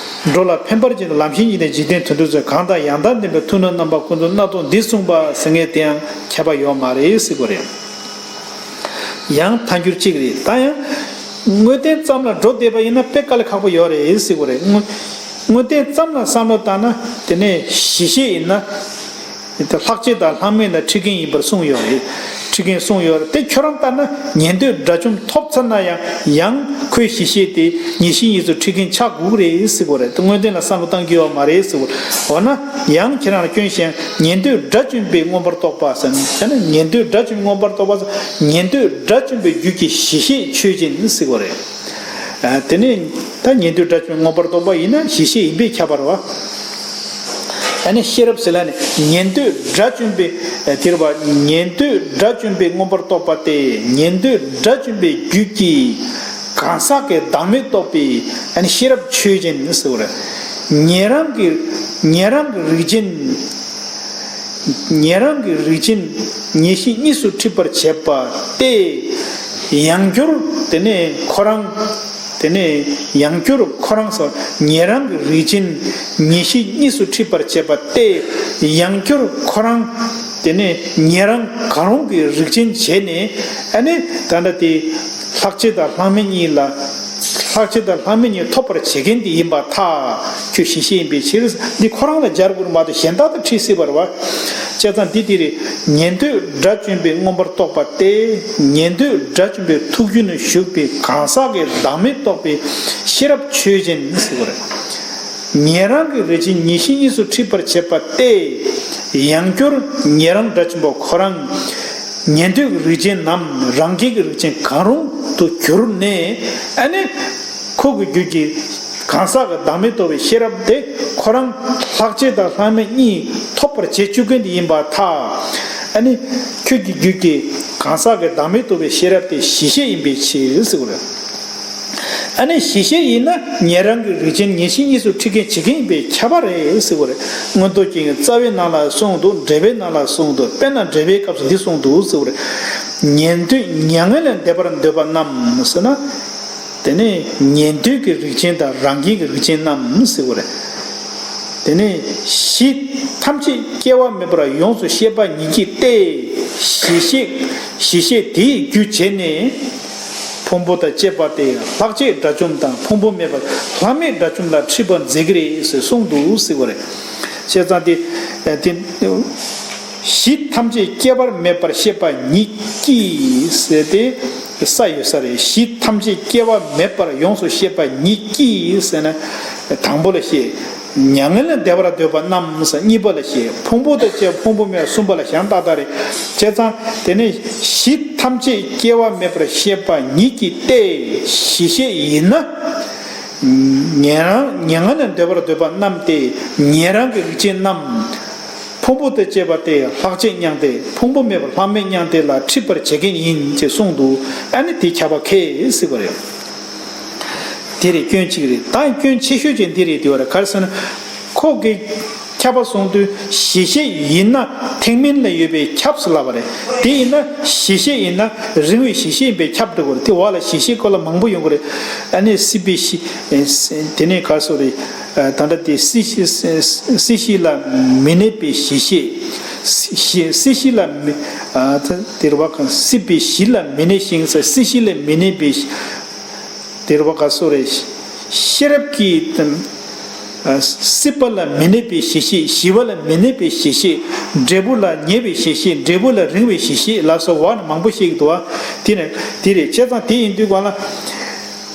འགྲོ་ལ་ཕན་པར་བྱེད་དང་ལམ་ཤེས་གཉིས་ལྡན་འཇིག་རྟེན་དོན་སྒྲུབ་ཚུལ། གང་དང་ཡང་དག་ལྡན་པའི་ཐུགས་སྣང་རྣམ་པ་ཀུན་རྫོབ་སྣ་ཚོགས་འདི་གསུངས་པ་ཟེར་མཁན་དེའང་ཁྱད་པར་ཡོད་མ་རེད་ཟེར་དགོས་རེད། ཡང་ཐལ་འགྱུར་གཅིག་རེད། ད་ཡང་དངོས་བསྟན་ཙམ་ལ་འགྲོ་བསྡད་པ་ཡིན་ན་དཔེ་དཀའ་ལས་ཁག་པོ་ཡོད་རེད་ཟེར་དགོས་རེད། དངོས་དངོས་བསྟན་ཙམ་ལ་བསམ་བློ་བཏང་ན། དེ་ནས་གཞི་ཤེས་ཡིན་ན། ལྷག་བཅས་དང་ལྷག་མེད་ལ་ཁྲིད་མཁན་ཡིན་པར་གསུངས་ཡོད་རེད། ཁྲིད་མཁན་གསུངས་ཡོད་རེད། དེ་ཁྱོད་རང་ལྟར་ན་ཉན་ཐོས་དགྲ་བཅོམ་ཐོབ་ཚར་ན་ཡང་། ཡང་ཁོའི་གཞི་ཤེས་དེ་ངེས་ཤེས་གཉིས་སུ་ཁྲིད་མཁན་ཆགས་དགོས་རེད་ཟེར་དགོས་རེད། དངོས་བསྟན་ལ་བསམ་བློ་བཏང་རྒྱུ་ཡོད་མ་རེད་ཟེར་དགོས། འོ་ན་ཡང་ཁྱེད་རང་ལ་སྐྱོན་བཤད། ཉན་ཐོས་དགྲ་བཅོམ་པའི་མངོན་པར་རྟོགས་པ་ཟེར་ན། ཉན་ཐོས་དགྲ་བཅོམ་པའི་མངོན་པར་རྟོགས་པ་ཟེར། ཉན་ཐོས་དགྲ་བཅོམ་པའི་རྒྱུད་ཀྱི་གཞི་ཤེས་ཆོས་ཅན་ཟེར་དགོས་རེད། ཨ། དེ་ནས་ད་ཉན་ཐོས་དགྲ་བཅོམ་མངོན་པར་རྟོགས་པ་ཡིན་ན་གཞི་ཤེས་ཡིན་པས་ཁྱབ་པ་རེད་བ། ཨ་ནི་ཤེས་རབ་ཟེར་ལ་ནི་ཉན་ཐོས་དགྲ་བཅོམ་པའི། ཨ། དེ་རེད་བ། ཉན་ཐོས་དགྲ་བཅོམ་པའི་མངོན་པར་རྟོགས་པ་སྟེ། ཉན་ཐོས་དགྲ་བཅོམ་པའི་རྒྱུད་ཀྱི་གང་ཟག་གི་བདག་མེད་རྟོགས་པའི། ཨ་ནི་ཤེས་རབ་ཆོས་ཅན་ཟེར་བ་རེད། ཉན་རང་གི། ཉན་རང་གི་རིགས་ཅན། ཉན་རང་གི་རིགས་ཅན་ངེས་ཤེས་གཉིས་སུ་འཁྲིད་པར་བྱེད་པ་སྟེ། ཡང་བསྐྱར་དེ་ནས་ཁོ་རང་། དེ་ནས་ཡང་བསྐྱར་ཁོ་རང་སོ། ཉན་རང་གི་རིགས་ཅན་ངེས་ཤེས་གཉིས་སུ་འཁྲིད་པར་བྱེད་པ་སྟེ། ཡང་བསྐྱར་ཁོ་རང་། དེ་ནས་ཉན་རང་གང་རུང་གི་རིགས་ཅན་བྱས་ནས། ཨ་ནི་ད་ལྟ་དེ་ལྷག་བཅས་དང་ལྷག་མེད་གཉིས་ལ། ལྷག་བཅས་དང་ལྷག་མེད་གཉིས་ཐོབ་པར་བྱེད་མཁན་དེ་ཡིན་པར་ཐལ། ཁྱོད་གཞི་ཤེས་ཡིན་པའི་ཕྱིར། འདི་ཁོ་རང་ལ་སྦྱར་དགོས་མ་གཏོགས་གཞན་དག་ཏུ་ཁྲིད་སྲིད་པ་རེད་བ། བྱས་ཙང་འདི་དེ་རེད། ཉན་ཐོས་དགྲ་བཅོམ་པའི་མངོན་པར་རྟོགས་པ་སྟེ། ཉན་ཐོས་དགྲ་བཅོམ་པའི་ཐུགས་རྒྱུད་ན་བཞུགས་པའི་གང་ཟག་གི་བདག་མེད་རྟོགས་པའི་ཤེས་རབ་ཆོས་ཅན་ཟེར་བ་རེད། ཉན་རང་གི་རིགས་ཅན་ངེས་ཤེས་གཉིས་སུ་འཁྲིད་པར་བྱེད་པ་སྟེ། ཡང་བསྐྱར་ཉན་རང་དགྲ་བཅོམ་པ་ཁོ་རང་ཉན་ཐོས་ཀྱི་རིགས་ཅན་ནམ་རང་རྒྱལ་གྱི་རིགས་ཅན་གང་རུང་དུ་གྱུར་ནས། ཨ་ནི་ཁོ་གི་རྒྱུད་ཀྱི་གང་ཟག་གི་བདག་མེད་རྟོགས་པའི་ཤེས་རབ་དེ་ཁོ་རང་ལྷག་བཅས་དང་ལྷག་མེད་གཉིས་ཐོབ་པར་བྱེད་བཅུག་མཁན་དེ་ཡིན་པར་ཐལ། ཨ་ནི་ཁྱོད་ཀྱི་རྒྱུད་ཀྱི་གང་ཟག་གི་བདག་མེད་རྟོགས་པའི་ཤེས་རབ་དེ་གཞི་ཤེས་ཡིན་པའི་ཕྱིར་ཟེར་བ་རེད། ཨ་ནི་གཞི་ཤེས་ཡིན་ན་ཉན་རང་གི་རིགས་ཅན་ཉན་ཤེས་གཉིས་སུ་འཁྲིད་མཁན་བྱེད་མཁན་ཡིན་པས་ཁྱབ་པ་རེད་ཟེར་བ་རེད། མངོན་རྟོགས་རྒྱན་གྱི་རྩ་བའི་ནང་ལ་གསུངས་འདུག་འགྲེལ་པའི་ནང་ལ་གསུངས་འདུག་དཔེར་ན་འགྲེལ་པའི་སྐབས་སུ་འདི་གསུངས་འདུག་ཟེར་བ་རེད། ཉན་ཐོས་མྱ་ངན་ལས་འདས་པར་འདོད་པ་རྣམས་ཟེར་ན། དེ་ནས་ཉན་ཐོས་ཀྱི་རིགས་ཅན་དང་རང་རྒྱལ་གྱི་རིགས་ཅན་རྣམས་ཟེར་བ་རེད། དེ་ནས་གཞི་ཐམས་ཅད་སྐྱེ་བ་མེད་པར་ཡོངས་སུ་ཤེས་པ་ཉིད་ཀྱིས་ཏེ། གཞི་ཤེས་གཞི་ཤེས་དེའི་རྒྱུ་བྱས་ནས། ཕུང་པོ་དང་བཅས་པ་སྟེ་ལྷག་བཅས་དགྲ་བཅོམ་དང་ཕུང་པོ་མེད་པ་ལྷག་མེད་དགྲ་བཅོམ་ལ་འཁྲིད་པར་མཛད་ཀྱི་རེད་ཟེར་གསུངས་འདུག་ཟེར་བ་རེད། བྱས་ཙང་དེ་དེ། གཞི་ཐམས་ཅད་སྐྱེ་བ་མེད་པར་ཤེས་པ་ཉིད་ཀྱིས་ཟེར་ཏེ་ས་ཡོད་ས་རེད། གཞི་ཐམས་ཅད་སྐྱེ་བ་མེད་པར་ཡོངས་སུ་ཤེས་པ་ཉིད་ཀྱིས་ཟེར་ན་དང་པོ་ལ་བཤད། མྱ་ངན་ལས་འདས་པར་འདོད་པ་རྣམས་ཟེར་གཉིས་པ་ལ་བཤད། ཕུང་པོ་དང་བཅས་ཕུང་པོ་མེད་པ་གསུམ་པ་ལ་གཞན་ཏག་ཏག་རེད། བྱས་ཙང་དེ་ནས་གཞི་ཐམས་ཅད་སྐྱེ་བ་མེད་པར་ཤེས་པ་ཉིད་ཀྱིས་ཏེ་གཞི་ཤེས་ཡིན་ན། ཉན་རང་མྱ་ངན་ལས་འདས་པར་འདོད་པ་རྣམས་ཏེ་ཉན་རང་གི་རིགས་ཅན་རྣམས། ཕུང་པོ་དང་བཅས་པ་སྟེ་ལྷག་བཅས་མྱང་འདས། ཕུང་པོ་མེད་པ་ལྷག་མེད་མྱང་འདས་ལ་འཁྲིད་པར་བྱེད་མཁན་ཡིན་ཅེས་གསུངས་འདུག་ཨ་ནི་དེ་ཁྱབ་པ་ཁས་ཟེར་བ་རེད། དེ་རེད་སྐྱོན་གཅིག་རེད། ད་སྐྱོན་ཆེ་ཤོས་ཅན་འདི་རེད་དེ་བ་རེད། ག་རེ་ཟེར་ན། ཁོ་གི་ཁྱབ་པ་གསུངས་དུས་གཞི་ཤེས་ཡིན་ན་ཐེག་དམན་ལ་ཡོད་པའི་ཁྱབ་ཟེར་ལབ་པ་རེད། དེ་ཡིན་ན་གཞི་ཤེས་ཡིན་ན་རིང་བའི་གཞི་ཤེས་ཡིན་པའི་ཁྱབ་འགྲོ་གི་རེད། དེ་བ་ལ་གཞི་ཤེས་སྐོར་ལ་མང་པོ་ཡོང་གི་རེད། ཨ་ནི་སྲིད་པའི་གཞི། དེ་ནས་ག་རེ་ཟེར་རེད། ད་ལྟ་དེ་སྲིད་སྲིད་ཞི་ལ་མི་གནས་པའི་གཞི་ཤེས། སྲིད་ཞི་ལ་མི། དེ་རུ་བ་གང་སྲིད་པའི་གཞི་ལ་མི་གནས་ཤིང་སྲིད་ཞི་ལ་མི་གནས་པའི། དེ་རུ་བ་ག་སོ་རེ། ཤེས་རབ་ཀྱི། སྲིད་པ་ལ་མི་གནས་པའི་གཞི་ཤེས། ཞི་བ་ལ་མི་གནས་པའི་གཞི་ཤེས། འབྲས་བུ་ལ་ངེས་པའི་གཞི་ཤེས། འབྲས་བུ་ལ་རིང་བའི་གཞི་ཤེས་ལ་སོགས་བ་ནི་མང་པོ་ཤེས་ཀྱི་འདུག་བ། དེ་ནི་དེ་རེད། བྱས་ཙང་དེ་ཡིན་དུས་གང་ལ།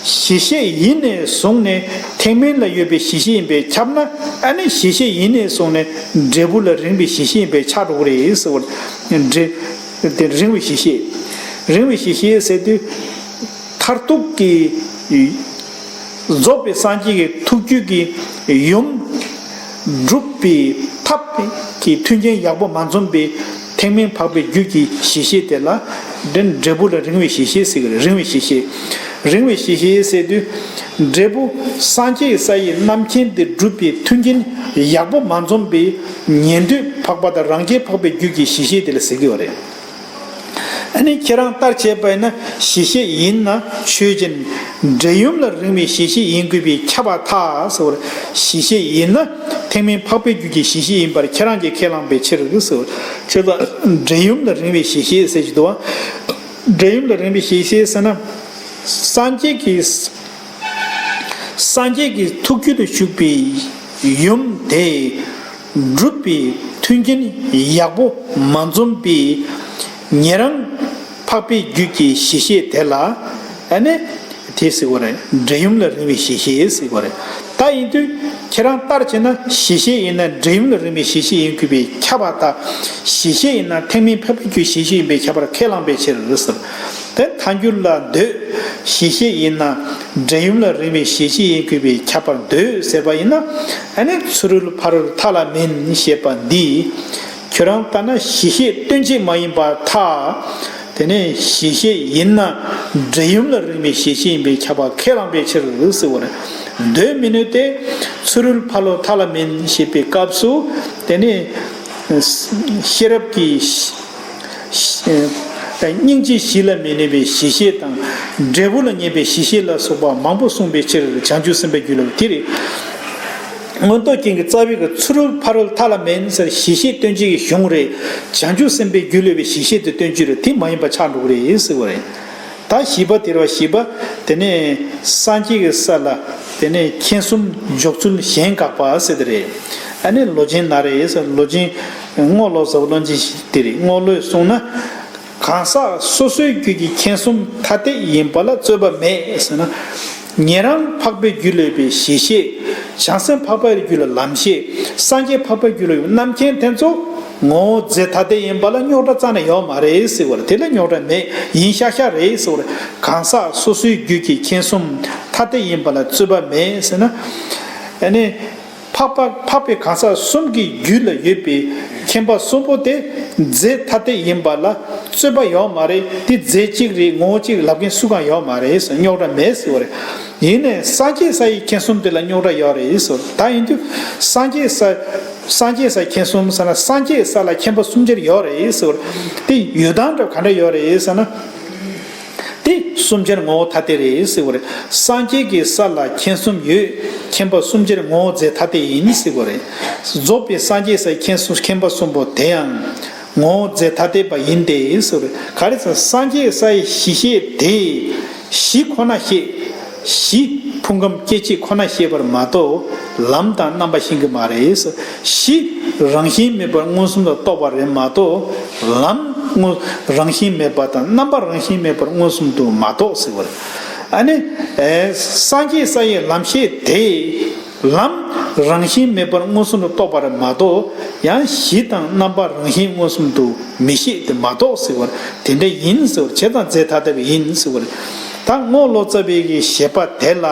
གཞི་ཤེས་ཡིན་ནས་བཟུང་ནས་ཐེག་དམན་ལ་ཡོད་པའི་གཞི་ཤེས་ཡིན་པས་ཁྱབ་ན། ཨ་ནི་གཞི་ཤེས་ཡིན་ནས་བཟུང་ནས་འབྲས་བུ་ལ་རིང་བའི་གཞི་ཤེས་ཡིན་པས་ཆགས་འགྲོ་གི་རེད་ཟེར་བ། འབྲས། དེ་རིང་བའི་གཞི་ཤེས། རིང་བའི་གཞི་ཤེས་ཟེར་དུས། མཐར་ཐུག་གི། རྫོགས་པའི་སངས་རྒྱས་ཀྱི་ཐུགས་རྒྱུད་ཀྱི་ཡུམ། སྒྲུབ་པའི་ཐབས་ཀྱི་མཐུན་རྐྱེན་ཡག་པོ་མ་འཛོམས་པའི་ཐེག་དམན་འཕགས་པའི་རྒྱུད་ཀྱི་གཞི་ཤེས་དེ་ལ། འབྲས་འབྲས་བུ་ལ་རིང་བའི་གཞི་ཤེས་ཟེར་གི་རེད། རིང་བའི་གཞི་ཤེས། རིང་བའི་གཞི་ཤེས་ཟེར་དུས། འབྲས་བུ་སངས་རྒྱས་ས་ཡི་རྣམ་མཁྱེན་དེ་སྒྲུབ་པའི་མཐུན་རྐྱེན་ཡག་པོ་མ་འཛོམས་པའི་ཉན་ཐོས་འཕགས་པ་དང་རང་རྒྱལ་འཕགས་པའི་རྒྱུད་ཀྱི་གཞི་ཤེས་དེ་ལ་ཟེར་གི་ཡོད་རེད། ཨ་ནི་ཁྱེད་རང་ལྟར་བྱས་པ་ཡིན་ན་གཞི་ཤེས་ཡིན་ན་ཆོས་ཅན། འབྲས་ཡུམ་ལ་རིང་བའི་གཞི་ཤེས་ཡིན་དགོས་པས་ཁྱབ་པར་ཐལ་ཟེར་བ་རེད། གཞི་ཤེས་ཡིན་ན་ཐེག་དམན་འཕགས་པའི་རྒྱུད་ཀྱི་གཞི་ཤེས་ཡིན་པར་ཁྱེད་རང་གིས་ཁས་བླངས་པའི་ཕྱིར་ཟེར་བ་རེད། ཁྱེད་ལ་འབྲས་ཡུམ་ལ་རིང་བའི་གཞི་ཤེས་ཟེར་གྱི་འདུག་བ། འབྲས་ཡུམ་ལ་རིང་བའི་གཞི་ཤེས་ཟེར་ན། སངས་རྒྱས་ཀྱི། སངས་རྒྱས་ཀྱི་ཐུགས་རྒྱུད་དུ་བཞུགས་པའི་ཡུམ་དེ། སྒྲུབ་པའི་མཐུན་རྐྱེན་ཡག་པོ་མ་འཛོམས་པའི་ཉན་རང་འཕགས་པའི་རྒྱུད་ཀྱི་གཞི་ཤེས་དེ་ལ་ཨ་ནི་དེ་ཟེར་བ་རེད། འབྲས་ཡུམ་ལ་རིང་བའི་གཞི་ཤེས་ཟེར་བ་རེད། ད་ཡིན་དུས་ཁྱེད་རང་ལྟར་བྱས་ན་གཞི་ཤེས་ཡིན་ན་འབྲས་ཡུམ་ལ་རིང་བའི་གཞི་ཤེས་ཡིན་དགོས་པས་ཁྱབ་པར་ཐལ། གཞི་ཤེས་ཡིན་ན་ཐེག་དམན་འཕགས་པའི་རྒྱུད་གཞི་ཤེས་ཡིན་པས་ཁྱབ་པར་ཁས་བླངས་པའི་ཕྱིར་ཟེར། དེ་ཐལ་འགྱུར་ལ་འདོད། གཞི་ཤེས་ཡིན་ན་འབྲས་ཡུམ་ལ་རིང་བའི་གཞི་ཤེས་ཡིན་དགོས་པས་ཁྱབ་པར་འདོད་ཟེར་བ་ཡིན་ན། ཨ་ནི་ཚུ་རོལ་ཕ་རོལ་མཐའ་ལ་མིན་ཞེས་པ་འདི། ཁྱོད་རང་ལྟར་ན་གཞི་ཤེས་སྟོན་བྱེད་མ་ཡིན་པར་ཐལ། དེ་ནས་གཞི་ཤེས་ཡིན་ན་འབྲས་ཡུམ་ལ་རིང་བའི་གཞི་ཤེས་ཡིན་པས་ཁྱབ་པ་ཁས་བླངས་པའི་ཕྱིར་ཟེར་བ་རེད། འདོད་མི་ནུས་ཏེ། ཚུ་རོལ་ཕ་རོལ་མཐའ་ལ་མིན་ཞེས་པའི་སྐབས་སུ། དེ་ནས་ཤེས་རབ་ཀྱི། སྙིང་རྗེ་གཞི་ལ་མི་གནས་པའི་གཞི་ཤེས་དང་། འབྲས་བུ་ལ་ངེས་པའི་གཞི་ཤེས་ལ་སོགས་པ་མང་པོ་གསུངས་པའི་ཕྱིར་བྱང་ཆུབ་སེམས་དཔའི་རྒྱུད་ལ་དེ་རེད། མངོན་རྟོགས་རྒྱན་གྱི་རྩ་བའི་གི་ཚུ་རོལ་ཕ་རོལ་མཐའ་ལ་མིན་ཟེར་གཞི་ཤེས་སྟོན་བྱེད་ཀྱི་གཞུང་རེད། བྱང་ཆུབ་སེམས་དཔའི་རྒྱུད་ལ་བའི་གཞི་ཤེས་དེ་སྟོན་རྒྱུ་རེད། དེ་མ་ཡིན་པ་ཆགས་འགྲོ་གི་རེད་ཟེར་བ་རེད། ད་བཞི་པ་དེར་བ་བཞི་པ། དེ་ནས་སངས་རྒྱས་ཀྱི་ས་ལ། དེ་ནས་མཁྱེན་གསུམ་འཇོག་ཚུལ་གཞན་དགག་པ་ཟེར་དེ་རེད། ཨ་ནི་ལོ་ཆེན་ན་རེ་ཟེར་ལོ་ཆེན། རྔོག་ལོ་ཟེར་བ་བློན་ཆེན་ཞིག་དེ་རེད། རྔོག་ལོས་གསུངས་ན། གང་ཟག་སོ་སོའི་རྒྱུད་ཀྱི་མཁྱེན་གསུམ་ཐ་དད་ཡིན་པ་ལ་རྩོད་པ་མེད་ཟེར་ན། ཉན་རང་འཕགས་པའི་རྒྱུད་ལ་ཡོད་པའི་གཞི་ཤེས། བྱང་སེམས་འཕགས་པའི་རྒྱུད་ལ་ལམ་ཤེས། སངས་རྒྱས་འཕགས་པའི་རྒྱུད་ལ་ཡོད་རྣམ་མཁྱེན་དེ་ཚོ། ངོ་བོ་རྫས་ཐ་དད་ཡིན་པ་ལ་རྙོག་དྲ་རྩ་ནས་ཡོད་མ་རེད་ཟེར་བ་རེད། དེ་ལ་རྙོག་དྲ་མེད། ཡིན་ཤག་ཤག་རེད་ཟེར་བ་རེད། གང་ཟག་སོ་སོའི་རྒྱུད་ཀྱི་མཁྱེན་གསུམ་ཐ་དད་ཡིན་པ་ལ་རྩོད་པ་མེད་ཟེར་ན། ཨ་ནི། འཕགས་པ་འཕགས་པའི་གང་ཟག་གསུམ་གྱི་རྒྱུད་ལ་ཡོད་པའི་མཁྱེན་པ་གསུམ་པོ་དེ་རྫས་ཐ་དད་ཡིན་པ་ལ་རྩོད་པ་ཡོད་མ་རེད། དེ་རྫས་གཅིག་རེད། ངོ་བོ་གཅིག་ལབ་མཁན་སུ་གང་ཡོད་མ་རེད་ཟེར། རྙོག་དྲ་མེད་ཟེར་བ་རེད། ཡིན་ནའི་སངས་རྒྱས་ས་ཡི་མཁྱེན་གསུམ་དེ་ལ་རྙོག་དྲ་ཡོད་རེད་ཟེར། ད་ཡིན་དུས་སངས་རྒྱས་ས་སངས་རྒྱས་ས་མཁྱེན་གསུམ་ཟེར་ན་སངས་རྒྱས་ས་ལ་མཁྱེན་པ་གསུམ་ཆར་ཡོད་རེད་ཟེར་བ་རེད། དེ་ཡོད་སྟངས་འདྲ་ག་འདྲ་ཡོད་རེད་ཟེར་ན། དེ་གསུམ་ཆར་ངོ་བོ་ཐ་དད་རེད་ཟེར་བ་རེད། སངས་རྒྱས་ཀྱི་ས་ལ་མཁྱེན་གསུམ་ཡོད། མཁྱེན་པ་གསུམ་ཆར་ངོ་བོ་རྫས་ཐ་དད་ཡིན་ཟེར་བ་རེད། རྫོགས་པའི་སངས་རྒྱས་སའི་མཁྱེན་གསུམ་མཁྱེན་པ་གསུམ་པོ་དེ་ཡང་ངོ་བོ་རྫས་ཐ་དད་པ་ཡིན་ཏེ་ཟེར་བ་རེད། ག་རེ་ཟེར་ན་སངས་རྒྱས་སའི་གཞི་ཤེས་དེ་གཞི་ཁོ་ན་ཤེས། གཞི་ཕུང་ཁམས་སྐྱེ་མཆེད་ཁོ་ན་ཤེས་པར་མ་གཏོགས་ལམ་དང་རྣམ་པ་ཤེས་ཀྱི་མ་རེད། གཞི་རང་བཞིན་མེད་པར་མངོན་སུམ་དུ་རྟོགས་པ་རེད་མ་གཏོགས་ལམ་དངོས་རང་བཞིན་མེད་པ་དང་རྣམ་པ་རང་བཞིན་མེད་པར་མངོན་སུམ་དུ་མ་རྟོགས་ཟེར་བ་རེད། ཨ་ནི་ཨེ་སངས་རྒྱས་ས་ཡི་ལམ་ཤེས་དེ་ལམ་རང་བཞིན་མེད་པར་མངོན་སུམ་དུ་རྟོགས་པ་རེད་མ་གཏོགས་ཡང་གཞི་དང་རྣམ་པ་རང་བཞིན་མངོན་སུམ་དུ་མི་ཤེས་ཏེ་མ་རྟོགས་ཟེར་བ་རེད། དེ་འདྲ་ཡིན་ཟེར་བ་རེད། བྱས་ཙང་རྫས་ཐ་དད་པ་ཡིན་ཟེར་བ་རེད། ད་རྔོག་ལོ་ཙཱ་བའི་གི་བཞེད་པ་དེ་ལ་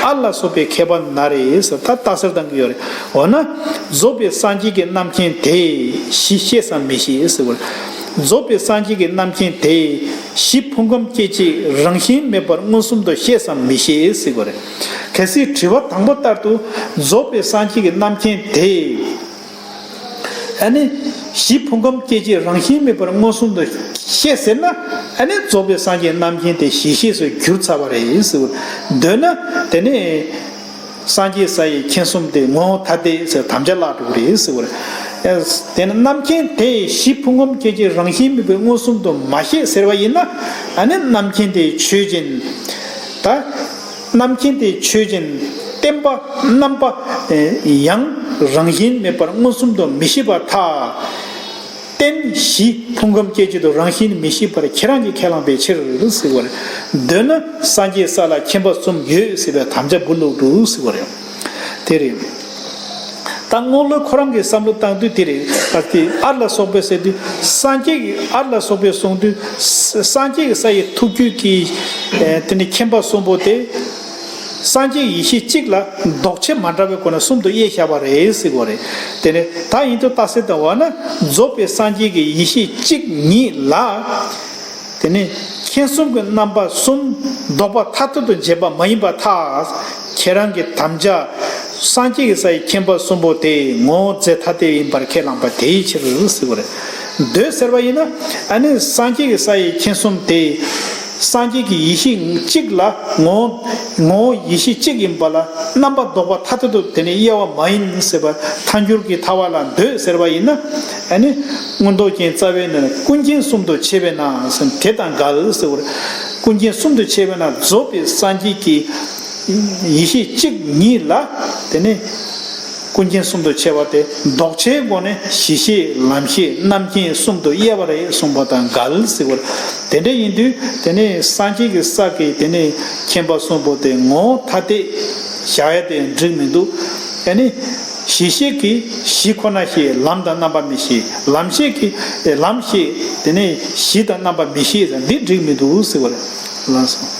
ཨར་ལ་སོགས་པའི་མཁས་པ་ན་རེ་ཟེར་ད་རྟགས་གསལ་བཏང་གི་ཡོད་རེད། འོ་ན་རྫོགས་པའི་སངས་རྒྱས་ཀྱི་རྣམ་མཁྱེན་དེ་གཞི་ཤེས་སམ་མི་ཤེས་ཟེར་བ་རེད། རྫོགས་པའི་སངས་རྒྱས་ཀྱི་རྣམ་མཁྱེན་དེ་གཞི་ཕུང་ཁམས་སྐྱེ་མཆེད་རང་བཞིན་མེད་པར་མངོན་སུམ་དུ་ཤེས་སམ་མི་ཤེས་ཟེར་བ་རེད། གལ་སྲིད་དྲི་བ་དང་པོ་ལྟར་དུ་རྫོགས་པའི་སངས་རྒྱས་ཀྱི་རྣམ་མཁྱེན་དེ། ཨ་ནི་གཞི་ཕུང་ཁམས་སྐྱེ་མཆེད་རང་བཞིན་མེད་པར་མངོན་སུམ་དུ་ཤེས་ཟེར་ན། ཨ་ནི་རྫོགས་པའི་སངས་རྒྱས་རྣམ་མཁྱེན་དེ་གཞི་ཤེས་སུ་གྱུར་ཚར་བ་རེད་ཟེར་བ། འདོད་ན་དེ་ནི་སངས་རྒྱས་ས་ཡི་མཁྱེན་གསུམ་དེ་ངོ་བོ་ཐ་དད་ཟེར་དམ་བཅའ་བརླག་འགྲོ་གི་རེད་ཟེར་བ་རེད། དེ་ནི་རྣམ་མཁྱེན་དེ་གཞི་ཕུང་ཁམས་སྐྱེ་མཆེད་རང་བཞིན་མེད་པའི་མངོན་སུམ་དུ་མ་ཤེས་ཟེར་བ་ཡིན་ན། ཨ་ནི་རྣམ་མཁྱེན་དེ་ཆོས་ཅན། ད། རྣམ་མཁྱེན་དེ་ཆོས་ཅན། བརྟེན་པ་རྣམ་པ་ཡང་རང་བཞིན་མེད་པར་མངོན་སུམ་དུ་མི་ཤེས་པར་ཐལ། རྟེན་གཞི་ཕུང་ཁམས་སྐྱེ་མཆེད་དུ་རང་བཞིན་མི་ཤེས་པར་ཁྱེད་རང་གིས་ཁས་བླངས་པའི་ཕྱིར་ཟེར་བ་རེད། འདོད་ན་སངས་རྒྱས་ས་ལ་མཁྱེན་པ་གསུམ་ཡོད་ཟེར་བའི་དམ་བཅའ་འབུལ་ལུགས་འདུག་ཟེར་བ་རེད། དེ་རེད། ད་རྔོག་ལོ་ཁོ་རང་གི་བསམ་བློ་བཏང་དུས་དེ་རེད། ད་དེ་ཨར་ལ་སོགས་པས་ཟེར་དུས་སངས་རྒྱས་ཀྱི་ཨར་ལ་སོགས་པས་གསུངས་དུས་ས་སངས་རྒྱས་ཀྱི་ས་ཡི་ཐུགས་རྒྱུད་ཀྱི་ཨེ་དེ་ནི་མཁྱེན་པ་གསུམ་པོ་དེ་སངས་རྒྱས་ཡེ་ཤེས་གཅིག་ལ་ལྡོག་ཆ་མ་འདྲ་བའི་སྒོ་ནས་གསུམ་དུ་དབྱེ་བཞག་པ་རེད་ཟེར་བ་རེད། དེ་ནི་ད་ཡིན་དུས་རྟགས་གསལ་ལྟ་བ་ན་རྫོགས་པའི་སངས་རྒྱས་ཀྱི་ཡེ་ཤེས་གཅིག་ཉིད་ལ། དེ་ནས་མཁྱེན་གསུམ་གྱི་རྣམ་པ་གསུམ་ལྡོག་པ་མཐར་ཐུག་ཏུ་འབྱེད་པ་མ་ཡིན་པར་ཐལ། ཁྱེད་རང་གི་དམ་བཅའ་སངས་རྒྱས་ཀྱི་ས་ཡི་མཁྱེན་པ་གསུམ་པོ་དེ་ངོ་བོ་རྫས་ཐ་དད་ཡིན་པར་ཁས་བླངས་པ་དེའི་ཕྱིར་ཟེར་བ་རེད། འདོད་ཟེར་བ་ཡིན་ན་ཨ་ནི་སངས་རྒྱས་ཀྱི་ས་ཡི་མཁྱེན་གསུམ་དེ་སངས་རྒྱས་ཀྱི་ཡེ་ཤེས་གཅིག་ལ་ངོ་བོ་ངོ་བོ་ཡེ་ཤེས་གཅིག་ཡིན་པ་ལ་རྣམ་པ་ལྡོག་པ་མཐར་ཐུག་ཏུ་དེ་ནས་དབྱེ་བ་མ་ཡིན་ཟེར་བ་ཐལ་འགྱུར་གྱི་ཐལ་བ་ལ་འདོད་ཟེར་བ་ཡིན་ན། ཨ་ནི་མངོན་རྟོགས་རྒྱན་རྩ་བའི་ནང་ཀུན་མཁྱེན་གསུམ་དུ་ཕྱེ་བས་ན་ཟེར་དེ་དང་འགལ་ཟེར་བར། ཀུན་མཁྱེན་གསུམ་དུ་ཕྱེ་བས་ན་རྫོགས་པའི་སངས་རྒྱས་ཀྱི་ཡེ་ཤེས་གཅིག་ཉིད་ལ་དེ་ནི་ཀུན་མཁྱེན་གསུམ་དུ་ཕྱེ་བ་དེ་ལྡོག་ཆའི་སྒོ་ནས་གཞི་ཤེས་ལམ་ཤེས་རྣམ་མཁྱེན་གསུམ་དུ་དབྱེ་བ་རེད་གསུངས་པ་དང་འགལ་ཟེར་བར། དེ་འདྲ་ཡིན་དུས་དེ་ནི་སངས་རྒྱས་ཀྱི་ས་ཀྱི་དེ་ནི་མཁྱེན་པ་གསུམ་པོ་དེ་ངོ་བོ་ཐ་དད་བཞག་ཡ་དེ་འགྲིག་མི་འདུག་ཨ་ནི། གཞི་ཤེས་ཀྱིས་གཞི་ཁོ་ན་ཤེས། ལམ་དང་རྣམ་པ་མི་ཤེས། ལམ་ཤེས་ཀྱིས་ཨེ་ལམ་ཤེས། དེ་ནས་གཞི་དང་རྣམ་པ་མི་ཤེས་ཟེར་འདི་འགྲིག་མི་འདུག་ཟེར་བ་རེད། ལགས་སོ།